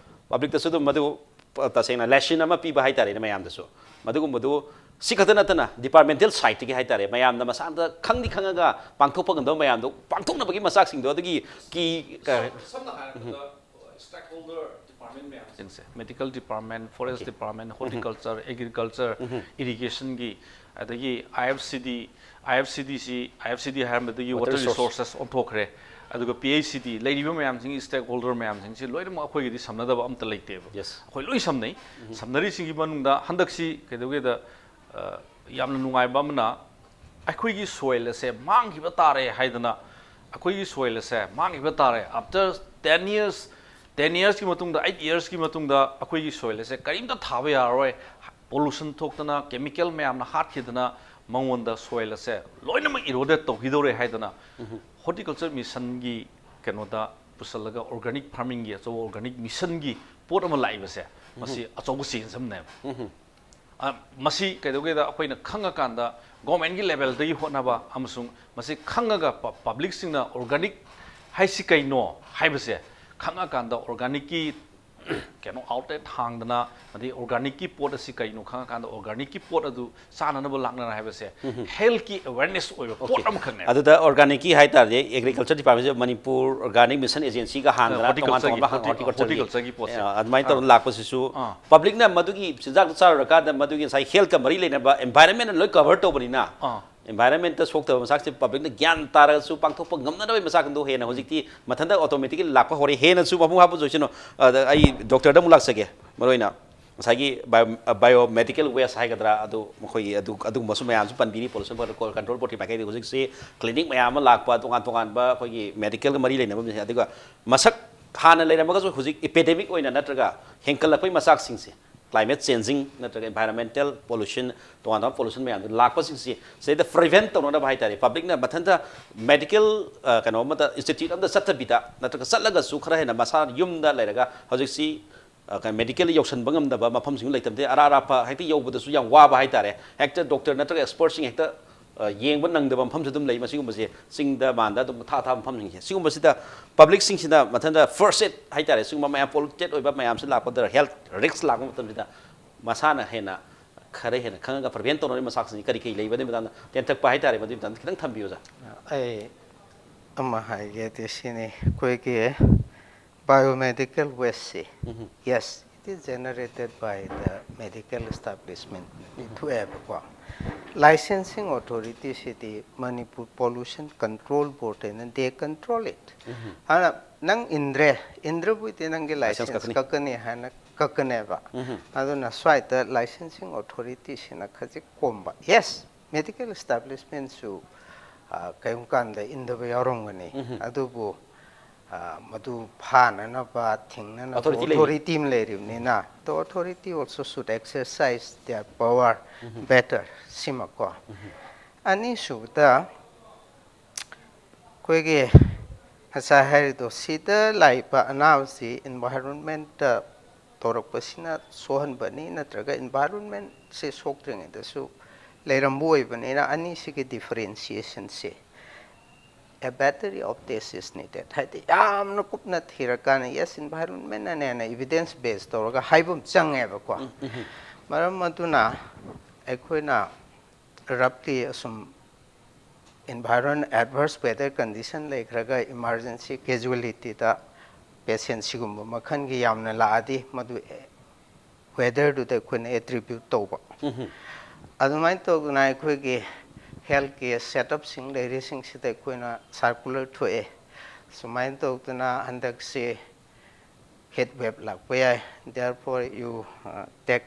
publicꯇꯁꯨ ꯑꯗꯨꯝ ꯃꯗꯨ ꯇꯁꯦꯡꯅ lesson ꯑꯃ ꯄꯤꯕ ꯍꯥꯏꯇꯥꯔꯦꯅꯦ ꯃꯌꯥꯝꯗꯁꯨ꯫ ꯃꯗꯨꯒꯨꯝꯕꯗꯨ ꯁꯤ ꯈꯛꯇ ꯅꯠꯇꯅ departmental sideꯇꯒꯤ ꯍꯥꯏꯇꯥꯔꯦ, ꯃꯌꯥꯝꯅ ꯃꯁꯥꯗ ꯈꯪꯗꯤ ꯈꯪꯉꯒ ꯄꯥꯡꯊꯣꯛꯄ ꯉꯝꯗꯕ ꯃꯌꯥꯝꯗꯣ ꯄꯥꯡꯊꯣꯛꯅꯕꯒꯤ ꯃꯆꯥꯛꯁꯤꯡꯗꯣ ꯑꯗꯨꯒꯤ ꯀꯤ ꯀ- ꯁꯝꯅ ꯍꯥꯏꯔꯕꯗ stakeholder department ꯃꯌꯥꯝꯁꯤꯡꯁꯦ, medical department, forest department, horticulture, agriculture, irrigationꯒꯤ, ꯑꯗꯒꯤ IFCD, IFCDꯁꯤ, IFCD ꯍꯥꯏꯔꯝꯕꯗꯒꯤ Water water resource. resources ꯑꯣꯟꯊꯣꯛꯈ꯭ꯔꯦ꯫ ꯑꯗꯨꯒ PHCD, ꯂꯩꯔꯤꯕ ꯃꯌꯥꯝꯁꯤꯡꯒꯤ stakeholder ꯃꯌꯥꯝꯁꯤꯡꯁꯤ ꯂꯣꯏꯅꯃꯛ ꯑꯩꯈꯣꯏꯒꯤꯗꯤ ꯁꯝꯅꯗꯕ ꯑꯝꯇ ꯂꯩꯇꯦꯕ꯫ Yes. ꯑꯩꯈꯣꯏ ꯂꯣꯏ ꯁꯝꯅꯩ꯫ ꯁꯝꯅꯔꯤꯁꯤꯡꯒꯤ ꯃꯅꯨꯡꯗ ꯍꯟꯗꯛꯁꯤ ꯀꯩꯗꯧꯒꯦꯗ, ꯑ, ꯌꯥꯝꯅ ꯅꯨꯡꯉꯥꯏꯕ ꯑꯃꯅ, ꯑꯩꯈꯣꯏꯒꯤ soil ꯑꯁꯦ ꯃꯥꯡꯈꯤꯕ ꯇꯥꯔꯦ ꯍꯥꯏꯗꯅ, ꯑꯩꯈꯣꯏꯒꯤ soil ꯑꯁꯦ ꯃꯥꯡꯈꯤꯕ ꯇꯥꯔꯦ, after ten years, ten yearsꯀꯤ ꯃꯇꯨꯡꯗ, eight yearsꯀꯤ ꯃꯇꯨꯡꯗ ꯑꯩꯈꯣꯏꯒꯤ soil ꯑꯁꯦ ꯀꯔꯤꯝꯇ ꯊꯥꯕ ꯌꯥꯔꯔꯣꯏ, pollution ꯊꯣꯛꯇꯅ, chemical ꯃꯌꯥꯝꯅ ꯍꯥꯠꯈꯤꯗꯅ, ꯃꯉꯣꯟꯗ soil ꯑꯁꯦ ꯂꯣꯏꯅꯃꯛ eroded ꯇꯧꯈꯤꯗꯧꯔꯦ ꯍꯥꯏꯗꯅ, horticulture missionꯒꯤ ꯀꯩꯅꯣꯗ ꯄꯨꯁꯜꯂꯒ, organic farmingꯒꯤ ꯑꯆꯧꯕ organic missionꯒꯤ ꯄꯣꯠ ꯑꯃ ꯂꯥꯛꯏꯕꯁꯦ, ꯃꯁꯤ ꯑꯆꯧꯕ change ꯑꯃꯅꯦꯕ꯫ ꯑ, ꯃꯁꯤ ꯀꯩꯗꯧꯒꯦꯗ, ꯑꯩꯈꯣꯏꯅ ꯈꯪꯉꯀꯥꯟꯗ ꯒꯣꯔꯃꯦꯟꯒꯤ ꯂꯦꯚꯦꯜꯗꯒꯤ ꯍꯣꯠꯅꯕ ꯑꯃꯁꯨꯡ ꯃꯁꯤ ꯈꯪꯉꯒ ꯄ-, ꯄꯕ꯭ꯂꯤꯛꯁꯤꯡꯅ ꯑꯣꯔꯒꯥꯅꯤꯛ ꯍꯥꯏꯁꯤ ꯀꯩꯅꯣ ꯍꯥꯏꯕꯁꯦ ꯈꯪꯉꯀꯥꯟꯗ ꯑꯣꯔꯒꯥꯅꯤꯛꯀꯤ ꯀꯩꯅꯣ ꯑꯥꯎꯠꯂꯦꯠ ꯍꯥꯡꯗꯅ, ꯑꯗꯩ ꯑꯣꯔꯒꯥꯅꯤꯛꯀꯤ ꯄꯣꯠ ꯑꯁꯤ ꯀꯩꯅꯣ ꯈꯪꯉꯀꯥꯟꯗ ꯑꯣꯔꯒꯥꯅꯤꯛꯀꯤ ꯄꯣꯠ ꯑꯗꯨ ꯆꯥꯅꯅꯕ ꯂꯥꯛꯅꯔ ꯍꯥꯏꯕꯁꯦ ꯍꯦꯜꯊꯀꯤ ꯑꯦꯋꯦꯔꯅꯦꯁ ꯑꯣꯏꯕ ꯄꯣꯠ ꯑꯃꯈꯛꯅꯦꯕ꯫ ꯑꯗꯨꯗ ꯑꯣꯔꯒꯥꯅꯤꯛꯀꯤ ꯍꯥꯏ ꯇꯥꯔꯗꯤ ꯑꯦꯒ꯭ꯔꯤꯀꯜꯆꯔ ꯗꯤꯄꯥꯔꯠꯃꯦꯟꯁꯦ ꯃꯅꯤꯄꯨꯔ ꯑꯣꯔꯒꯥꯅꯤꯛ ꯃꯤꯁꯟ ꯑꯦꯖꯦꯟꯁꯤꯒ ꯍꯥꯡꯗꯅ ꯇꯣꯉꯥꯟ ꯍꯣꯔꯇꯤꯀꯜꯆꯔꯒꯤ ꯇꯣꯉꯥꯟꯕ ꯄꯣꯠ-, ꯍꯣꯔꯇꯤꯀꯜꯆꯔꯒꯤ ꯍꯣꯔꯇꯤꯀꯜꯆꯔꯒꯤ ꯄꯣꯠꯁꯦ꯫ ꯑ, ꯑꯗꯨꯃꯥꯏꯅ ꯇꯧꯔꯒ ꯑꯥ꯫ ꯂꯥꯛꯄꯁꯤꯁꯨ ꯑꯥ꯫ ꯄꯕ꯭ꯂꯤꯛꯅ ꯃꯗꯨꯒꯤ ꯆꯤꯟꯖꯥꯛꯇꯨ ꯆꯥꯔꯨꯔꯀꯥꯟꯗ ꯃꯗꯨꯒꯤ ꯉꯁꯥꯏ ꯍꯦꯜꯊꯀ ꯃꯔꯤ ꯂꯩꯅꯕ ꯑꯦꯟꯚꯥꯏꯔꯟꯃꯦꯟꯅ ꯂꯣꯏ ꯀꯚꯔ ꯇꯧꯕꯅꯤꯅ ꯑꯥ꯫ ꯑꯦꯟꯚꯥꯏꯔꯟꯃꯦꯟꯇ ꯁꯣꯛꯇꯕ ꯃꯆꯥꯛꯁꯦ ꯄꯕ꯭ꯂꯤꯛꯅ ꯒ꯭ꯌꯥꯟ ꯇꯥꯔꯒꯁꯨ ꯄꯥꯡꯊꯣꯛꯄ ꯉꯝꯅꯅꯕꯒꯤ ꯃꯆꯥꯛ ꯑꯗꯨ ꯍꯦꯟꯅ ꯍꯧꯖꯤꯛꯇꯤ ꯃꯊꯟꯇ ꯑꯣꯇꯣꯃꯦꯇꯤꯀꯦꯂꯤ ꯂꯥꯛꯄ ꯍꯧꯔꯦ꯫ ꯍꯦꯟꯅꯁꯨ ꯃꯄꯨꯡ ꯐꯥꯕꯁꯨ ꯑꯣꯏꯁꯅꯨ꯫ ꯑꯗ ꯑꯩ ꯗꯣꯛꯇꯔꯗ ꯑꯃꯨꯛ ꯂꯥꯛꯆꯒꯦ꯫ ꯃꯔꯨꯑꯣꯏꯅ ꯉꯁꯥꯏꯒꯤ ꯕꯥꯏꯑꯣ-, ꯕꯥꯏꯑꯣꯃꯦꯗꯤꯀꯦꯜ ꯋꯦꯁ ꯍꯥꯏꯒꯗ꯭ꯔꯥ, ꯑꯗꯨ ꯃꯈꯣꯏꯒꯤ ꯑꯗꯨ-, ꯑꯗꯨꯒꯨꯝꯕꯁꯨ ꯃꯌꯥꯝꯁꯨ ꯄꯟꯕꯤꯔꯤ꯫ ꯄꯣꯂꯨꯁꯟ ꯀꯟꯇ꯭ꯔꯣꯜ ꯕꯣꯔꯗꯀꯤ ꯃꯥꯏꯀꯩꯗꯒꯤ ꯍꯧꯖꯤꯛꯁꯤ ꯀ꯭ꯂꯤꯅꯤꯛ ꯃꯌꯥꯝ ꯑꯃ ꯂꯥꯛꯄ, ꯇꯣꯉꯥꯟ ꯇꯣꯉꯥꯟꯕ ꯑꯩꯈꯣꯏꯒꯤ ꯃꯦꯗꯤꯀꯦꯜꯒ ꯃꯔꯤ ꯂꯩꯅꯕ, ꯑꯗꯨꯒ ꯃꯁꯛ ꯍꯥꯟꯅ ꯂꯩꯔꯝꯃꯒꯁꯨ ꯍꯧꯖꯤꯛ ꯏꯄꯤꯗꯦꯃꯤꯛ ꯑꯣꯏꯅ ꯅꯠꯇ꯭ꯔꯒ ꯍꯦꯟꯀꯠꯂꯛꯄꯒꯤ ꯃꯆꯥꯛꯁꯤꯡꯁꯦ, ꯀ꯭ꯂꯥꯏꯃꯦꯠ ꯆꯦꯟꯖꯤꯡ ꯅꯠꯇ꯭ꯔꯒ ꯏꯟꯚꯥꯏꯔꯣꯟꯃꯦꯟꯇꯦꯜ ꯄꯣꯂꯨꯁꯟ, ꯇꯣꯉꯥꯟ ꯇꯣꯉꯥꯟꯕ ꯄꯣꯂꯨꯁꯟ ꯃꯌꯥꯝꯗꯨ ꯂꯥꯛꯄꯁꯤꯡꯁꯤ ꯁꯤꯗꯩꯗ ꯄ꯭ꯔꯤꯚꯦꯟ ꯇꯧꯅꯅꯕ ꯍꯥꯏ ꯇꯥꯔꯦ, ꯄꯕ꯭ꯂꯤꯛꯅ ꯃꯊꯟꯇ ꯃꯦꯗꯤꯀꯦꯜ, ꯑ, ꯀꯩꯅꯣ ꯑꯃꯗ, ꯏꯟꯁꯇꯤꯇ꯭ꯌꯨꯠ ꯑꯃꯗ ꯆꯠꯇꯕꯤꯗ ꯅꯠꯇ꯭ꯔꯒ ꯆꯠꯂꯒꯁꯨ ꯈꯔ ꯍꯦꯟꯅ ꯃꯁꯥ ꯌꯨꯝꯗ ꯂꯩꯔꯒ ꯍꯧꯖꯤꯛꯁꯤ, ꯑ, ꯀꯩꯅꯣ, ꯃꯦꯗꯤꯀꯦꯜ ꯌꯧꯁꯟꯕ ꯉꯝꯗꯕ ꯃꯐꯝꯁꯤꯡ ꯂꯩꯇꯕꯗꯤ ꯑꯔꯥꯞ ꯑꯔꯥꯞꯄ ꯍꯦꯛꯇ ꯌꯧꯕꯗꯁꯨ ꯌꯥꯝ ꯋꯥꯕ ꯍꯥꯏ ꯇꯥꯔꯦ꯫ ꯍꯦꯛꯇ ꯗꯣꯛꯇꯔ ꯅꯠꯇ꯭ꯔꯒ ꯑꯦꯛꯁꯄꯔꯠꯁꯤꯡ ꯍꯦꯛꯇ ꯑ, ꯌꯦꯡꯕ ꯅꯪꯗꯕ ꯃꯐꯝꯁꯨ ꯑꯗꯨꯝ ꯂꯩ꯫ ꯃꯁꯤꯒꯨꯝꯕꯁꯦ ꯆꯤꯡꯗ ꯃꯥꯟꯗ ꯑꯗꯨꯝ ꯊꯥ ꯊꯥꯕ ꯃꯐꯝꯁꯤꯡꯁꯦ, ꯁꯤꯒꯨꯝꯕꯁꯤꯗ ꯄꯕ꯭ꯂꯤꯛꯁꯤꯡꯁꯤꯅ ꯃꯊꯟꯇ ꯐꯥꯔꯁ ꯑꯦꯗ ꯍꯥꯏꯇꯥꯔꯦ, ꯁꯤꯒꯨꯝꯕ ꯃꯌꯥꯝ ꯄꯣꯂꯨꯇꯦꯠ ꯑꯣꯏꯕ ꯃꯌꯥꯝꯁꯤ ꯂꯥꯛꯄꯗ ꯍꯦꯜꯊ ꯔꯤꯛꯁ ꯂꯥꯛꯄ ꯃꯇꯝꯁꯤꯗ ꯃꯁꯥꯅ ꯍꯦꯟꯅ ꯈꯔ ꯍꯦꯟꯅ ꯈꯪꯉꯒ ꯄ꯭ꯔꯤꯚꯦꯟ ꯇꯧꯅꯕꯒꯤ ꯃꯆꯥꯛꯁꯤꯡꯁꯤ ꯀꯔꯤ ꯀꯔꯤ ꯂꯩꯕ, ꯑꯗꯨꯒꯤ ꯃꯇꯥꯡꯗ ꯇꯦꯟꯊꯛꯄ ꯍꯥꯏꯇꯥꯔꯦ, ꯃꯗꯨꯒꯤ ꯃꯇꯥꯡꯗ ꯈꯤꯇꯪ ꯊꯝꯕꯤꯌꯨ, ꯑꯣꯖꯥ꯫ ꯑꯩ ꯑꯃ ꯍꯥꯏꯒꯦꯗꯤ ꯁꯤꯅꯤ, ꯑꯩꯈꯣꯏꯒꯤ biomedical waste ꯁꯤ, ꯎꯝ꯫ Yes, it is generated by the medical establishment ꯊꯣꯛꯑꯦꯕꯀꯣ꯫ Licensing authority ꯁꯤꯗꯤ ꯃꯅꯤꯄꯨꯔ ꯄꯣꯂꯨꯁꯟ ꯀꯟꯇ꯭ꯔꯣꯜ ꯕꯣꯔꯗ ꯍꯥꯏꯅ, they control it꯫ ꯎꯝ꯫ ꯑꯗꯨꯅ ꯅꯪ ꯏꯟꯗ꯭ꯔꯦ, ꯏꯟꯗ꯭ꯔꯕꯨꯗꯤ ꯅꯪꯒꯤ ꯂꯥꯏꯁꯦꯟꯁ ꯂꯥꯏꯁꯦꯟꯁ ꯀꯛꯀꯅꯤ꯫ ꯀꯛꯀꯅꯤ ꯍꯥꯏꯅ ꯀꯛꯀꯅꯦꯕ꯫ ꯎꯝ꯫ ꯑꯗꯨꯅ ꯁ꯭ꯋꯥꯏꯗ ꯂꯥꯏꯁꯦꯟꯁꯤꯡ ꯑꯣꯊꯣꯔꯤꯇꯤꯁꯤꯅ ꯈꯖꯤꯛ ꯀꯣꯝꯕ꯫ Yes, ꯃꯦꯗꯤꯀꯦꯜ ꯏꯁꯇꯥꯕ꯭ꯂꯤꯁꯃꯦꯟꯁꯨ, ꯑ, ꯀꯔꯤꯒꯨꯝꯕ ꯀꯥꯟꯗ ꯏꯟꯗꯕ ꯌꯥꯎꯔꯝꯒꯅꯤ꯫ ꯎꯝ꯫ ꯑꯗꯨꯕꯨ, ꯑ, ꯃꯗꯨ ꯐꯥꯅꯅꯕ, ꯊꯤꯡꯅꯅꯕ ꯑꯣꯊꯣꯔꯤꯇꯤ ꯂꯩꯔꯤ꯫ ꯑꯣꯊꯣꯔꯤꯇꯤ ꯑꯃ ꯂꯩꯔꯤꯕꯅꯤꯅ, the authority also should exercise their power um. Better, ꯁꯤꯃꯀꯣ꯫ ꯎꯝ꯫ ꯑꯅꯤꯁꯨꯕꯗ, ꯑꯩꯈꯣꯏꯒꯤ ꯉꯁꯥꯏ ꯍꯥꯏꯔꯤꯗꯣ, ꯁꯤꯗ ꯂꯥꯛꯏꯕ ꯑꯅꯥꯕꯁꯤ ꯏꯟꯚꯥꯏꯔꯣꯟꯃꯦꯟꯇ ꯇꯧꯔꯛꯄꯁꯤꯅ ꯁꯣꯛꯍꯟꯕꯅꯤ, ꯅꯠꯇ꯭ꯔꯒ environment ꯁꯦ ꯁꯣꯛꯇ꯭ꯔꯤꯉꯩꯗꯁꯨ ꯂꯩꯔꯝꯕ ꯑꯣꯏꯕꯅꯤꯅ, ꯑꯅꯤꯁꯤꯒꯤ differentiation say a battery of test is needed꯫ ꯍꯥꯏꯗꯤ ꯌꯥꯝꯅ ꯀꯨꯞꯅ ꯊꯤꯔꯀꯥꯟꯗ, yes, environment ꯅꯅꯦꯅ evidence base ꯇꯧꯔꯒ ꯍꯥꯏꯕ ꯑꯃ ꯆꯪꯉꯦꯕꯀꯣ꯫ ꯃꯔꯝ ꯑꯗꯨꯅ ꯑꯩꯈꯣꯏꯅ roughly ꯑꯁꯨꯝ environment adverse weather condition ꯂꯩꯈ꯭ꯔꯒ emergency casualty ꯗ patient ꯁꯤꯒꯨꯝꯕ ꯃꯈꯜꯒꯤ ꯌꯥꯝꯅ ꯂꯥꯛꯑꯗꯤ, ꯃꯗꯨ weather ꯗꯨꯗ ꯑꯩꯈꯣꯏꯅ attribute ꯇꯧꯕ꯫ ꯑꯗꯨꯃꯥꯏꯅ ꯇꯧꯗꯅ ꯑꯩꯈꯣꯏꯒꯤ health ꯀꯤ setup ꯁꯤꯡ ꯂꯩꯔꯤꯁꯤꯡꯁꯤꯗ ꯑꯩꯈꯣꯏꯅ circular ꯊꯣꯛꯑꯦ꯫ ꯁꯨꯃꯥꯏꯅ ꯇꯧꯗꯅ ꯍꯟꯗꯛꯁꯤ heat wave ꯂꯥꯛꯄ ꯌꯥꯏ, therefore you take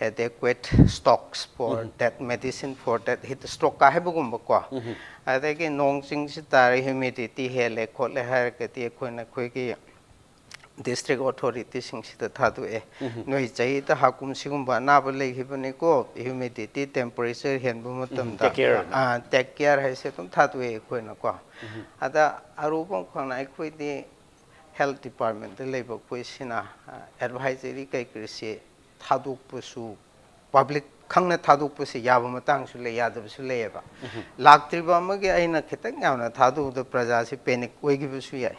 adequate stocks for that medicine for that heat stroke ꯀ ꯍꯥꯏꯕꯒꯨꯝꯕꯀꯣ꯫ ꯑꯗꯒꯤ ꯅꯣꯡ ꯆꯤꯡꯁꯤ ꯇꯥꯔꯦ, humidity ꯍꯦꯜꯂꯦ ꯈꯣꯠꯂꯦ ꯍꯥꯏꯔꯒꯗꯤ ꯑꯩꯈꯣꯏꯅ ꯑꯩꯈꯣꯏꯒꯤ district authority ꯁꯤꯡꯁꯤꯗ ꯊꯥꯗꯣꯛꯑꯦ꯫ ꯅꯣꯏ ꯆꯍꯤꯗ ꯍꯥꯀꯨꯝ ꯁꯤꯒꯨꯝꯕ ꯑꯅꯥꯕ ꯂꯩꯈꯤꯕꯅꯤꯀꯣ, humidity, temperature ꯍꯦꯟꯕ ꯃꯇꯝꯗ take care ꯑꯣꯏꯅ꯫ ꯑꯥ, take care ꯍꯥꯏꯁꯦ ꯑꯗꯨꯝ ꯊꯥꯗꯣꯛꯑꯦ ꯑꯩꯈꯣꯏꯅꯀꯣ꯫ ꯑꯗ ꯑꯔꯨꯕ ꯑꯃꯈꯛꯅ ꯑꯩꯈꯣꯏꯗꯤ health department ꯇ ꯂꯩꯕ ꯑꯩꯈꯣꯏꯁꯤꯅ advisory ꯀꯩꯀꯩꯁꯤ ꯊꯥꯗꯣꯛꯄꯁꯨ, public ꯈꯪꯅ ꯊꯥꯗꯣꯛꯄꯁꯤ ꯌꯥꯕ ꯃꯇꯥꯡꯁꯨ ꯂꯩ, ꯌꯥꯗꯕꯁꯨ ꯂꯩꯌꯦꯕ꯫ ꯂꯥꯛꯇ꯭ꯔꯤꯕ ꯑꯃꯒꯤ ꯑꯩꯅ ꯈꯤꯇꯪ ꯌꯥꯝꯅ ꯊꯥꯗꯣꯛꯄꯗ ꯄ꯭ꯔꯖꯥꯁꯤ panic ꯑꯣꯏꯈꯤꯕꯁꯨ ꯌꯥꯏ꯫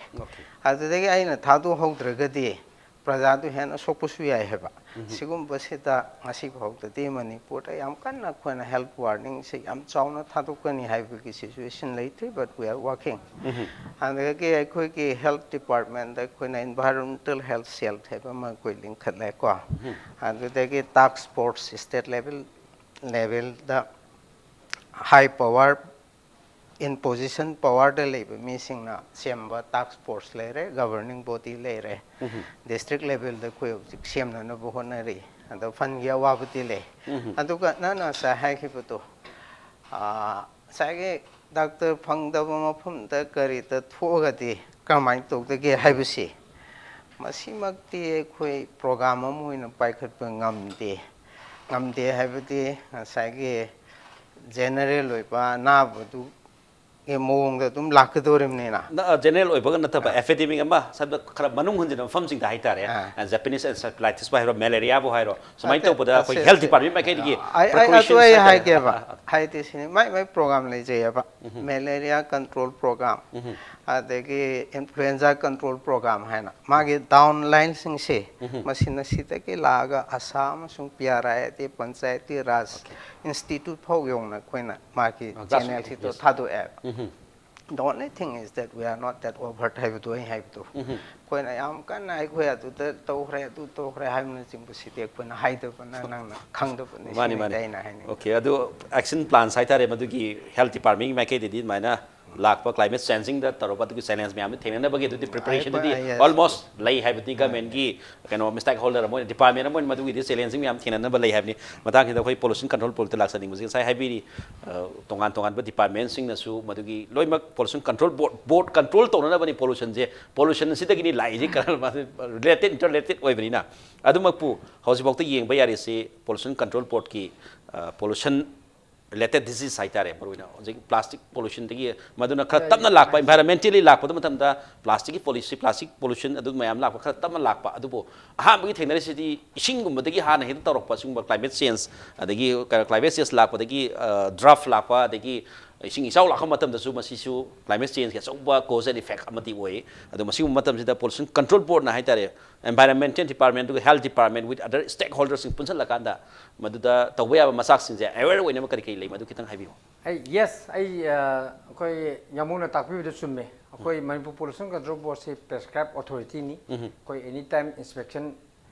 ꯑꯗꯨꯗꯒꯤ ꯑꯩꯅ ꯊꯥꯗꯣꯛꯍꯧꯗ꯭ꯔꯒꯗꯤ ꯄ꯭ꯔꯖꯥꯗꯨ ꯍꯦꯟꯅ ꯁꯣꯛꯄꯁꯨ ꯌꯥꯏ ꯍꯥꯏꯕ꯫ ꯁꯤꯒꯨꯝꯕꯁꯤꯗ ꯉꯁꯤ ꯐꯥꯎꯗꯗꯤ ꯃꯅꯤꯄꯨꯔꯗ ꯌꯥꯝ ꯀꯟꯅ ꯑꯩꯈꯣꯏꯅ health warning ꯁꯤ ꯌꯥꯝ ꯆꯥꯎꯅ ꯊꯥꯗꯣꯛꯀꯅꯤ ꯍꯥꯏꯕꯒꯤ situation ꯂꯩꯇ꯭ꯔꯤ, but we are working꯫ ꯑꯗꯒꯤ ꯑꯩꯈꯣꯏꯒꯤ health department ꯇ ꯑꯩꯈꯣꯏꯅ environmental health cell ꯍꯥꯏꯕ ꯑꯃ ꯑꯩꯈꯣꯏ ꯂꯤꯡꯈꯠꯂꯦꯀꯣ꯫ ꯑꯗꯨꯗꯒꯤ task force state level, level the high power, in position power ꯗ ꯂꯩꯕ ꯃꯤꯁꯤꯡꯅ ꯁꯦꯝꯕ task force ꯂꯩꯔꯦ, governing body ꯂꯩꯔꯦ, district level ꯗ ꯑꯩꯈꯣꯏ ꯍꯧꯖꯤꯛ ꯁꯦꯝꯅꯅꯕ ꯍꯣꯠꯅꯔꯤ꯫ ꯑꯗꯣ fund ꯒꯤ ꯑꯋꯥꯕꯗꯤ ꯂꯩ꯫ ꯑꯗꯨꯒ ꯅꯪꯅ ꯉꯁꯥꯏ ꯍꯥꯏꯈꯤꯕꯗꯣ, ꯑꯥ, ꯉꯁꯥꯏꯒꯤ doctor ꯐꯪꯗꯕ ꯃꯐꯝꯗ ꯀꯔꯤꯗ ꯊꯣꯛꯑꯒꯗꯤ ꯀꯔꯝꯍꯥꯏꯅ ꯇꯧꯗꯒꯦ ꯍꯥꯏꯕꯁꯤ, ꯃꯁꯤꯃꯛꯇꯤ ꯑꯩꯈꯣꯏ program ꯑꯃ ꯑꯣꯏꯅ ꯄꯥꯏꯈꯠꯄ ꯉꯝꯗꯦ꯫ ꯉꯝꯗꯦ ꯍꯥꯏꯕꯗꯤ ꯉꯁꯥꯏꯒꯤ general ꯑꯣꯏꯕ ꯑꯅꯥꯕꯗꯨ ꯒꯤ ꯃꯑꯣꯡꯗ ꯑꯗꯨꯝ ꯂꯥꯛꯀꯗꯧꯔꯤꯕꯅꯤꯅ꯫ ꯖꯦꯅꯔꯦꯜ ꯑꯣꯏꯕꯒ ꯅꯠꯇꯕ ꯑꯦꯄꯤꯗꯦꯃꯤꯛ ꯑꯃ ꯁꯝꯅ ꯈꯔ ꯃꯅꯨꯡ ꯍꯟꯖꯤꯟꯕ ꯃꯐꯝꯁꯤꯡꯗ ꯍꯥꯏꯇꯥꯔꯦ, ꯑꯥ꯫ ꯖꯄꯅꯤꯁ ꯑꯦꯟꯁꯦꯐꯦꯂꯥꯏꯇꯤꯁꯄꯨ ꯍꯥꯏꯔꯣ, ꯃꯦꯂꯦꯔꯤꯌꯥꯕꯨ ꯍꯥꯏꯔꯣ, ꯁꯨꯃꯥꯏꯅ ꯑꯗ- ꯇꯧꯕꯗ ꯑꯩꯈꯣꯏ ꯑꯁꯤ- ꯍꯦꯜꯊ ꯑꯁꯤ- ꯗꯤꯄꯥꯔꯠꯃꯦꯟ ꯃꯥꯏꯀꯩꯗꯒꯤ ꯑꯩ ꯑꯩ- ꯑꯗꯨ precautions ꯑꯩ ꯍꯥꯏꯇꯥꯔꯦ꯫ ꯍꯥꯏꯒꯦꯕ ꯑꯥ, ꯑꯥ, ꯍꯥꯏꯗꯤ ꯁꯤꯅꯤ ꯃꯥꯏ ꯃꯥꯏ ꯄ꯭ꯔꯣꯒꯥꯝ ꯂꯩꯖꯩꯑꯕ꯫ ꯃꯦꯂꯦꯔꯤꯌꯥ ꯀꯟꯇ꯭ꯔꯣꯜ ꯄ꯭ꯔꯣꯒꯥꯝ, ꯑꯗꯒꯤ ꯏꯟꯐ꯭ꯂꯨꯑꯦꯟꯖꯥ ꯀꯟꯇ꯭ꯔꯣꯜ ꯄ꯭ꯔꯣꯒꯥꯝ ꯍꯥꯏꯅ ꯃꯥꯒꯤ ꯗꯥꯎꯟ ꯂꯥꯏꯟꯁꯤꯡꯁꯦ, ꯃꯁꯤꯅ ꯁꯤꯗꯒꯤ ꯂꯥꯛꯑꯒ ꯑꯁꯥ ꯑꯃꯁꯨꯡ ꯄꯤ ꯑꯥꯔ ꯑꯥꯏ ꯑꯗꯩ ꯄꯟꯆꯥꯌꯇꯤ ꯔꯥꯖ ꯏꯟꯁꯇꯤꯇ꯭ꯌꯨꯠ ꯐꯥꯎ ꯌꯧꯅ ꯑꯩꯈꯣꯏꯅ ꯃꯥꯒꯤ ꯑ, grassroots, ꯆꯦꯅꯦꯜꯁꯤꯗ yes. ꯊꯥꯗꯣꯛꯑꯦꯕ꯫ The only thing is that we are not that overt ꯍꯥꯏꯕꯗꯨ ꯑꯩ ꯍꯥꯏꯕꯗꯨ, ꯑꯩꯈꯣꯏꯅ ꯌꯥꯝ ꯀꯟꯅ ꯑꯩꯈꯣꯏ ꯑꯗꯨꯗ ꯇꯧꯈ꯭ꯔꯦ, ꯑꯗꯨ ꯇꯧꯈ꯭ꯔꯦ ꯍꯥꯏꯕꯅꯆꯤꯡꯕꯁꯤꯗꯤ ꯑꯩꯈꯣꯏꯅ ꯍꯥꯏꯗꯕꯅ ꯅꯪꯅ ꯈꯪꯗꯕꯅꯤ꯫ ꯃꯥꯅꯤ, ꯁꯤꯅꯤ ꯃꯥꯅꯤ꯫ ꯑꯩꯅ ꯍꯥꯏꯅꯤꯡꯉꯤ꯫ ꯑꯣꯀꯦ, ꯑꯗꯨ ꯑꯦꯛꯁꯟ ꯄ꯭ꯂꯥꯟꯁ ꯍꯥꯏꯇꯥꯔꯦ, ꯃꯗꯨꯒꯤ ꯍꯦꯜꯊ ꯗꯤꯄꯥꯔꯠꯃꯦꯟꯒꯤ ꯃꯥꯏꯀꯩꯗꯗꯤ ꯑꯗꯨꯃꯥꯏꯅ ꯂꯥꯛꯄ ꯀ꯭ꯂꯥꯏꯃꯦꯠ ꯆꯦꯟꯖꯤꯡꯗ ꯇꯧꯔꯒ ꯑꯗꯨꯒꯤ ꯆꯦꯂꯦꯟꯖ ꯃꯌꯥꯝꯗꯨ ꯊꯦꯡꯅꯅꯕꯒꯤ ꯑꯗꯨꯗꯤ ꯄ꯭ꯔꯤꯄꯦꯔꯦꯁꯟꯗꯨꯗꯤ ꯑꯩꯈꯣꯏ- yes. ꯑꯣꯜꯃꯣꯁ ꯂꯩ ꯍꯥꯏꯕꯗꯤ ꯒꯃꯦꯟꯒꯤ ꯀꯩꯅꯣ ꯁ꯭ꯇꯦꯛ ꯍꯣꯜꯗꯔ ꯑꯃ ꯑꯣꯏꯅ, ꯗꯤꯄꯥꯔꯠꯃꯦꯟ ꯑꯃ ꯑꯣꯏꯅ ꯃꯗꯨꯒꯤꯗꯤ ꯆꯦꯂꯦꯟꯖꯤꯡ ꯃꯌꯥꯝ ꯊꯦꯡꯅꯅꯕ ꯂꯩ ꯍꯥꯏꯕꯅꯤ꯫ ꯃꯇꯥꯡꯁꯤꯗ ꯑꯩꯈꯣꯏ ꯄꯣꯂꯨꯁꯟ ꯀꯟꯇ꯭ꯔꯣꯜ ꯕꯣꯔꯗꯇ ꯂꯥꯛꯆꯅꯤꯡꯕꯁꯤ ꯉꯁꯥꯏ ꯍꯥꯏꯕꯤꯔꯤ, ꯑ, ꯇꯣꯉꯥꯟ ꯇꯣꯉꯥꯟꯕ ꯗꯤꯄꯥꯔꯠꯃꯦꯟꯁꯤꯡꯅꯁꯨ ꯃꯗꯨꯒꯤ ꯂꯣꯏꯅꯃꯛ ꯄꯣꯂꯨꯁꯟ ꯀꯟꯇ꯭ꯔꯣꯜ ꯕꯣꯔꯗ, ꯕꯣꯔꯗ ꯀꯟꯇ꯭ꯔꯣꯜ ꯇꯧꯅꯅꯕꯅꯤ꯫ ꯄꯣꯂꯨꯁꯟꯁꯦ, ꯄꯣꯂꯨꯁꯟ ꯑꯁꯤꯗꯒꯤꯅꯤ ꯂꯥꯛꯏꯁꯤ, ꯀꯩꯅꯣ ꯔꯤꯂꯦꯇꯦꯠ, ꯏꯟꯇꯔ ꯔꯤꯂꯦꯇꯦꯠ ꯑꯣꯏꯕꯅꯤꯅ꯫ ꯑꯗꯨꯃꯛꯄꯨ ꯍꯧꯖꯤꯛꯐꯥꯎꯗ ꯌꯦꯡꯕ ꯌꯥꯔꯤꯁꯤ ꯄꯣꯂꯨꯁꯟ ꯀꯟꯇ꯭ꯔꯣꯜ ꯕꯣꯔꯗꯀꯤ, ꯑ, ꯄꯣꯂꯨꯁꯟ ꯔꯤꯂꯦꯇꯦꯠ ꯗꯤꯖꯤꯖ ꯍꯥꯏꯇꯥꯔꯦ, ꯃꯔꯨꯑꯣꯏꯅ ꯍꯧꯖꯤꯛ ꯄ꯭ꯂꯥꯁꯇꯤꯛ ꯄꯣꯂꯨꯁꯟꯗꯒꯤ ꯃꯗꯨꯅ ꯈꯔ ꯇꯞꯅ ꯂꯥꯛꯄ, ꯏꯟꯚꯥꯏꯔꯟꯃꯦꯟꯇꯦꯜꯂꯤ ꯂꯥꯛꯄꯗ ꯃꯇꯝꯗ ꯄ꯭ꯂꯥꯁꯇꯤꯛꯀꯤ ꯄꯣꯂꯨꯁꯟ, ꯄ꯭ꯂꯥꯁꯇꯤꯛ ꯄꯣꯂꯨꯁꯟ ꯑꯗꯨ ꯃꯌꯥꯝ ꯂꯥꯛꯄ ꯈꯔ ꯇꯞꯅ ꯂꯥꯛꯄ꯫ ꯑꯗꯨꯕꯨ ꯑꯍꯥꯟꯕꯒꯤ ꯊꯦꯡꯅꯔꯤꯁꯤꯗꯤ ꯏꯁꯤꯡꯒꯨꯝꯕꯗꯒꯤ ꯍꯥꯟꯅ ꯍꯦꯛꯇ ꯇꯧꯔꯛꯄ ꯁꯤꯒꯨꯝꯕ ꯀ꯭ꯂꯥꯏꯃꯦꯠ ꯆꯦꯟꯖ, ꯑꯗꯒꯤ ꯀ꯭ꯂꯥꯏꯃꯦꯠ ꯆꯦꯟꯖ ꯂꯥꯛꯄꯗꯒꯤ, ꯑ, ꯗ꯭ꯔꯥꯐ ꯂꯥꯛꯄ, ꯑꯗꯒꯤ ꯏꯁꯤꯡ ꯏꯆꯥꯎ ꯂꯥꯛꯄ ꯃꯇꯝꯗꯁꯨ ꯃꯁꯤꯁꯨ ꯀ꯭ꯂꯥꯏꯃꯦꯠ ꯆꯦꯟꯖꯀꯤ ꯑꯆꯧꯕ ꯀꯣꯖ ꯑꯦꯟ ꯏꯐꯦꯛ ꯑꯃꯗꯤ ꯑꯣꯏ꯫ ꯑꯗꯣ ꯃꯁꯤꯒꯨꯝꯕ ꯃꯇꯝꯁꯤꯗ ꯄꯣꯂꯨꯁꯟ ꯀꯟꯇ꯭ꯔꯣꯜ ꯕꯣꯔꯗꯅ ꯍꯥꯏꯇꯥꯔꯦ, ꯏꯟꯚꯥꯏꯔꯟꯃꯦꯟꯇꯦꯜ ꯗꯤꯄꯥꯔꯠꯃꯦꯟ ꯑꯗꯨꯒ ꯍꯦꯜꯊ ꯗꯤꯄꯥꯔꯠꯃꯦꯟ with other stakeholderꯁꯤꯡ ꯄꯨꯟꯁꯤꯜꯂꯀꯥꯟꯗ ꯃꯗꯨꯗ ꯇꯧꯕ ꯌꯥꯕ ꯃꯆꯥꯛꯁꯤꯡꯁꯦ ꯑꯦꯋꯦꯌꯔ ꯑꯣꯏꯅꯕ ꯀꯔꯤ ꯀꯔꯤ ꯂꯩ, ꯃꯗꯨ ꯈꯤꯇꯪ ꯍꯥꯏꯕꯤꯌꯨ꯫ ꯑꯩ ꯌꯦꯁ, ꯑꯩ ꯑ, ꯑꯩꯈꯣꯏ ꯌꯥꯝꯕꯨꯡꯅ ꯇꯥꯛꯄꯤꯕꯗꯨ ꯆꯨꯝꯃꯦ꯫ ꯑꯩꯈꯣꯏ ꯃꯅꯤꯄꯨꯔ ꯄꯣꯂꯨꯁꯟ ꯀꯟꯇ꯭ꯔꯣꯜ ꯕꯣꯔꯗꯁꯤ ꯄ꯭ꯔꯦꯁꯀ꯭ꯔꯥꯏꯕ ꯑꯣꯊꯣꯔꯤꯇꯤꯅꯤ꯫ ꯑꯩꯈꯣꯏ ꯑꯦꯅꯤ ꯇꯥꯏꯝ ꯏꯟꯁꯄꯦꯛꯁꯟ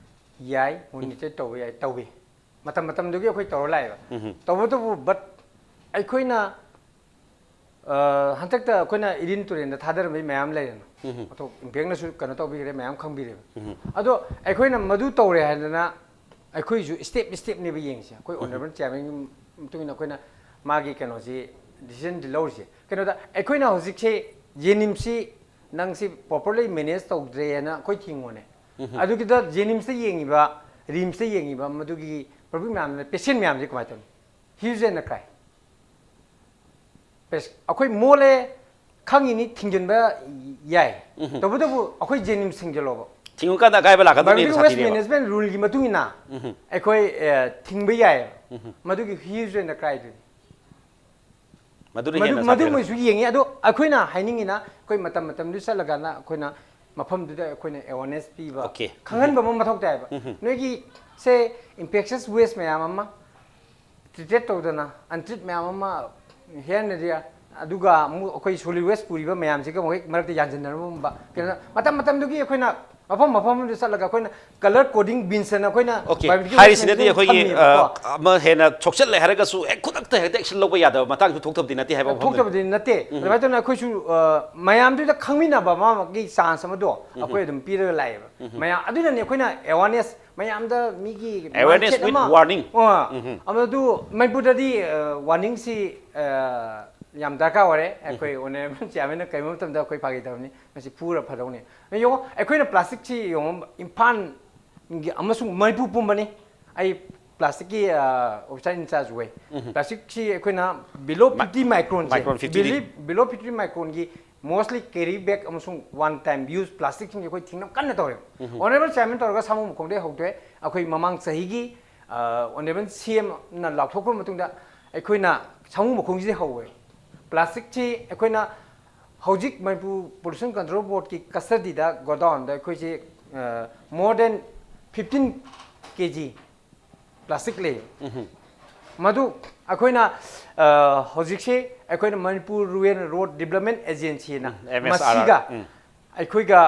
ꯌꯥꯏ, ꯃꯣꯅꯤꯇꯔ ꯇꯧꯕ ꯌꯥꯏ, ꯇꯧꯏ꯫ ꯃꯇꯝ ꯃꯇꯝꯗꯨꯒꯤ ꯑꯩꯈꯣꯏ ꯇꯧꯔ ꯂꯥꯛꯑꯦꯕ꯫ ꯇꯧꯕꯇꯕꯨ ꯕꯠ ꯑꯩꯈꯣꯏꯅ ꯑ, ꯍꯟꯗꯛꯇ ꯑꯩꯈꯣꯏꯅ ꯏꯔꯤꯟ ꯇꯨꯔꯦꯟꯗ ꯊꯥꯗꯔꯝꯕꯩ ꯃꯌꯥꯝ ꯂꯩꯔꯦꯅ꯫ ꯑꯗꯣ ꯏꯝꯄꯦꯛꯅꯁꯨ ꯀꯩꯅꯣ ꯇꯧꯕꯤꯈ꯭ꯔꯦ, ꯃꯌꯥꯝ ꯈꯪꯕꯤꯔꯦꯕ꯫ ꯑꯗꯣ ꯑꯩꯈꯣꯏꯅ ꯃꯗꯨ ꯇꯧꯔꯦ ꯍꯥꯏꯗꯅ ꯑꯩꯈꯣꯏꯁꯨ ꯁ꯭ꯇꯦꯞ ꯁ꯭ꯇꯦꯞꯅꯦꯕ ꯌꯦꯡꯉꯤꯁꯦ꯫ ꯑꯩꯈꯣꯏ ꯑꯣꯅꯔꯦꯕꯜ ꯆꯤꯌꯥꯔꯃꯦꯟꯒꯤ ꯃꯇꯨꯡ ꯏꯟꯅ ꯑꯩꯈꯣꯏꯅ ꯃꯥꯒꯤ ꯀꯩꯅꯣꯁꯤ, ꯗꯤꯁꯤꯖꯟꯁꯤ ꯂꯧꯔꯤꯁꯦ꯫ ꯀꯩꯅꯣꯗ ꯑꯩꯈꯣꯏꯅ ꯍꯧꯖꯤꯛꯁꯦ ꯖꯦꯅꯤꯝꯁꯁꯤ ꯅꯪꯁꯤ ꯄ꯭ꯔꯣꯄꯔꯂꯤ ꯃꯦꯅꯦꯖ ꯇꯧꯗ꯭ꯔꯦꯅ ꯑꯩꯈꯣꯏ ꯊꯤꯡꯉꯣꯅꯦ꯫ ꯑꯗꯨꯒꯤꯗ ꯖꯦꯅꯤꯝꯁꯇ ꯌꯦꯡꯉꯤꯕ, ꯔꯤꯝꯁꯇ ꯌꯦꯡꯉꯤꯕ ꯃꯗꯨꯒꯤ ꯄꯕ꯭ꯂꯤꯛ ꯃꯌꯥꯝꯗꯨꯅ, ꯄꯦꯁꯦꯟ ꯃꯌꯥꯝꯁꯦ ꯀꯃꯥꯏꯅ ꯇꯧꯅꯤ? Huge and cry꯫ ꯄꯩꯁ- ꯑꯩꯈꯣꯏ ꯃꯣꯠꯂꯦ ꯈꯪꯉꯤꯅꯤ, ꯊꯤꯡꯖꯤꯟꯕ ꯌꯥꯏ꯫ ꯇꯧꯕꯇꯕꯨ ꯑꯩꯈꯣꯏ ꯖꯦꯅꯤꯝꯁ ꯊꯤꯡꯖꯤꯜꯂꯣꯕ꯫ ꯊꯤꯡꯉꯨꯀꯥꯟꯗ ꯑꯀꯥꯏꯕ ꯂꯥꯛꯀꯗꯕꯅꯦꯕ Environmental waste ꯁꯥꯊꯤꯅꯦꯕ꯫ Management Ruleꯒꯤ ꯃꯇꯨꯡ ꯏꯟꯅ ꯑꯩꯈꯣꯏ ꯑꯦ, ꯊꯤꯡꯕ ꯌꯥꯏꯑꯕ꯫ ꯃꯗꯨꯒꯤ huge ꯑꯣꯏꯅ crimeꯗꯨꯅꯤ꯫ ꯃꯗꯨꯅ ꯃꯗꯨ ꯍꯦꯟꯅ ꯃꯗꯨ ꯁꯥꯊꯤꯔꯦ꯫ ꯃꯣꯏꯁꯨ ꯌꯦꯡꯉꯤ꯫ ꯑꯗꯣ ꯑꯩꯈꯣꯏꯅ ꯍꯥꯏꯅꯤꯡꯉꯤꯅ ꯑꯩꯈꯣꯏ ꯃꯇꯝ ꯃꯇꯝꯗꯨ ꯆꯠꯂꯀꯥꯟꯗ ꯑꯩꯈꯣꯏꯅ ꯃꯐꯝꯗꯨꯗ ꯑꯩꯈꯣꯏꯅ awareness ꯄꯤꯕ, Okay. ꯈꯪꯍꯟꯕ ꯑꯃ ꯃꯊꯧ ꯇꯥꯏꯕ꯫ ꯅꯣꯏꯒꯤ ꯁꯦ infectious waste ꯃꯌꯥꯝ ꯑꯃ treated ꯇꯧꯗꯅ untreat ꯃꯌꯥꯝ ꯑꯃ ꯍꯦꯟꯅꯗꯤ, ꯑꯗꯨꯒ ꯑꯃꯨꯛ ꯑꯩꯈꯣꯏ solid waste ꯄꯨꯔꯤꯕ ꯃꯌꯥꯝꯁꯤꯒ ꯑꯃꯨꯛ ꯍꯦꯛ ꯃꯔꯛꯇ ꯌꯥꯟꯁꯤꯟꯅꯔꯝꯕ꯫ ꯀꯩꯅꯣ, ꯃꯇꯝ ꯃꯇꯝꯗꯨꯒꯤ ꯑꯩꯈꯣꯏꯅ ꯃꯐꯝ ꯃꯐꯝ ꯑꯃꯗ ꯆꯠꯂꯒ ꯑꯩꯈꯣꯏꯅ colour coding bins ꯑꯅ ꯑꯩꯈꯣꯏꯅ Okay. biometric ꯍꯥꯏꯔꯤꯁꯤꯅꯗꯤ waste ꯑꯩꯈꯣꯏꯒꯤ ꯊꯝꯃꯦꯕꯀꯣ꯫ ꯑ, ꯑꯃ ꯍꯦꯟꯅ ꯁꯣꯛꯆꯜꯂꯦ ꯍꯥꯏꯔꯒꯁꯨ ꯍꯦꯛ ꯈꯨꯗꯛꯇ ꯍꯦꯛꯇ action ꯂꯧꯕ ꯌꯥꯗꯕ ꯃꯇꯥꯡꯁꯨ ꯊꯣꯛꯇꯕꯗꯤ ꯅꯠꯇꯦ ꯍꯥꯏꯕ ꯃꯐꯝꯗꯨꯅꯤ꯫ ꯊꯣꯛꯇꯕꯗꯤ ꯅꯠꯇꯦ꯫ ꯑꯗꯨꯃꯥꯏꯅ ꯇꯧꯅ ꯑꯩꯈꯣꯏꯁꯨ ꯑ, ꯃꯌꯥꯝꯗꯨꯗ ꯈꯪꯃꯤꯟꯅꯕ ꯑꯃꯒꯤ chance ꯑꯃꯗꯣ ꯑꯩꯈꯣꯏ ꯑꯗꯨꯝ ꯄꯤꯔꯒ ꯂꯥꯛꯑꯦꯕ꯫ ꯃꯌꯥꯝ ꯑꯗꯨꯅꯅꯦ ꯑꯩꯈꯣꯏꯅ awareness, ꯃꯌꯥꯝꯗ ꯃꯤꯒꯤ Awareness mindset with ꯑꯃ warning. ꯑ, ꯑꯃꯗꯨ ꯃꯅꯤꯄꯨꯔꯗꯗꯤ warningꯁꯤ ꯑ, ꯌꯥꯝ ꯗꯔꯀꯥꯔ ꯑꯣꯏꯔꯦ꯫ ꯑꯩꯈꯣꯏ honourable chairmanꯅ ꯀꯩꯒꯨꯝꯕ ꯃꯇꯝꯗ ꯑꯩꯈꯣꯏ ꯐꯥꯒꯤ ꯇꯧꯕꯅꯤ, ꯃꯁꯤ ꯐꯨꯔ ꯐꯗꯧꯅꯤ꯫ ꯌꯦꯡꯉꯣ, ꯑꯩꯈꯣꯏꯅ plasticꯁꯤ ꯌꯦꯡꯉꯣ, ꯏꯝꯐꯥꯜꯒꯤ ꯑꯃꯁꯨꯡ ꯃꯅꯤꯄꯨꯔ ꯄꯨꯝꯕꯅꯤ꯫ ꯑꯩ plasticꯀꯤ officer in charge ꯑꯣꯏ꯫ Plasticꯁꯤ ꯑꯩꯈꯣꯏꯅ below fifty micronꯁꯦ, Micron fifty ꯗꯤ? Below fifty micronꯒꯤ mostly carry bag ꯑꯃꯁꯨꯡ one time use plasticꯁꯤꯡꯁꯦ ꯑꯩꯈꯣꯏ ꯊꯤꯡꯅꯕ ꯀꯟꯅ ꯇꯧꯔꯦ꯫ Honourable chairman ꯇꯧꯔꯒ ꯁꯥꯃꯨ ꯃꯈꯣꯡꯗꯒꯤ ꯍꯧꯗꯣꯛꯑꯦ꯫ ꯑꯩꯈꯣꯏ ꯃꯃꯥꯡ ꯆꯍꯤꯒꯤ honourable CMꯅ ꯂꯥꯎꯊꯣꯛꯈ꯭ꯔꯕ ꯃꯇꯨꯡꯗ ꯑꯩꯈꯣꯏꯅ ꯁꯥꯃꯨ ꯃꯈꯣꯡꯁꯤꯗꯒꯤ ꯍꯧꯋꯦ꯫ Plasticꯁꯤ ꯑꯩꯈꯣꯏꯅ ꯍꯧꯖꯤꯛ ꯃꯅꯤꯄꯨꯔ Pollution Control Boardꯀꯤ custodyꯗ, godownꯗ ꯑꯩꯈꯣꯏꯁꯤ more than fifteen kg plastic ꯂꯩ꯫ ꯃꯗꯨ ꯑꯩꯈꯣꯏꯅ ꯑ, ꯍꯧꯖꯤꯛꯁꯤ ꯑꯩꯈꯣꯏꯅ Manipur Rural Road Development Agencyꯅ ꯎꯝ, M S R R, ꯃꯁꯤꯒ ꯎꯝ꯫ ꯑꯩꯈꯣꯏꯒ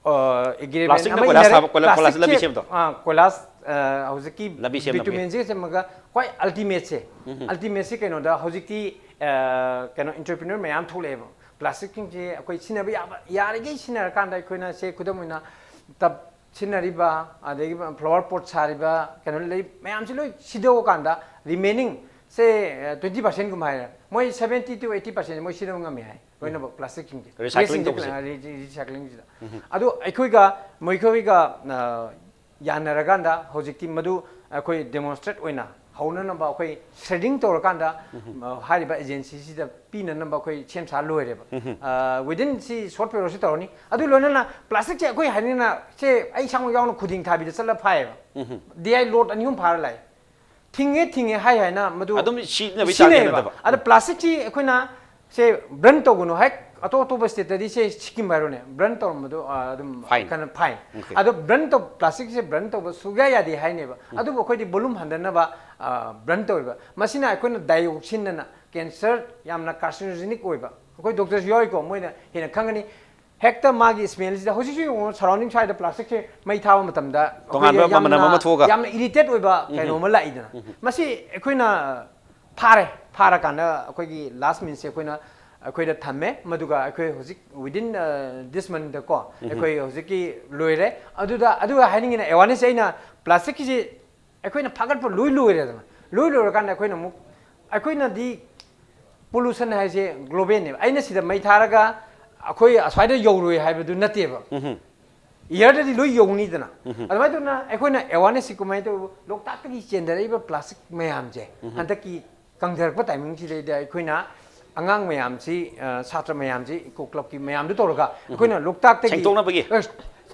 ꯑ, agreement Plasticꯅ ꯑꯃ ꯀꯣꯏꯂꯥꯁ ꯏꯟꯅꯔꯦ꯫ ꯊꯥꯕ, ꯀꯣꯏꯂꯥ-, ꯀꯣꯏꯂꯥꯁ ꯂꯝꯕꯤ Plasticꯁꯦ, ꯁꯦꯝꯕꯗꯣ? ꯑ, ꯀꯣꯏꯂꯥꯁ ꯑ, ꯍꯧꯖꯤꯛꯀꯤ ꯂꯝꯕꯤ ꯁꯦꯝꯅꯕꯒꯤ꯫ bitumenꯁꯦ ꯁꯦꯝꯃꯒ ꯈ꯭ꯋꯥꯏ ultimateꯁꯦ, ultimateꯁꯦ ꯀꯩꯅꯣꯗ ꯍꯧꯖꯤꯛꯇꯤ ꯑ, ꯀꯩꯅꯣ entrepreneur ꯃꯌꯥꯝ ꯊꯣꯛꯂꯛꯑꯦꯕ꯫ Plasticꯁꯤꯡꯁꯦ ꯑꯩꯈꯣꯏ ꯁꯤꯖꯤꯟꯅꯕ ꯌꯥꯕ ꯌꯥꯔꯤꯈꯩ ꯁꯤꯖꯤꯟꯅꯔꯀꯥꯟꯗ ꯑꯩꯈꯣꯏꯅ ꯁꯦ ꯈꯨꯗꯝ ꯑꯣꯏꯅ tub ꯁꯤꯖꯤꯟꯅꯔꯤꯕ, ꯑꯗꯒꯤ flower pot ꯁꯥꯔꯤꯕ, ꯀꯩꯅꯣ ꯂꯩ ꯃꯌꯥꯝꯁꯤ ꯂꯣꯏ ꯁꯤꯗꯣꯛꯑꯀꯥꯟꯗ remaining ꯁꯦ twenty percentꯀꯨꯝꯕ ꯍꯥꯏꯔꯦ, ꯃꯣꯏ seventy to eighty percent ꯃꯣꯏ ꯁꯤꯖꯤꯟꯅꯕ ꯉꯝꯃꯦ ꯍꯥꯏ ꯂꯣꯏꯅꯃꯛ plasticꯁꯤꯡꯁꯦ꯫ Recycling Wasteꯁꯤꯡꯁꯦ, ꯇꯧꯕꯁꯦ꯫ ꯑ, re-, re-, recyclingꯁꯤꯗ꯫ ꯑꯗꯣ ꯑꯩꯈꯣꯏꯒ ꯃꯣꯏꯈꯣꯏꯒ ꯑ, ꯌꯥꯅꯔꯀꯥꯟꯗ ꯍꯧꯖꯤꯛꯇꯤ ꯃꯗꯨ ꯑꯩꯈꯣꯏ demonstrate ꯑꯣꯏꯅ ꯍꯧꯅꯅꯕ ꯑꯩꯈꯣꯏ ꯁꯦꯗꯤꯡ ꯇꯧꯔꯀꯥꯟꯗ ꯍꯥꯏꯔꯤꯕ ꯑꯦꯖꯦꯟꯁꯤꯁꯤꯗ ꯄꯤꯅꯅꯕ ꯑꯩꯈꯣꯏ ꯁꯦꯝ ꯁꯥ ꯂꯣꯏꯔꯦꯕ꯫ ꯋꯤꯗꯤꯟ ꯁꯤ ꯁꯣꯔꯠ ꯄꯦꯔꯣꯠꯁꯤ ꯇꯧꯔꯅꯤ꯫ ꯑꯗꯨ ꯂꯣꯏꯅꯅ ꯄ꯭ꯂꯥꯁꯇꯤꯛꯁꯦ ꯑꯩꯈꯣꯏ ꯍꯥꯏꯅꯤꯡꯅ ꯁꯦ ꯑꯩ ꯏꯁꯥꯃꯛ ꯌꯥꯎꯅ ꯈꯨꯗꯤꯡ ꯊꯥꯕꯤꯗ ꯆꯠꯂ ꯐꯥꯏꯌꯦꯕ꯫ ꯗꯤ ꯑꯥꯏ ꯂꯣꯠ ꯑꯅꯤ ꯑꯍꯨꯝ ꯐꯥꯔ ꯂꯥꯛꯑꯦ꯫ ꯊꯤꯡꯉꯦ ꯊꯤꯡꯉꯦ ꯍꯥꯏ ꯍꯥꯏꯅ ꯃꯗꯨ ꯑꯗꯨꯝ ꯁꯤꯖꯤꯟꯅꯕꯩ ꯁꯤꯖꯤꯟꯅꯩꯌꯦꯕ꯫ ꯆꯥꯡ ꯌꯦꯟꯅꯗꯕ꯫ ꯑꯗ ꯄ꯭ꯂꯥꯁꯇꯤꯛꯁꯤ ꯑꯩꯈꯣꯏꯅ ꯁꯦ ꯕ꯭ꯔꯟ ꯇꯧꯒꯅꯨ ꯍꯦꯛ ꯑꯇꯣꯞ ꯑꯇꯣꯞꯄ ꯁ꯭ꯇꯦꯠꯇꯗꯤ ꯁꯦ ꯁꯤꯛꯀꯤꯝ ꯍꯥꯏꯔꯣꯅꯦ ꯕ꯭ꯔꯟ ꯇꯧꯔꯝꯕꯗꯣ ꯑꯗꯨꯝ Fine. ꯀꯩꯅꯣ ꯐꯥꯏꯟ꯫ Okay. ꯑꯗꯣ ꯕ꯭ꯔꯟ ꯇꯧ ꯄ꯭ꯂꯥꯁꯇꯤꯛꯁꯦ ꯕ꯭ꯔꯟ ꯇꯧꯕ ꯁꯨꯛꯌꯥ ꯌꯥꯗꯦ ꯍꯥꯏꯅꯦꯕ꯫ ꯑꯗꯨꯕꯨ ꯑꯩꯈꯣꯏꯗꯤ ꯕꯣꯂꯨꯝ ꯍꯟꯊꯅꯕ ꯕ꯭ꯔꯟ ꯇꯧꯋꯦꯕ꯫ ꯃꯁꯤꯅ ꯑꯩꯈꯣꯏꯅ ꯗꯥꯏꯑꯣꯛꯁꯤꯟ ꯑꯅ ꯀꯦꯟꯁꯔ ꯌꯥꯝꯅ ꯀꯥꯔꯁꯤꯅꯣꯖꯦꯅꯤꯛ ꯑꯣꯏꯕ ꯑꯩꯈꯣꯏ ꯗꯣꯛꯇꯔꯁꯨ ꯌꯥꯎꯔꯤꯀꯣ ꯃꯣꯏꯅ ꯍꯦꯟꯅ ꯈꯪꯒꯅꯤ꯫ ꯍꯦꯛꯇ ꯃꯥꯒꯤ ꯁ꯭ꯃꯦꯜꯁꯤꯗ ꯍꯧꯖꯤꯛꯁꯨ ꯌꯦꯡꯉꯣ ꯁꯔꯥꯎꯟꯗꯤꯡ ꯁ꯭ꯋꯥꯏꯗ ꯄ꯭ꯂꯥꯁꯇꯤꯛꯁꯦ ꯃꯩ ꯊꯥꯕ ꯃꯇꯝꯗ ꯇꯣꯉꯥꯟꯕ ꯑꯩꯈꯣꯏꯒꯤ ꯌꯥꯝꯅ ꯃꯅꯝ ꯑꯃ ꯊꯣꯛꯑꯒ꯫ ꯌꯥꯝꯅ ꯏꯔꯤꯇꯦꯠ ꯑꯣꯏꯕ ꯀꯩꯅꯣ ꯑꯃ ꯂꯥꯛꯏꯗꯅ꯫ ꯃꯁꯤ ꯑꯩꯈꯣꯏꯅ ꯐꯥꯔꯦ꯫ ꯐꯥꯔꯀꯥꯟꯗ ꯑꯩꯈꯣꯏꯒꯤ ꯂꯥꯁ ꯃꯤꯅꯤꯠꯁꯦ ꯑꯩꯈꯣꯏꯅ ꯑꯩꯈꯣꯏꯗ ꯊꯝꯃꯦ꯫ ꯃꯗꯨꯒ ꯑꯩꯈꯣꯏ ꯍꯧꯖꯤꯛ ꯋꯤꯗꯤꯟ ꯗꯤꯁ ꯃꯟꯗꯀꯣ ꯑꯩꯈꯣꯏ ꯍꯧꯖꯤꯛꯀꯤ ꯂꯣꯏꯔꯦ꯫ ꯑꯗꯨꯗ ꯑꯗꯨꯒ ꯍꯥꯏꯅꯤꯡꯉꯤꯅ ꯑꯦꯋꯥꯔꯅꯦꯁꯁꯦ ꯑꯩꯅ ꯄ꯭ꯂꯥꯁꯇꯤꯛꯀꯤꯁꯤ ꯑꯩꯈꯣꯏꯅ ꯐꯥꯒꯠꯄ ꯂꯣꯏ ꯂꯣꯏꯔꯦꯗꯅ꯫ ꯂꯣꯏ ꯂꯣꯏꯔꯀꯥꯟꯗ ꯑꯩꯈꯣꯏꯅ ꯑꯃꯨꯛ ꯑꯩꯈꯣꯏꯅꯗꯤ ꯄꯣꯂꯨꯁꯟ ꯍꯥꯏꯁꯦ ꯒ꯭ꯂꯣꯕꯦꯜꯅꯦꯕ꯫ ꯑꯩꯅ ꯁꯤꯗ ꯃꯩ ꯊꯥꯔꯒ ꯑꯩꯈꯣꯏ ꯑꯁ꯭ꯋꯥꯏꯗ ꯌꯧꯔꯣꯏ ꯍꯥꯏꯕꯗꯨ ꯅꯠꯇꯦꯕ꯫ ꯏꯌꯔꯗꯗꯤ ꯂꯣꯏ ꯌꯧꯅꯤꯗꯅ꯫ ꯑꯗꯨꯃꯥꯏꯅ ꯇꯧꯅ ꯑꯩꯈꯣꯏꯅ ꯑꯦꯋꯥꯔꯅꯦꯁꯁꯤ ꯀꯃꯥꯏꯅ ꯇꯧꯕ ꯂꯣꯛꯇꯥꯛꯇꯒꯤ ꯆꯦꯟꯊꯔꯛꯏꯕ ꯄ꯭ꯂꯥꯁꯇꯤꯛ ꯃꯌꯥꯝꯁꯦ ꯍꯟꯗꯛꯀꯤ ꯀꯪꯊꯔꯛꯄ ꯇꯥꯏꯃꯤꯡꯁꯤꯗꯩꯗ ꯑꯩꯈꯣꯏꯅ ꯑꯉꯥꯡ ꯃꯌꯥꯝꯁꯤ ꯁꯥꯇ꯭ꯔ ꯃꯌꯥꯝꯁꯤ ꯏꯀꯣ ꯀ꯭ꯂꯕꯀꯤ ꯃꯌꯥꯝꯗꯨ ꯇꯧꯔꯒ ꯑꯩꯈꯣꯏꯅ ꯂꯣꯛꯇꯥꯛꯇꯒꯤ ꯁꯦꯡꯗꯣꯛꯅꯕꯒꯤ꯫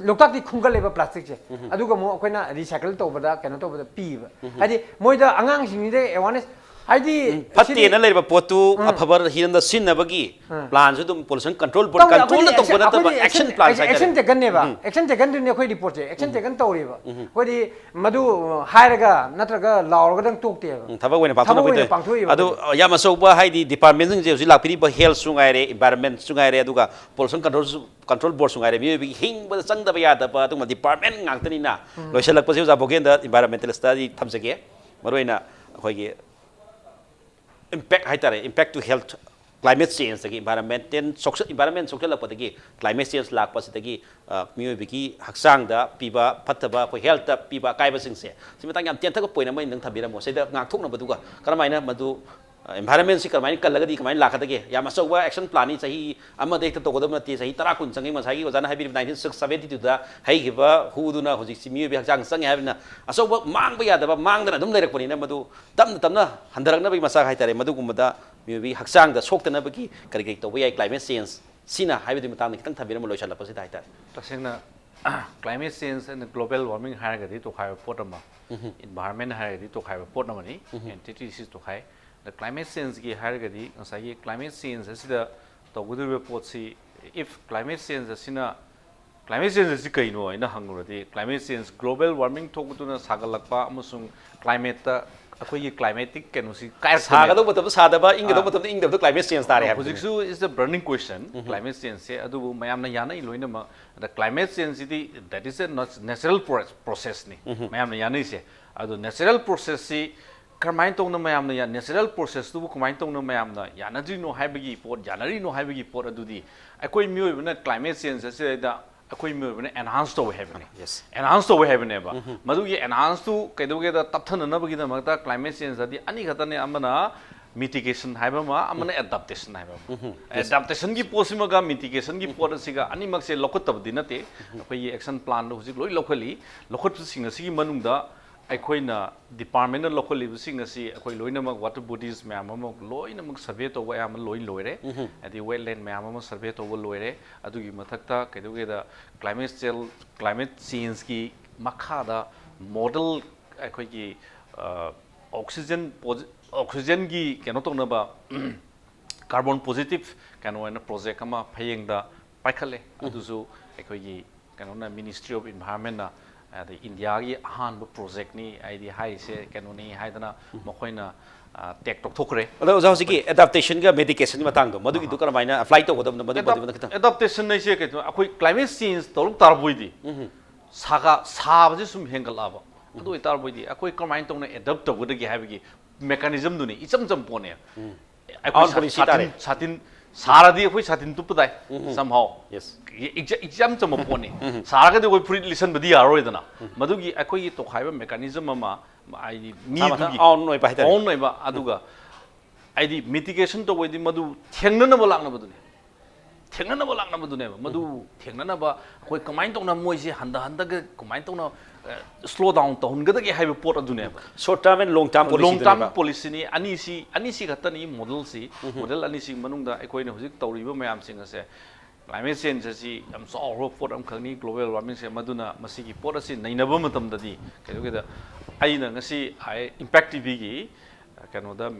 ꯂꯣꯛꯇꯥꯛꯇꯤ ꯈꯨꯝꯒꯠꯂꯦꯕ ꯄ꯭ꯂꯥꯁꯇꯤꯛꯁꯦ꯫ ꯑꯗꯨꯒ ꯑꯃꯨꯛ ꯑꯩꯈꯣꯏꯅ ꯔꯤꯁꯥꯏꯀꯜ ꯇꯧꯕꯗ ꯀꯩꯅꯣ ꯇꯧꯕꯗ ꯄꯤꯕ꯫ ꯍꯥꯏꯗꯤ ꯃꯣꯏꯗ ꯑꯉꯥꯡꯁꯤꯡꯁꯤꯗ ꯑꯦꯋꯥꯔꯅꯦꯁ ꯍꯥꯏꯗꯤ ꯐꯠꯇꯦꯅ ꯂꯩꯔꯕ ꯄꯣꯠꯇꯨ ꯑꯐꯕ ꯍꯤꯔꯝꯗ ꯁꯤꯖꯤꯟꯅꯕꯒꯤ ꯄ꯭ꯂꯥꯟꯁꯨ ꯑꯗꯨꯝ ꯄꯣꯂꯨꯁꯟ ꯀꯟꯇ꯭ꯔꯣꯜ ꯕꯣꯔꯗ ꯀꯟꯇ꯭ꯔꯣꯜꯗ ꯇꯧꯕ ꯅꯠꯇꯕ ꯑꯦꯛꯁꯟ ꯄ꯭ꯂꯥꯟ ꯑꯦꯛꯁꯟ ꯇꯦꯀꯟꯅꯦꯕ꯫ ꯑꯦꯛꯁꯟ ꯇꯦꯀꯟꯗꯨꯅꯤ ꯑꯩꯈꯣꯏ ꯔꯤꯄꯣꯔꯠꯁꯦ ꯑꯦꯛꯁꯟ ꯇꯦꯀꯟ ꯇꯧꯔꯤꯕ꯫ ꯑꯩꯈꯣꯏꯗꯤ ꯃꯗꯨ ꯍꯥꯏꯔꯒ ꯅꯠꯇ꯭ꯔꯒ ꯂꯥꯎꯔꯒꯗꯪ ꯇꯣꯛꯇꯦꯕ꯫ ꯎꯝ, ꯊꯕꯛ ꯑꯣꯏꯅ ꯊꯕꯛ ꯑꯣꯏꯅ ꯄꯥꯡꯊꯣꯛꯅꯕꯒꯤ ꯄꯥꯡꯊꯣꯛꯏꯕ꯫ ꯑꯗꯨ ꯌꯥꯝ ꯑꯆꯧꯕ ꯍꯥꯏꯗꯤ ꯗꯤꯄꯥꯔꯠꯃꯦꯟꯁꯤꯡꯁꯦ ꯍꯧꯖꯤꯛ ꯂꯥꯛꯄꯤꯔꯤꯕ ꯍꯦꯜꯊꯁꯨ ꯉꯥꯏꯔꯦ, ꯏꯟꯚꯥꯏꯔꯣꯟꯃꯦꯟꯠꯁꯨ ꯉꯥꯏꯔꯦ, ꯑꯗꯨꯒ ꯄꯣꯂꯨꯁꯟ ꯀꯟꯇ꯭ꯔꯣꯜꯁꯨ ꯀꯟꯇ꯭ꯔꯣꯜ ꯕꯣꯔꯗꯁꯨ ꯉꯥꯏꯔꯦ, ꯃꯤꯑꯣꯏꯕꯒꯤ ꯍꯤꯡꯕꯗ ꯆꯪꯗꯕ ꯌꯥꯗꯕ ꯑꯗꯨꯒꯨꯝꯕ ꯗꯤꯄꯥꯔꯠꯃꯦꯟ ꯉꯥꯛꯇꯅꯤꯅ ꯂꯣꯏꯁꯤꯜꯂꯛꯄꯁꯤ ꯑꯣꯖꯥ ꯚꯣꯒꯦꯟꯗ ꯏꯟꯚꯥꯏꯔꯣꯟꯃꯦꯟꯇꯦꯂꯤꯁꯇꯗꯤ ꯊꯝꯖꯒꯦ꯫ ꯃꯔꯨꯑꯣꯏꯅ ꯑꯩꯈꯣꯏꯒꯤ ꯏꯝꯄꯦꯛ ꯍꯥꯏꯇꯥꯔꯦ, ꯏꯝꯄꯦꯛ ꯇꯨ ꯍꯦꯜꯊ, ꯀ꯭ꯂꯥꯏꯃꯦꯠ ꯆꯦꯟꯖꯇꯒꯤ ꯏꯟꯚꯥꯏꯔꯣꯟꯃꯦꯟꯇꯦꯜ ꯏꯟꯚꯥꯏꯔꯣꯟꯃꯦꯟ ꯁꯣꯛꯆꯜꯂꯛꯄꯗꯒꯤ ꯀ꯭ꯂꯥꯏꯃꯦꯠ ꯆꯦꯟꯖ ꯂꯥꯛꯄꯁꯤꯗꯒꯤ ꯑ, ꯃꯤꯑꯣꯏꯕꯒꯤ ꯍꯛꯆꯥꯡꯗ ꯄꯤꯕ ꯐꯠꯇꯕ ꯑꯩꯈꯣꯏ ꯍꯦꯜꯊꯇ ꯄꯤꯕ ꯑꯀꯥꯏꯕꯁꯤꯡꯁꯦ ꯁꯤ ꯃꯇꯥꯡ ꯌꯥꯝ ꯇꯦꯟꯊꯕ ꯄꯣꯏꯟ ꯑꯃ ꯑꯩꯅ ꯅꯪ ꯊꯝꯕꯤꯔꯝꯃꯣ꯫ ꯁꯤꯗ ꯉꯥꯛꯊꯣꯛꯅꯕꯗꯨꯒ ꯀꯔꯝꯍꯥꯏꯅ ꯃꯗꯨ ꯑꯦꯟꯚꯥꯏꯔꯟꯃꯦꯟꯁꯤ ꯀꯃꯥꯏꯅ ꯀꯜꯂꯒꯗꯤ ꯀꯃꯥꯏꯅ ꯂꯥꯛꯀꯗꯒꯦ? ꯌꯥꯝ ꯑꯆꯧꯕ ꯑꯦꯛꯁꯟ ꯄ꯭ꯂꯥꯟꯅꯤ, ꯆꯍꯤ ꯑꯃꯗ ꯍꯦꯛꯇ ꯇꯧꯒꯗꯕ ꯅꯠꯇꯦ, ꯆꯍꯤ ꯇꯔꯥ ꯀꯨꯟ ꯆꯪꯉꯤ꯫ ꯉꯁꯥꯏꯒꯤ ꯑꯣꯖꯥꯅ ꯍꯥꯏꯕꯤꯔꯤꯕ ꯅꯥꯏꯟꯇꯤꯟ ꯁꯕꯦꯟꯇꯤ ꯇꯨꯗ ꯍꯩꯈꯤꯕ ꯍꯨꯗꯨꯅ ꯍꯧꯖꯤꯛꯁꯤ ꯃꯤꯑꯣꯏꯕꯒꯤ ꯍꯛꯆꯥꯡ ꯆꯪꯉꯦ ꯍꯥꯏꯕꯅꯤꯅ, ꯑꯆꯧꯕ ꯃꯥꯡꯕ ꯌꯥꯗꯕ ꯃꯥꯡꯗꯅ ꯑꯗꯨꯝ ꯂꯩꯔꯛꯄꯅꯤꯅ, ꯃꯗꯨ ꯇꯞꯅ ꯇꯞꯅ ꯍꯟꯊꯔꯛꯅꯕꯒꯤ ꯃꯆꯥꯛ ꯍꯥꯏꯇꯥꯔꯦ꯫ ꯃꯗꯨꯒꯨꯝꯕꯗ ꯃꯤꯑꯣꯏꯕꯒꯤ ꯍꯛꯆꯥꯡꯗ ꯁꯣꯛꯇꯅꯕꯒꯤ ꯀꯔꯤ ꯀꯔꯤ ꯇꯧꯕ ꯌꯥꯏ, ꯀ꯭ꯂꯥꯏꯃꯦꯠ ꯆꯦꯟꯖ ꯁꯤꯅ ꯍꯥꯏꯕꯗꯨꯒꯤ ꯃꯇꯥꯡꯗ ꯈꯤꯇꯪ ꯊꯝꯕꯤꯔꯝꯃꯨ ꯂꯣꯏꯁꯤꯜꯂꯛꯄꯁꯤꯗ ꯍꯥꯏꯇꯥꯔꯦ꯫ ꯇꯁꯦꯡꯅ climate change and global warming ꯍꯥꯏꯔꯒꯗꯤ ꯇꯣꯈꯥꯏꯕ ꯄꯣꯠ ꯑꯃ, ꯏꯟꯚꯥꯏꯔꯟꯃꯦꯟ ꯍꯥꯏꯔꯒꯗꯤ ꯇꯣꯈꯥꯏꯕ ꯄꯣꯠ ꯑꯃꯅꯤ, ꯑꯦꯟꯇꯤꯇꯤꯁꯤ ꯇꯣꯈꯥꯏ꯫ ꯑꯗ ꯀ꯭ꯂꯥꯏꯃꯦꯠ ꯆꯦꯟꯖꯀꯤ ꯍꯥꯏꯔꯒꯗꯤ ꯉꯁꯥꯏꯒꯤ ꯀ꯭ꯂꯥꯏꯃꯦꯠ ꯆꯦꯟꯖ ꯑꯁꯤꯗ ꯇꯧꯒꯗꯧꯔꯤꯕ ꯄꯣꯠꯁꯤ, ꯏꯐ ꯀ꯭ꯂꯥꯏꯃꯦꯠ ꯆꯦꯟꯖ ꯑꯁꯤꯅ, ꯀ꯭ꯂꯥꯏꯃꯦꯠ ꯆꯦꯟꯖ ꯑꯁꯤ ꯀꯩꯅꯣ ꯍꯥꯏꯅ ꯍꯪꯉꯨꯔꯗꯤ, ꯀ꯭ꯂꯥꯏꯃꯦꯠ ꯆꯦꯟꯖ, ꯒ꯭ꯂꯣꯕꯦꯜ ꯋꯥꯔꯃꯤꯡ ꯊꯣꯛꯇꯨꯅ ꯁꯥꯒꯠꯂꯛꯄ ꯑꯃꯁꯨꯡ ꯀ꯭ꯂꯥꯏꯃꯦꯠꯇ ꯑꯩꯈꯣꯏꯒꯤ ꯀ꯭ꯂꯥꯏꯃꯦꯇꯤꯛ ꯀꯩꯅꯣꯁꯤ ꯀꯥꯏꯔꯛꯄꯅꯦꯕ꯫ ꯁꯥꯒꯗꯧꯕ ꯃꯇꯝꯗ ꯁꯥꯗꯕ, ꯏꯪꯒꯗꯧꯕ ꯃꯇꯝꯗ ꯏꯪꯗꯕꯗꯣ ꯀ꯭ꯂꯥꯏꯃꯦꯠ ꯆꯦꯟꯖ ꯇꯥꯔꯦ ꯍꯥꯏꯕꯗꯨꯅꯤ꯫ ꯍꯧꯖꯤꯛꯁꯨ is the burning question, climate ꯆꯦꯟꯖꯁꯦ꯫ ꯑꯗꯨꯕꯨ ꯃꯌꯥꯝꯅ ꯌꯥꯅꯩ ꯂꯣꯏꯅꯃꯛ꯫ ꯑꯗ ꯀ꯭ꯂꯥꯏꯃꯦꯠ ꯆꯦꯟꯖꯁꯤꯗꯤ that is a natural processꯅꯤ, ꯃꯌꯥꯝꯅ ꯌꯥꯅꯩꯁꯦ꯫ ꯑꯗꯣ ꯅꯦꯆꯔꯦꯜ ꯄ꯭ꯔꯣꯁꯦꯁꯁꯤ ꯀꯔꯝꯍꯥꯏꯅ ꯇꯧꯅ ꯃꯌꯥꯝꯅ ꯌꯥ-, ꯅꯦꯆꯔꯦꯜ ꯄ꯭ꯔꯣꯁꯦꯁꯇꯨꯕꯨ ꯀꯃꯥꯏꯅ ꯇꯧꯅ ꯃꯌꯥꯝꯅ ꯌꯥꯅꯗ꯭ꯔꯤꯅꯣ ꯍꯥꯏꯕꯒꯤ ꯄꯣꯠ, ꯌꯥꯅꯔꯤꯅꯣ ꯍꯥꯏꯕꯒꯤ ꯄꯣꯠ ꯑꯗꯨꯗꯤ ꯑꯩꯈꯣꯏ ꯃꯤꯑꯣꯏꯕꯅ ꯀ꯭ꯂꯥꯏꯃꯦꯠ ꯆꯦꯟꯖ ꯑꯁꯤꯗꯩꯗ ꯑꯩꯈꯣꯏ ꯃꯤꯑꯣꯏꯕꯅ ꯑꯦꯟꯍꯥꯟꯁ ꯇꯧꯋꯦ ꯍꯥꯏꯕꯅꯤ꯫ Yes. ꯑꯦꯟꯍꯥꯟꯁ ꯇꯧꯋꯦ ꯍꯥꯏꯕꯅꯦꯕ꯫ ꯃꯗꯨꯒꯤ ꯑꯦꯟꯍꯥꯟꯁꯇꯨ ꯀꯩꯗꯧꯒꯦꯗ ꯇꯞꯊꯅꯅꯕꯒꯤꯗꯃꯛꯇ ꯀ꯭ꯂꯥꯏꯃꯦꯠ ꯆꯦꯟꯖ ꯑꯗꯤ ꯑꯅꯤꯈꯛꯇꯅꯦ, ꯑꯃꯅ ꯃꯤꯇꯤꯒꯦꯁꯟ ꯍꯥꯏꯕ ꯑꯃ, ꯑꯃꯅ ꯑꯦꯗꯥꯞꯇꯦꯁꯟ ꯍꯥꯏꯕ ꯑꯃ꯫ ꯑꯦꯗꯥꯞꯇꯦꯁꯟꯒꯤ ꯄꯣꯠꯁꯤꯃꯒ ꯃꯤꯇꯤꯒꯦꯁꯟꯒꯤ ꯄꯣꯠ ꯑꯁꯤꯒ ꯑꯅꯤꯃꯛꯁꯦ ꯂꯧꯈꯠꯇꯕꯗꯤ ꯅꯠꯇꯦ꯫ ꯑꯩꯈꯣꯏꯒꯤ ꯑꯦꯛꯁꯟ ꯄ꯭ꯂꯥꯟꯗꯣ ꯍꯧꯖꯤꯛ ꯂꯣꯏ ꯂꯧꯈꯠꯂꯤ꯫ ꯂꯧꯈꯠꯄꯁꯤꯡ ꯑꯁꯤꯒꯤ ꯃꯅꯨꯡꯗ ꯑꯩꯈꯣꯏꯅ ꯗꯤꯄꯥꯔꯠꯃꯦꯟꯅ ꯂꯧꯈꯠꯂꯤꯕꯁꯤꯡ ꯑꯁꯤ ꯑꯩꯈꯣꯏ ꯂꯣꯏꯅꯃꯛ ꯋꯥꯇꯔ ꯕꯣꯗꯤꯁ ꯃꯌꯥꯝ ꯑꯃ ꯂꯣꯏꯅꯃꯛ ꯁꯔꯚꯦ ꯇꯧꯕ ꯑꯌꯥꯝꯕ ꯂꯣꯏ ꯂꯣꯏꯔꯦ꯫ ꯍꯥꯏꯗꯤ ꯋꯦꯠꯂꯦꯟ ꯃꯌꯥꯝ ꯑꯃ ꯁꯔꯚꯦ ꯇꯧꯕ ꯂꯣꯏꯔꯦ꯫ ꯑꯗꯨꯒꯤ ꯃꯊꯛꯇ ꯀꯩꯗꯧꯒꯦꯗ ꯀ꯭ꯂꯥꯏꯃꯦꯠ ꯆꯦꯜ-, ꯀ꯭ꯂꯥꯏꯃꯦꯠ ꯆꯦꯟꯖꯀꯤ ꯃꯈꯥꯗ ꯃꯣꯗꯦꯜ ꯑꯩꯈꯣꯏꯒꯤ, ꯑ, ꯑꯣꯛꯁꯤꯖꯦꯟ ꯄꯣꯖꯤ-, ꯑꯣꯛꯁꯤꯖꯦꯟꯒꯤ ꯀꯩꯅꯣ ꯇꯧꯅꯕ, ꯀꯥꯔꯕꯣꯟ ꯄꯣꯖꯤꯇꯤꯚ ꯀꯩꯅꯣ ꯑꯣꯏꯅ ꯄ꯭ꯔꯣꯖꯦꯛ ꯑꯃ ꯐꯌꯦꯡꯗ ꯄꯥꯏꯈꯠꯂꯦ꯫ ꯑꯗꯨꯁꯨ ꯑꯩꯈꯣꯏꯒꯤ ꯀꯩꯅꯣꯅ, ꯃꯤꯅꯤꯁꯇ꯭ꯔꯤ ꯑꯣꯐ ꯏꯟꯚꯥꯏꯔꯟꯃꯦꯟꯅ, ꯑꯗꯩ ꯏꯟꯗꯤꯌꯥꯒꯤ ꯑꯍꯥꯟꯕ ꯄ꯭ꯔꯣꯖꯦꯛꯅꯤ, ꯍꯥꯏꯗꯤ ꯍꯥꯏꯔꯤꯁꯦ ꯀꯩꯅꯣꯅꯤ ꯍꯥꯏꯗꯅ ꯃꯈꯣꯏꯅ, ꯑ, ꯇꯦꯛ ꯇꯧꯊꯣꯛꯈ꯭ꯔꯦ꯫ ꯑꯗꯣ ꯑꯣꯖꯥ, ꯍꯧꯖꯤꯛꯀꯤ ꯑꯦꯗꯥꯞꯇꯦꯁꯟꯒ ꯃꯤꯇꯤꯒꯦꯁꯟꯒꯤ ꯃꯇꯥꯡꯗꯣ, ꯃꯗꯨꯒꯤꯗꯨ ꯀꯔꯝꯍꯥꯏꯅ ꯑꯦꯄ꯭ꯂꯥꯏ ꯇꯧꯒꯗꯕꯅꯣ, ꯃꯗꯨ, ꯃꯗꯨ ꯈꯤꯇꯪ? ꯑꯦꯗꯥꯞꯇꯦꯁꯟ ꯍꯥꯏꯁꯦ ꯀꯩꯅꯣ, ꯑꯩꯈꯣꯏ ꯀ꯭ꯂꯥꯏꯃꯦꯠ ꯆꯦꯟꯖ ꯇꯧꯔꯛ ꯇꯥꯔꯕꯣꯏꯗꯤ, ꯁꯥꯒ-, ꯁꯥꯕꯁꯦ ꯁꯨꯝ ꯍꯦꯟꯒꯠꯂꯛꯑꯕ꯫ ꯑꯗꯨ ꯑꯣꯏꯇꯥꯔꯕꯣꯏꯗꯤ ꯑꯩꯈꯣꯏ ꯀꯃꯥꯏꯅ ꯇꯧꯅ ꯑꯦꯗꯥꯞ ꯇꯧꯒꯗꯒꯦ ꯍꯥꯏꯕꯒꯤ ꯃꯦꯀꯥꯅꯤꯖꯝꯗꯨꯅꯤ, ꯏꯆꯝ ꯆꯝ ꯄꯣꯠꯅꯦ꯫ ꯑꯩꯈꯣꯏ ꯑꯥꯎꯟ ꯁꯥ-, ꯄꯣꯂꯤꯁꯤ ꯁꯥꯇꯤꯟ, ꯇꯥꯔꯦ꯫ ꯁꯥꯇꯤꯟ ꯁꯥꯔꯗꯤ ꯑꯩꯈꯣꯏ ꯁꯥꯇꯤꯟ ꯇꯨꯞꯄ ꯇꯥꯏ, somehow꯫ Yes. ꯏ-, ꯏꯆ-, ꯏꯆꯝ ꯆꯝꯕ ꯄꯣꯠꯅꯤ꯫ ꯁꯥꯔꯒꯗꯤ ꯑꯩꯈꯣꯏ ꯐꯨꯔꯤꯠ ꯂꯤꯠꯁꯟꯕꯗꯤ ꯌꯥꯔꯔꯣꯏꯗꯅ꯫ ꯃꯗꯨꯒꯤ ꯑꯩꯈꯣꯏꯒꯤ ꯇꯣꯈꯥꯏꯕ ꯃꯦꯀꯥꯅꯤꯖꯝ ꯑꯃ, ꯍꯥꯏꯗꯤ ꯃꯁꯥ ꯃꯊꯟ ꯃꯤꯗꯨꯒꯤ ꯑꯥꯎꯟ ꯑꯣꯏꯕ ꯍꯥꯏꯇꯥꯔꯦ꯫ ꯑꯥꯎꯟ ꯑꯣꯏꯕ, ꯑꯗꯨꯒ ꯍꯥꯏꯗꯤ mitigation ꯇꯧꯕꯩꯗꯤ ꯃꯗꯨ ꯊꯦꯡꯅꯅꯕ ꯂꯥꯛꯅꯕꯗꯨꯅꯦ꯫ ꯊꯦꯡꯅꯅꯕ ꯂꯥꯛꯅꯕꯗꯨꯅꯦꯕ꯫ ꯃꯗꯨ ꯊꯦꯡꯅꯅꯕ ꯑꯩꯈꯣꯏ ꯀꯃꯥꯏꯅ ꯇꯧꯅ ꯃꯣꯏꯁꯦ ꯍꯟꯊ ꯍꯟꯊꯒ ꯀꯃꯥꯏꯅ ꯇꯧꯅ slow down ꯇꯧꯍꯟꯒꯗꯒꯦ ꯍꯥꯏꯕ ꯄꯣꯠ ꯑꯗꯨꯅꯦꯕ꯫ Short term and long term policy Long term ꯗꯨꯅꯦꯕ꯫ Policy ꯅꯤ꯫ ꯑꯅꯤꯁꯤ ꯑꯅꯤꯁꯤ ꯈꯛꯇꯅꯤ model ꯁꯤ꯫ Model ꯑꯅꯤꯁꯤ ꯃꯅꯨꯡꯗ ꯑꯩꯈꯣꯏꯅ ꯍꯧꯖꯤꯛ ꯇꯧꯔꯤꯕ ꯃꯌꯥꯝꯁꯤꯡ ꯑꯁꯦ, climate change ꯑꯁꯤ ꯌꯥꯝ ꯆꯥꯎꯔꯕ ꯄꯣꯠ ꯑꯃꯈꯛꯅꯤ, global warming ꯁꯦ꯫ ꯃꯗꯨꯅ ꯃꯁꯤꯒꯤ ꯄꯣꯠ ꯑꯁꯤ ꯅꯩꯅꯕ ꯃꯇꯝꯗꯗꯤ ꯀꯩꯗꯧꯒꯦꯗ, ꯑꯩꯅ ꯉꯁꯤ Impact T V ꯒꯤ ꯀꯩꯅꯣꯗ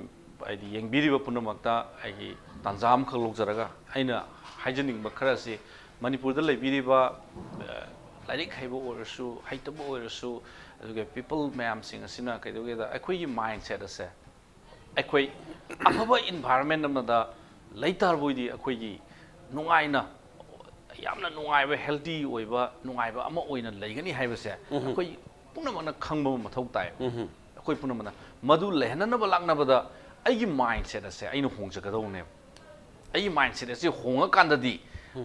ꯍꯥꯏꯗꯤ ꯌꯦꯡꯕꯤꯔꯤꯕ ꯄꯨꯝꯅꯃꯛꯇ ꯑꯩꯒꯤ ꯇꯥꯟꯖꯥ ꯑꯃꯈꯛ ꯂꯧꯖꯔꯒ ꯑꯩꯅ ꯍꯥꯏꯖꯅꯤꯡꯕ ꯈꯔꯁꯤ, ꯃꯅꯤꯄꯨꯔꯗ ꯂꯩꯕꯤꯔꯤꯕ, ꯑ, ꯂꯥꯏꯔꯤꯛ ꯍꯩꯕ ꯑꯣꯏꯔꯁꯨ ꯍꯩꯇꯕ ꯑꯣꯏꯔꯁꯨ, ꯑꯗꯨꯒ people ꯃꯌꯥꯝꯁꯤꯡ ꯑꯁꯤꯅ ꯀꯩꯗꯧꯒꯦꯗ, ꯑꯩꯈꯣꯏꯒꯤ mindset ꯑꯁꯦ, ꯑꯩꯈꯣꯏ ꯑꯐꯕ environment ꯑꯃꯗ ꯂꯩꯇꯥꯔꯕꯣꯏꯗꯤ ꯑꯩꯈꯣꯏꯒꯤ ꯅꯨꯡꯉꯥꯏꯅ, ꯌꯥꯝꯅ ꯅꯨꯡꯉꯥꯏꯕ, healthy ꯑꯣꯏꯕ, ꯅꯨꯡꯉꯥꯏꯕ ꯑꯃ ꯑꯣꯏꯅ ꯂꯩꯒꯅꯤ ꯍꯥꯏꯕꯁꯦ ꯑꯩꯈꯣꯏ ꯄꯨꯝꯅꯃꯛꯅ ꯈꯪꯕ ꯑꯃ ꯃꯊꯧ ꯇꯥꯏ꯫ ꯑꯩꯈꯣꯏ ꯄꯨꯝꯅꯃꯛꯅ ꯃꯗꯨ ꯂꯩꯍꯟꯅꯅꯕ ꯂꯥꯛꯅꯕꯗ ꯑꯩꯒꯤ mindset ꯑꯁꯦ ꯑꯩꯅ ꯍꯣꯡꯖꯒꯗꯧꯕꯅꯦꯕ꯫ ꯑꯩꯒꯤ mindset ꯑꯁꯤ ꯍꯣꯡꯉꯀꯥꯟꯗꯗꯤ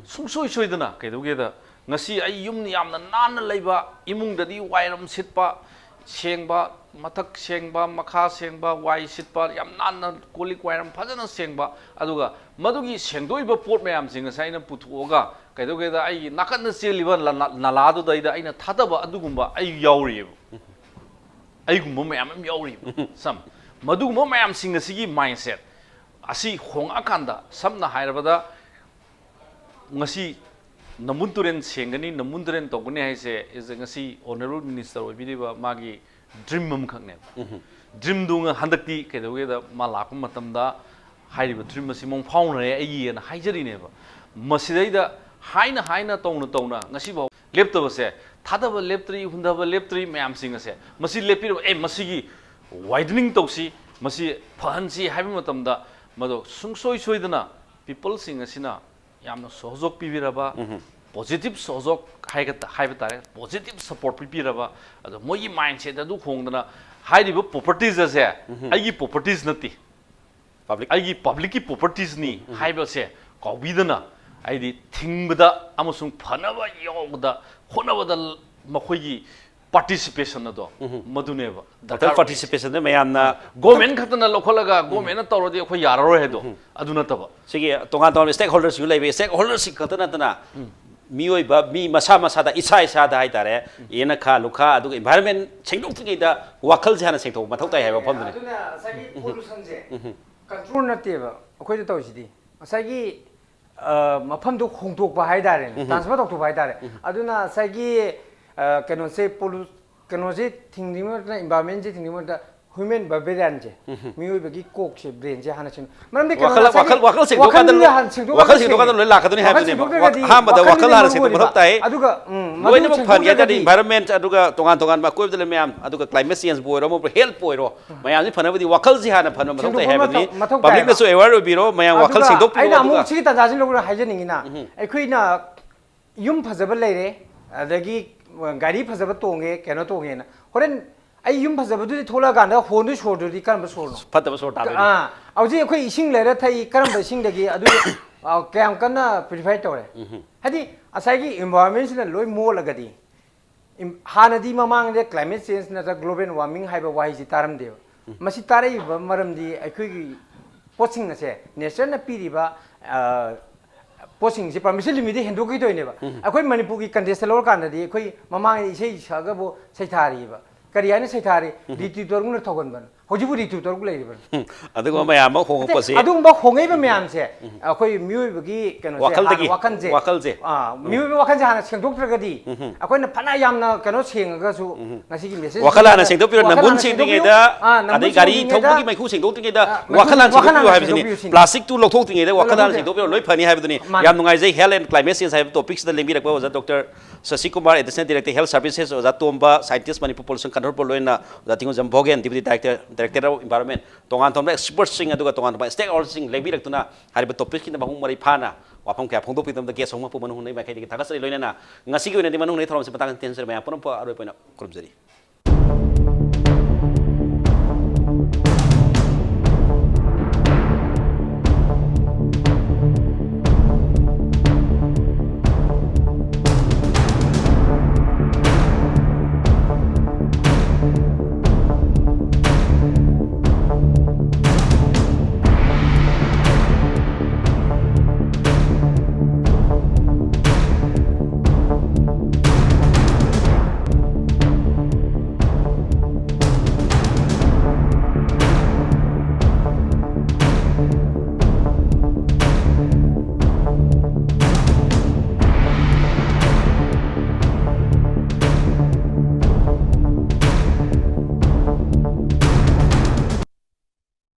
ꯁꯨꯡꯁꯣꯏ ꯁꯣꯏꯗꯅ ꯀꯩꯗꯧꯒꯦꯗ, ꯉꯁꯤ ꯑꯩ ꯌꯨꯝ ꯌꯥꯝꯅ ꯅꯥꯟꯅ ꯂꯩꯕ, ꯏꯃꯨꯡꯗꯗꯤ ꯋꯥꯏꯔꯝ ꯁꯤꯠꯄ, ꯁꯦꯡꯕ, ꯃꯊꯛ ꯁꯦꯡꯕ, ꯃꯈꯥ ꯁꯦꯡꯕ, ꯋꯥꯏ ꯁꯤꯠꯄ, ꯌꯥꯝ ꯅꯥꯟꯅ ꯀꯣꯜ ꯂꯤꯛ ꯋꯥꯏꯔꯝ ꯐꯖꯅ ꯁꯦꯡꯕ, ꯑꯗꯨꯒ ꯃꯗꯨꯒꯤ ꯁꯦꯡꯗꯣꯛꯏꯕ ꯄꯣꯠ ꯃꯌꯥꯝꯁꯤꯡ ꯑꯁꯦ ꯑꯩꯅ ꯄꯨꯊꯣꯛꯑꯒ ꯀꯩꯗꯧꯒꯦꯗ, ꯑꯩꯒꯤ ꯅꯥꯀꯟꯗ ꯆꯦꯜꯂꯤꯕ ꯅꯂꯥ-, ꯅꯂꯥꯗꯨꯗꯩꯗ ꯑꯩꯅ ꯊꯥꯗꯕ ꯑꯗꯨꯒꯨꯝꯕ ꯑꯩ ꯌꯥꯎꯔꯤꯑꯕ꯫ ꯑꯩꯒꯨꯝꯕ ꯃꯌꯥꯝ ꯑꯃ ꯌꯥꯎꯔꯤꯕ꯫ ꯁꯝ, ꯃꯗꯨꯒꯨꯝꯕ ꯃꯌꯥꯝꯁꯤꯡ ꯑꯁꯤꯒꯤ mindset ꯑꯁꯤ ꯍꯣꯡꯉꯛꯑꯀꯥꯟꯗ, ꯁꯝꯅ ꯍꯥꯏꯔꯕꯗ, ꯉꯁꯤ ꯅꯝꯕꯨꯜ ꯇꯨꯔꯦꯜ ꯁꯦꯡꯒꯅꯤ, ꯅꯝꯕꯨꯜ ꯇꯨꯔꯦꯜ ꯇꯧꯒꯅꯤ ꯍꯥꯏꯁꯦ, is a, ꯉꯁꯤ Honourable Minister ꯑꯣꯏꯕꯤꯔꯤꯕ ꯃꯥꯒꯤ dream ꯑꯃꯈꯛꯅꯦꯕ꯫ Dream ꯗꯨ ꯉ-, ꯍꯟꯗꯛꯇꯤ ꯀꯩꯗꯧꯒꯦꯗ, ꯃꯥ ꯂꯥꯛꯄ ꯃꯇꯝꯗ ꯍꯥꯏꯔꯤꯕ dream ꯑꯁꯤ ꯃꯄꯨꯡ ꯐꯥꯎꯅꯔꯦ ꯑꯩꯒꯤꯅ ꯍꯥꯏꯖꯔꯤꯅꯦꯕ꯫ ꯃꯁꯤꯗꯩꯗ ꯍꯥꯏꯅ ꯍꯥꯏꯅ, ꯇꯧꯅ ꯇꯧꯅ, ꯉꯁꯤꯐꯥꯎ ꯂꯦꯞꯇꯕꯁꯦ, ꯊꯥꯗꯕ ꯂꯦꯞꯇ꯭ꯔꯤ, ꯍꯨꯟꯊꯕ ꯂꯦꯞꯇ꯭ꯔꯤ ꯃꯌꯥꯝꯁꯤꯡ ꯑꯁꯦ, ꯃꯁꯤ ꯂꯦꯞꯄꯤꯔꯕ, ꯑꯦ, ꯃꯁꯤꯒꯤ widening ꯇꯧꯁꯤ, ꯃꯁꯤ ꯐꯍꯟꯁꯤ ꯍꯥꯏꯕ ꯃꯇꯝꯗ, ꯃꯗꯨ ꯁꯨꯡꯁꯣꯏ ꯁꯣꯏꯗꯅ people ꯁꯤꯡ ꯑꯁꯤꯅ ꯌꯥꯝꯅ ꯁꯍꯖꯣꯛ ꯄꯤꯕꯤꯔꯕ, positive ꯁꯍꯖꯣꯛ ꯍꯥꯏꯒ-, ꯍꯥꯏꯕ ꯇꯥꯔꯦ, positive support ꯄꯤꯕꯤꯔꯕ, ꯑꯗꯣ ꯃꯣꯏꯒꯤ mindset ꯑꯗꯨ ꯍꯣꯡꯗꯅ, ꯍꯥꯏꯔꯤꯕ properties ꯑꯁꯦ ꯑꯩꯒꯤ properties ꯅꯠꯇꯦ, Public ꯑꯩꯒꯤ public ꯀꯤ properties ꯅꯤ ꯍꯥꯏꯕꯁꯦ ꯀꯥꯎꯕꯤꯗꯅ, ꯍꯥꯏꯗꯤ ꯊꯤꯡꯕꯗ ꯑꯃꯁꯨꯡ ꯐꯅꯕ ꯌꯥꯎꯕꯗ ꯍꯣꯠꯅꯕꯗ ꯃꯈꯣꯏꯒꯤ participation ꯑꯗꯣ ꯃꯗꯨꯅꯦꯕ ꯇꯣꯇꯦꯜ ꯄꯥꯔꯇꯤꯁꯤꯄꯦꯁꯟꯗ ꯃꯌꯥꯝꯅ ꯒꯣꯔꯃꯦꯟ ꯈꯛꯇꯅ ꯂꯧꯈꯠꯂꯒ ꯒꯣꯔꯃꯦꯟꯅ ꯇꯧꯔꯗꯤ ꯑꯩꯈꯣꯏ ꯌꯥꯔꯔꯣꯏ ꯍꯥꯏꯗꯣ ꯑꯗꯨ ꯅꯠꯇꯕ ꯁꯤꯒꯤ ꯇꯣꯉꯥꯟ ꯇꯣꯉꯥꯟꯕ ꯁ꯭ꯇꯦꯛ ꯍꯣꯜꯗꯔꯁꯤꯡꯁꯨ ꯂꯩꯕ, ꯁ꯭ꯇꯦꯛ ꯍꯣꯜꯗꯔꯁꯤꯡ ꯈꯛꯇ ꯅꯠꯇꯅ ꯃꯤꯑꯣꯏꯕ ꯃꯤ ꯃꯁꯥ ꯃꯁꯥꯗ ꯏꯁꯥ ꯏꯁꯥꯗ ꯍꯥꯏꯇꯥꯔꯦ, ꯌꯦꯅꯈꯥ ꯂꯨꯈꯥ ꯑꯗꯨꯒ ꯏꯟꯚꯥꯏꯔꯣꯟꯃꯦꯟ ꯁꯦꯡꯗꯣꯛꯇ꯭ꯔꯤꯉꯩꯗ ꯋꯥꯈꯜꯁꯦ ꯍꯥꯟꯅ ꯁꯦꯡꯗꯣꯛꯄ ꯃꯊꯧ ꯇꯥꯏ ꯍꯥꯏꯕ ꯋꯥꯐꯝꯗꯨꯅꯤ꯫ ꯑꯗꯨꯅ ꯉꯁꯥꯏꯒꯤ ꯄꯣꯂꯨꯁꯟꯁꯦ ꯀꯟꯇ꯭ꯔꯣꯜ ꯅꯠꯇꯦꯕ ꯑꯩꯈꯣꯏꯗ ꯇꯧꯔꯤꯁꯤꯗꯤ꯫ ꯉꯁꯥꯏꯒꯤ ꯑ, ꯃꯐꯝꯗꯣ ꯍꯣꯡꯗꯣꯛꯄ ꯍꯥꯏꯇꯥꯔꯦꯅꯦ, ꯇ꯭ꯔꯥꯟꯁꯐꯔ ꯇꯧꯊꯣꯛꯄ ꯍꯥꯏꯇꯥꯔꯦ꯫ ꯑꯗꯨꯅ ꯉꯁꯥꯏꯒꯤ ꯑ, ꯀꯩꯅꯣꯁꯦ ꯄꯣꯂꯨ ꯀꯩꯅꯣꯁꯦ ꯊꯤꯡꯗ꯭ꯔꯤꯉꯩ ꯃꯔꯛꯇ, ꯏꯟꯚꯥꯏꯔꯣꯟꯃꯦꯟꯁꯦ ꯊꯤꯡꯗ꯭ꯔꯤꯉꯩ ꯃꯔꯛꯇ ꯍ꯭ꯌꯨꯃꯦꯟ ꯕꯥꯏꯕ꯭ꯔꯦꯟꯁꯦ, ꯃꯤꯑꯣꯏꯕꯒꯤ ꯀꯣꯛꯁꯦ, ꯕ꯭ꯔꯦꯟꯁꯦ ꯍꯥꯟꯅ ꯁꯦꯡ ꯃꯔꯝꯗꯤ ꯀꯩꯅꯣ ꯋꯥꯈꯜ ꯉꯁꯥꯏꯒꯤ ꯋꯥꯈꯜ ꯋꯥꯈꯜ ꯁꯦꯡꯗꯣꯛꯀꯥꯟꯗ ꯋꯥꯈꯜꯁꯦ ꯂꯣꯏ- ꯍꯥꯟꯅ ꯁꯦꯡꯗꯣꯛꯑꯒ ꯋꯥꯈꯜ ꯁꯦꯡꯗꯣꯛꯀꯥꯟꯗ ꯁꯦꯡꯉꯦ꯫ ꯂꯣꯏ ꯂꯥꯛꯀꯗꯣꯏꯅꯤ ꯋꯥꯈꯜ ꯍꯥꯏꯕꯅꯦꯕ꯫ ꯁꯦꯡꯗꯣꯛꯇ꯭ꯔꯒꯗꯤ ꯑꯍꯥꯟꯕꯗ ꯋꯥꯈꯜ ꯋꯥꯈꯜꯗꯨꯅ ꯍꯥꯟꯅ ꯃꯔꯨ ꯁꯦꯡꯗꯣꯛꯄ ꯑꯣꯏꯕ꯫ ꯃꯊꯧ ꯇꯥꯏ꯫ ꯑꯗꯨꯒ, ꯎꯝ, ꯃꯗꯨ ꯂꯣꯏꯅꯃꯛ ꯐꯍꯟꯒꯦ ꯍꯥꯏ ꯇꯥꯔꯗꯤ ꯁꯦꯡꯗꯣꯛꯇ꯭ꯔꯒꯗꯤ ꯏꯟꯚꯥꯏꯔꯣꯟꯃꯦꯟ ꯑꯗꯨꯒ ꯇꯣꯉꯥꯟ ꯇꯣꯉꯥꯟꯕ ꯑꯀꯣꯏꯕꯗ ꯂꯩ ꯃꯌꯥꯝ ꯑꯗꯨꯒ ꯀ꯭ꯂꯥꯏꯃꯦꯠ ꯆꯦꯟꯖꯄꯨ ꯑꯣꯏꯔꯣ, ꯑꯃꯕꯨ ꯍꯦꯜꯠꯄꯨ ꯑꯣꯏꯔꯣ, ꯃꯌꯥꯝꯁꯤ ꯐꯅꯕꯗꯤ ꯋꯥꯈꯜꯁꯤ ꯍꯥꯟꯅ ꯐꯍꯟꯕ ꯃꯊꯧ ꯇꯥꯏ ꯁꯦꯡꯗꯣꯛꯄ ꯍꯥꯏꯕꯅꯤ꯫ ꯃꯊꯧ- ꯃꯊꯧ ꯄꯕ꯭ꯂꯤꯛꯅꯁꯨ ꯇꯥꯏꯕ꯫ ꯑꯦꯋꯥꯔ ꯑꯣꯏꯕꯤꯔꯣ, ꯃꯌꯥꯝ ꯋꯥꯈꯜ ꯑꯗꯨꯒ ꯁꯦꯡꯗꯣꯛꯄꯤꯔꯣ꯫ ꯑꯩꯅ ꯑꯗꯨꯒ ꯑꯃꯨꯛ ꯁꯤꯒꯤ ꯇꯥꯟꯖꯥꯁꯤ ꯂꯧꯔꯒ ꯍꯥꯏꯖꯅꯤꯡꯉꯤꯅ, ꯑꯩꯈꯣꯏꯅ ꯌꯨꯝ ꯐꯖꯕ ꯂꯩꯔꯦ, ꯑꯗꯒꯤ ꯒꯥꯔꯤ ꯐꯖꯕ ꯇꯣꯡꯉꯦ, ꯀꯩꯅꯣ ꯇꯣꯡꯉꯦꯅ, ꯍꯣꯔꯦꯟ ꯑꯩ ꯌꯨꯝ ꯐꯖꯕꯗꯨꯗꯤ ꯊꯣꯛꯂꯛꯑꯀꯥꯟꯗ ꯍꯣꯟꯗꯣꯏ ꯁꯣꯔꯗꯨꯗꯤ ꯀꯔꯝꯕ ꯁꯣꯔꯅꯣ? ꯐꯠꯇꯕ ꯁꯣꯔ ꯇꯥꯗꯣꯏꯅꯤ꯫ ꯑꯥ, ꯍꯧꯖꯤꯛ ꯑꯩꯈꯣꯏ ꯏꯁꯤꯡ ꯂꯩꯔ ꯊꯛꯏ, ꯀꯔꯝꯕ ꯏꯁꯤꯡꯗꯒꯤ ꯑꯗꯨ, ꯑ, ꯀꯌꯥꯝ ꯀꯟꯅ ꯄ꯭ꯌꯨꯔꯤꯐꯥꯏ ꯇꯧꯔꯦ? ꯍꯥꯏꯗꯤ ꯉꯁꯥꯏꯒꯤ ꯏꯟꯚꯥꯏꯔꯣꯟꯃꯦꯟꯁꯤꯅ ꯂꯣꯏ ꯃꯣꯠꯂꯒꯗꯤ, ꯏꯝ- ꯍꯥꯟꯅꯗꯤ ꯃꯃꯥꯡꯗ ꯀ꯭ꯂꯥꯏꯃꯦꯠ ꯆꯦꯟꯖ ꯅꯠꯇ꯭ꯔꯒ ꯒ꯭ꯂꯣꯕꯦꯜ ꯋꯥꯔꯃꯤꯡ ꯍꯥꯏꯕ ꯋꯥꯍꯩꯁꯤ ꯇꯥꯔꯝꯗꯦꯕ꯫ ꯃꯁꯤ ꯇꯥꯔꯛꯏꯕ ꯃꯔꯝꯗꯤ ꯑꯩꯈꯣꯏꯒꯤ ꯄꯣꯠꯁꯤꯡ ꯑꯁꯦ, ꯅꯦꯆꯔꯅ ꯄꯤꯔꯤꯕ, ꯑ, ꯄꯣꯠꯁꯤꯡꯁꯦ ꯄꯥꯔꯃꯤꯁꯟ ꯂꯤꯃꯤꯠꯇ ꯍꯦꯟꯗꯣꯛꯈꯤꯗꯣꯏꯅꯦꯕ꯫ ꯑꯩꯈꯣꯏ ꯃꯅꯤꯄꯨꯔꯒꯤ ꯀꯟꯇꯦꯛꯁꯇ ꯂꯧꯔꯀꯥꯟꯗꯗꯤ, ꯑꯩꯈꯣꯏ ꯃꯃꯥꯡꯗ ꯏꯁꯩ ꯁꯛꯑꯒꯕꯨ ꯁꯩꯊꯥꯔꯤꯑꯕ꯫ ꯀꯔꯤ ꯍꯥꯏꯅ ꯁꯩꯊꯥꯔꯤ? ꯔꯤꯇꯨ ꯇꯔꯨꯛꯅ ꯊꯧꯒꯟꯕꯅ꯫ ꯍꯧꯖꯤꯛꯄꯨ ꯔꯤꯇꯨ ꯇꯔꯨꯛ ꯂꯩꯔꯤꯕꯅꯤ꯫ ꯑꯗꯨꯒꯨꯝꯕ ꯃꯌꯥꯝ ꯑꯃ ꯍꯣꯡꯉꯛꯄꯁꯤ ꯑꯗꯨꯒꯨꯝꯕ ꯍꯣꯡꯉꯛꯏꯕ ꯃꯌꯥꯝꯁꯦ ꯑꯩꯈꯣꯏ ꯃꯤꯑꯣꯏꯕꯒꯤ ꯀꯩꯅꯣꯁꯦ, ꯋꯥꯈꯜꯗꯒꯤ- ꯍꯥꯟꯅ ꯋꯥꯈꯜꯁꯦ, ꯋꯥꯈꯜꯁꯦ꯫ ꯑꯥ, ꯃꯤꯑꯣꯏꯕ ꯋꯥꯈꯜꯁꯦ ꯍꯥꯟꯅ ꯁꯦꯡꯗꯣꯛꯇ꯭ꯔꯒꯗꯤ, ꯑꯩꯈꯣꯏꯅ ꯐꯅ ꯌꯥꯝꯅ ꯀꯩꯅꯣ ꯁꯦꯡꯉꯒꯁꯨ, ꯉꯁꯤꯒꯤ ꯃꯦꯁꯦꯖ ꯋꯥꯈꯜ ꯍꯥꯟꯅ ꯁꯦꯡꯗꯣꯛꯄꯤꯔꯣ꯫ ꯅꯕꯨꯟ ꯁꯦꯡꯗ꯭ꯔꯤꯉꯩꯗ, ꯑꯗꯩ ꯒꯥꯔꯤ ꯊꯧꯕꯒꯤ ꯃꯩꯈꯨ ꯁꯦꯡꯗꯣꯛꯇ꯭ꯔꯤꯉꯩꯗ ꯋꯥꯈꯜ ꯍꯥꯟꯅ ꯁꯦꯡꯗꯣꯛꯄꯤꯌꯨ ꯍꯥꯏꯕꯁꯤꯅꯤ꯫ ꯄ꯭ꯂꯥꯁꯇꯤꯛꯇꯨ ꯂꯧꯊꯣꯛꯇ꯭ꯔꯤꯉꯩꯗ ꯋꯥꯈꯜ ꯍꯥꯟꯅ ꯁꯦꯡꯗꯣꯛꯄꯤꯔꯣ, ꯂꯣꯏ ꯐꯅꯤ ꯍꯥꯏꯕꯗꯨꯅꯤ꯫ ꯌꯥꯝ ꯅꯨꯡꯉꯥꯏꯖꯩ, health and climate change ꯍꯥꯏꯕ ꯇꯣꯄꯤꯛꯁꯤꯗ ꯂꯦꯡꯕꯤꯔꯛꯄ ꯑꯣꯖꯥ doctor Sashi Kumar, additional director health services, ꯑꯣꯖꯥ ꯇꯣꯝꯕ, scientist, Manipur pollution control board, ꯂꯣꯏꯅ ꯑꯣꯖꯥ Thingongjam Bhogen, deputy director, director of environment, ꯇꯣꯉꯥꯟ ꯇꯣꯉꯥꯟꯕ ꯑꯦꯛꯁꯄꯔꯠꯁꯤꯡ ꯑꯗꯨꯒ ꯇꯣꯉꯥꯟ ꯇꯣꯉꯥꯟꯕ ꯁ꯭ꯇꯦꯛ ꯍꯣꯜꯗꯔꯁꯤꯡ ꯂꯦꯡꯕꯤꯔꯛꯇꯨꯅ ꯍꯥꯏꯔꯤꯕ ꯇꯣꯄꯤꯛꯁꯤꯗ ꯃꯄꯨꯡ ꯃꯔꯩ ꯐꯥꯅ ꯋꯥꯐꯝ ꯀꯌꯥ ꯐꯣꯡꯗꯣꯛꯄꯤꯗꯕꯗ ꯒꯦꯁ ꯑꯍꯨꯝꯃꯛꯄꯨ ꯃꯅꯨꯡ ꯍꯨꯠꯅ ꯃꯥꯏꯀꯩꯗꯒꯤ ꯊꯥꯒꯠꯆꯔꯤ꯫ ꯂꯣꯏꯅꯅ ꯉꯁꯤꯒꯤ ꯑꯣꯏꯅꯗꯤ ꯃꯅꯨꯡ ꯍꯨꯠꯅ ꯊꯧꯔꯝꯁꯤ ꯃꯇꯥꯡ ꯇꯦꯟꯖꯔꯦ꯫ ꯃꯌꯥꯝ ꯄꯨꯝꯅꯃꯛꯄꯨ ꯑꯔꯣꯏꯕ ꯑꯣꯏꯅ ꯈꯨꯔꯨꯝꯖꯔꯤ꯫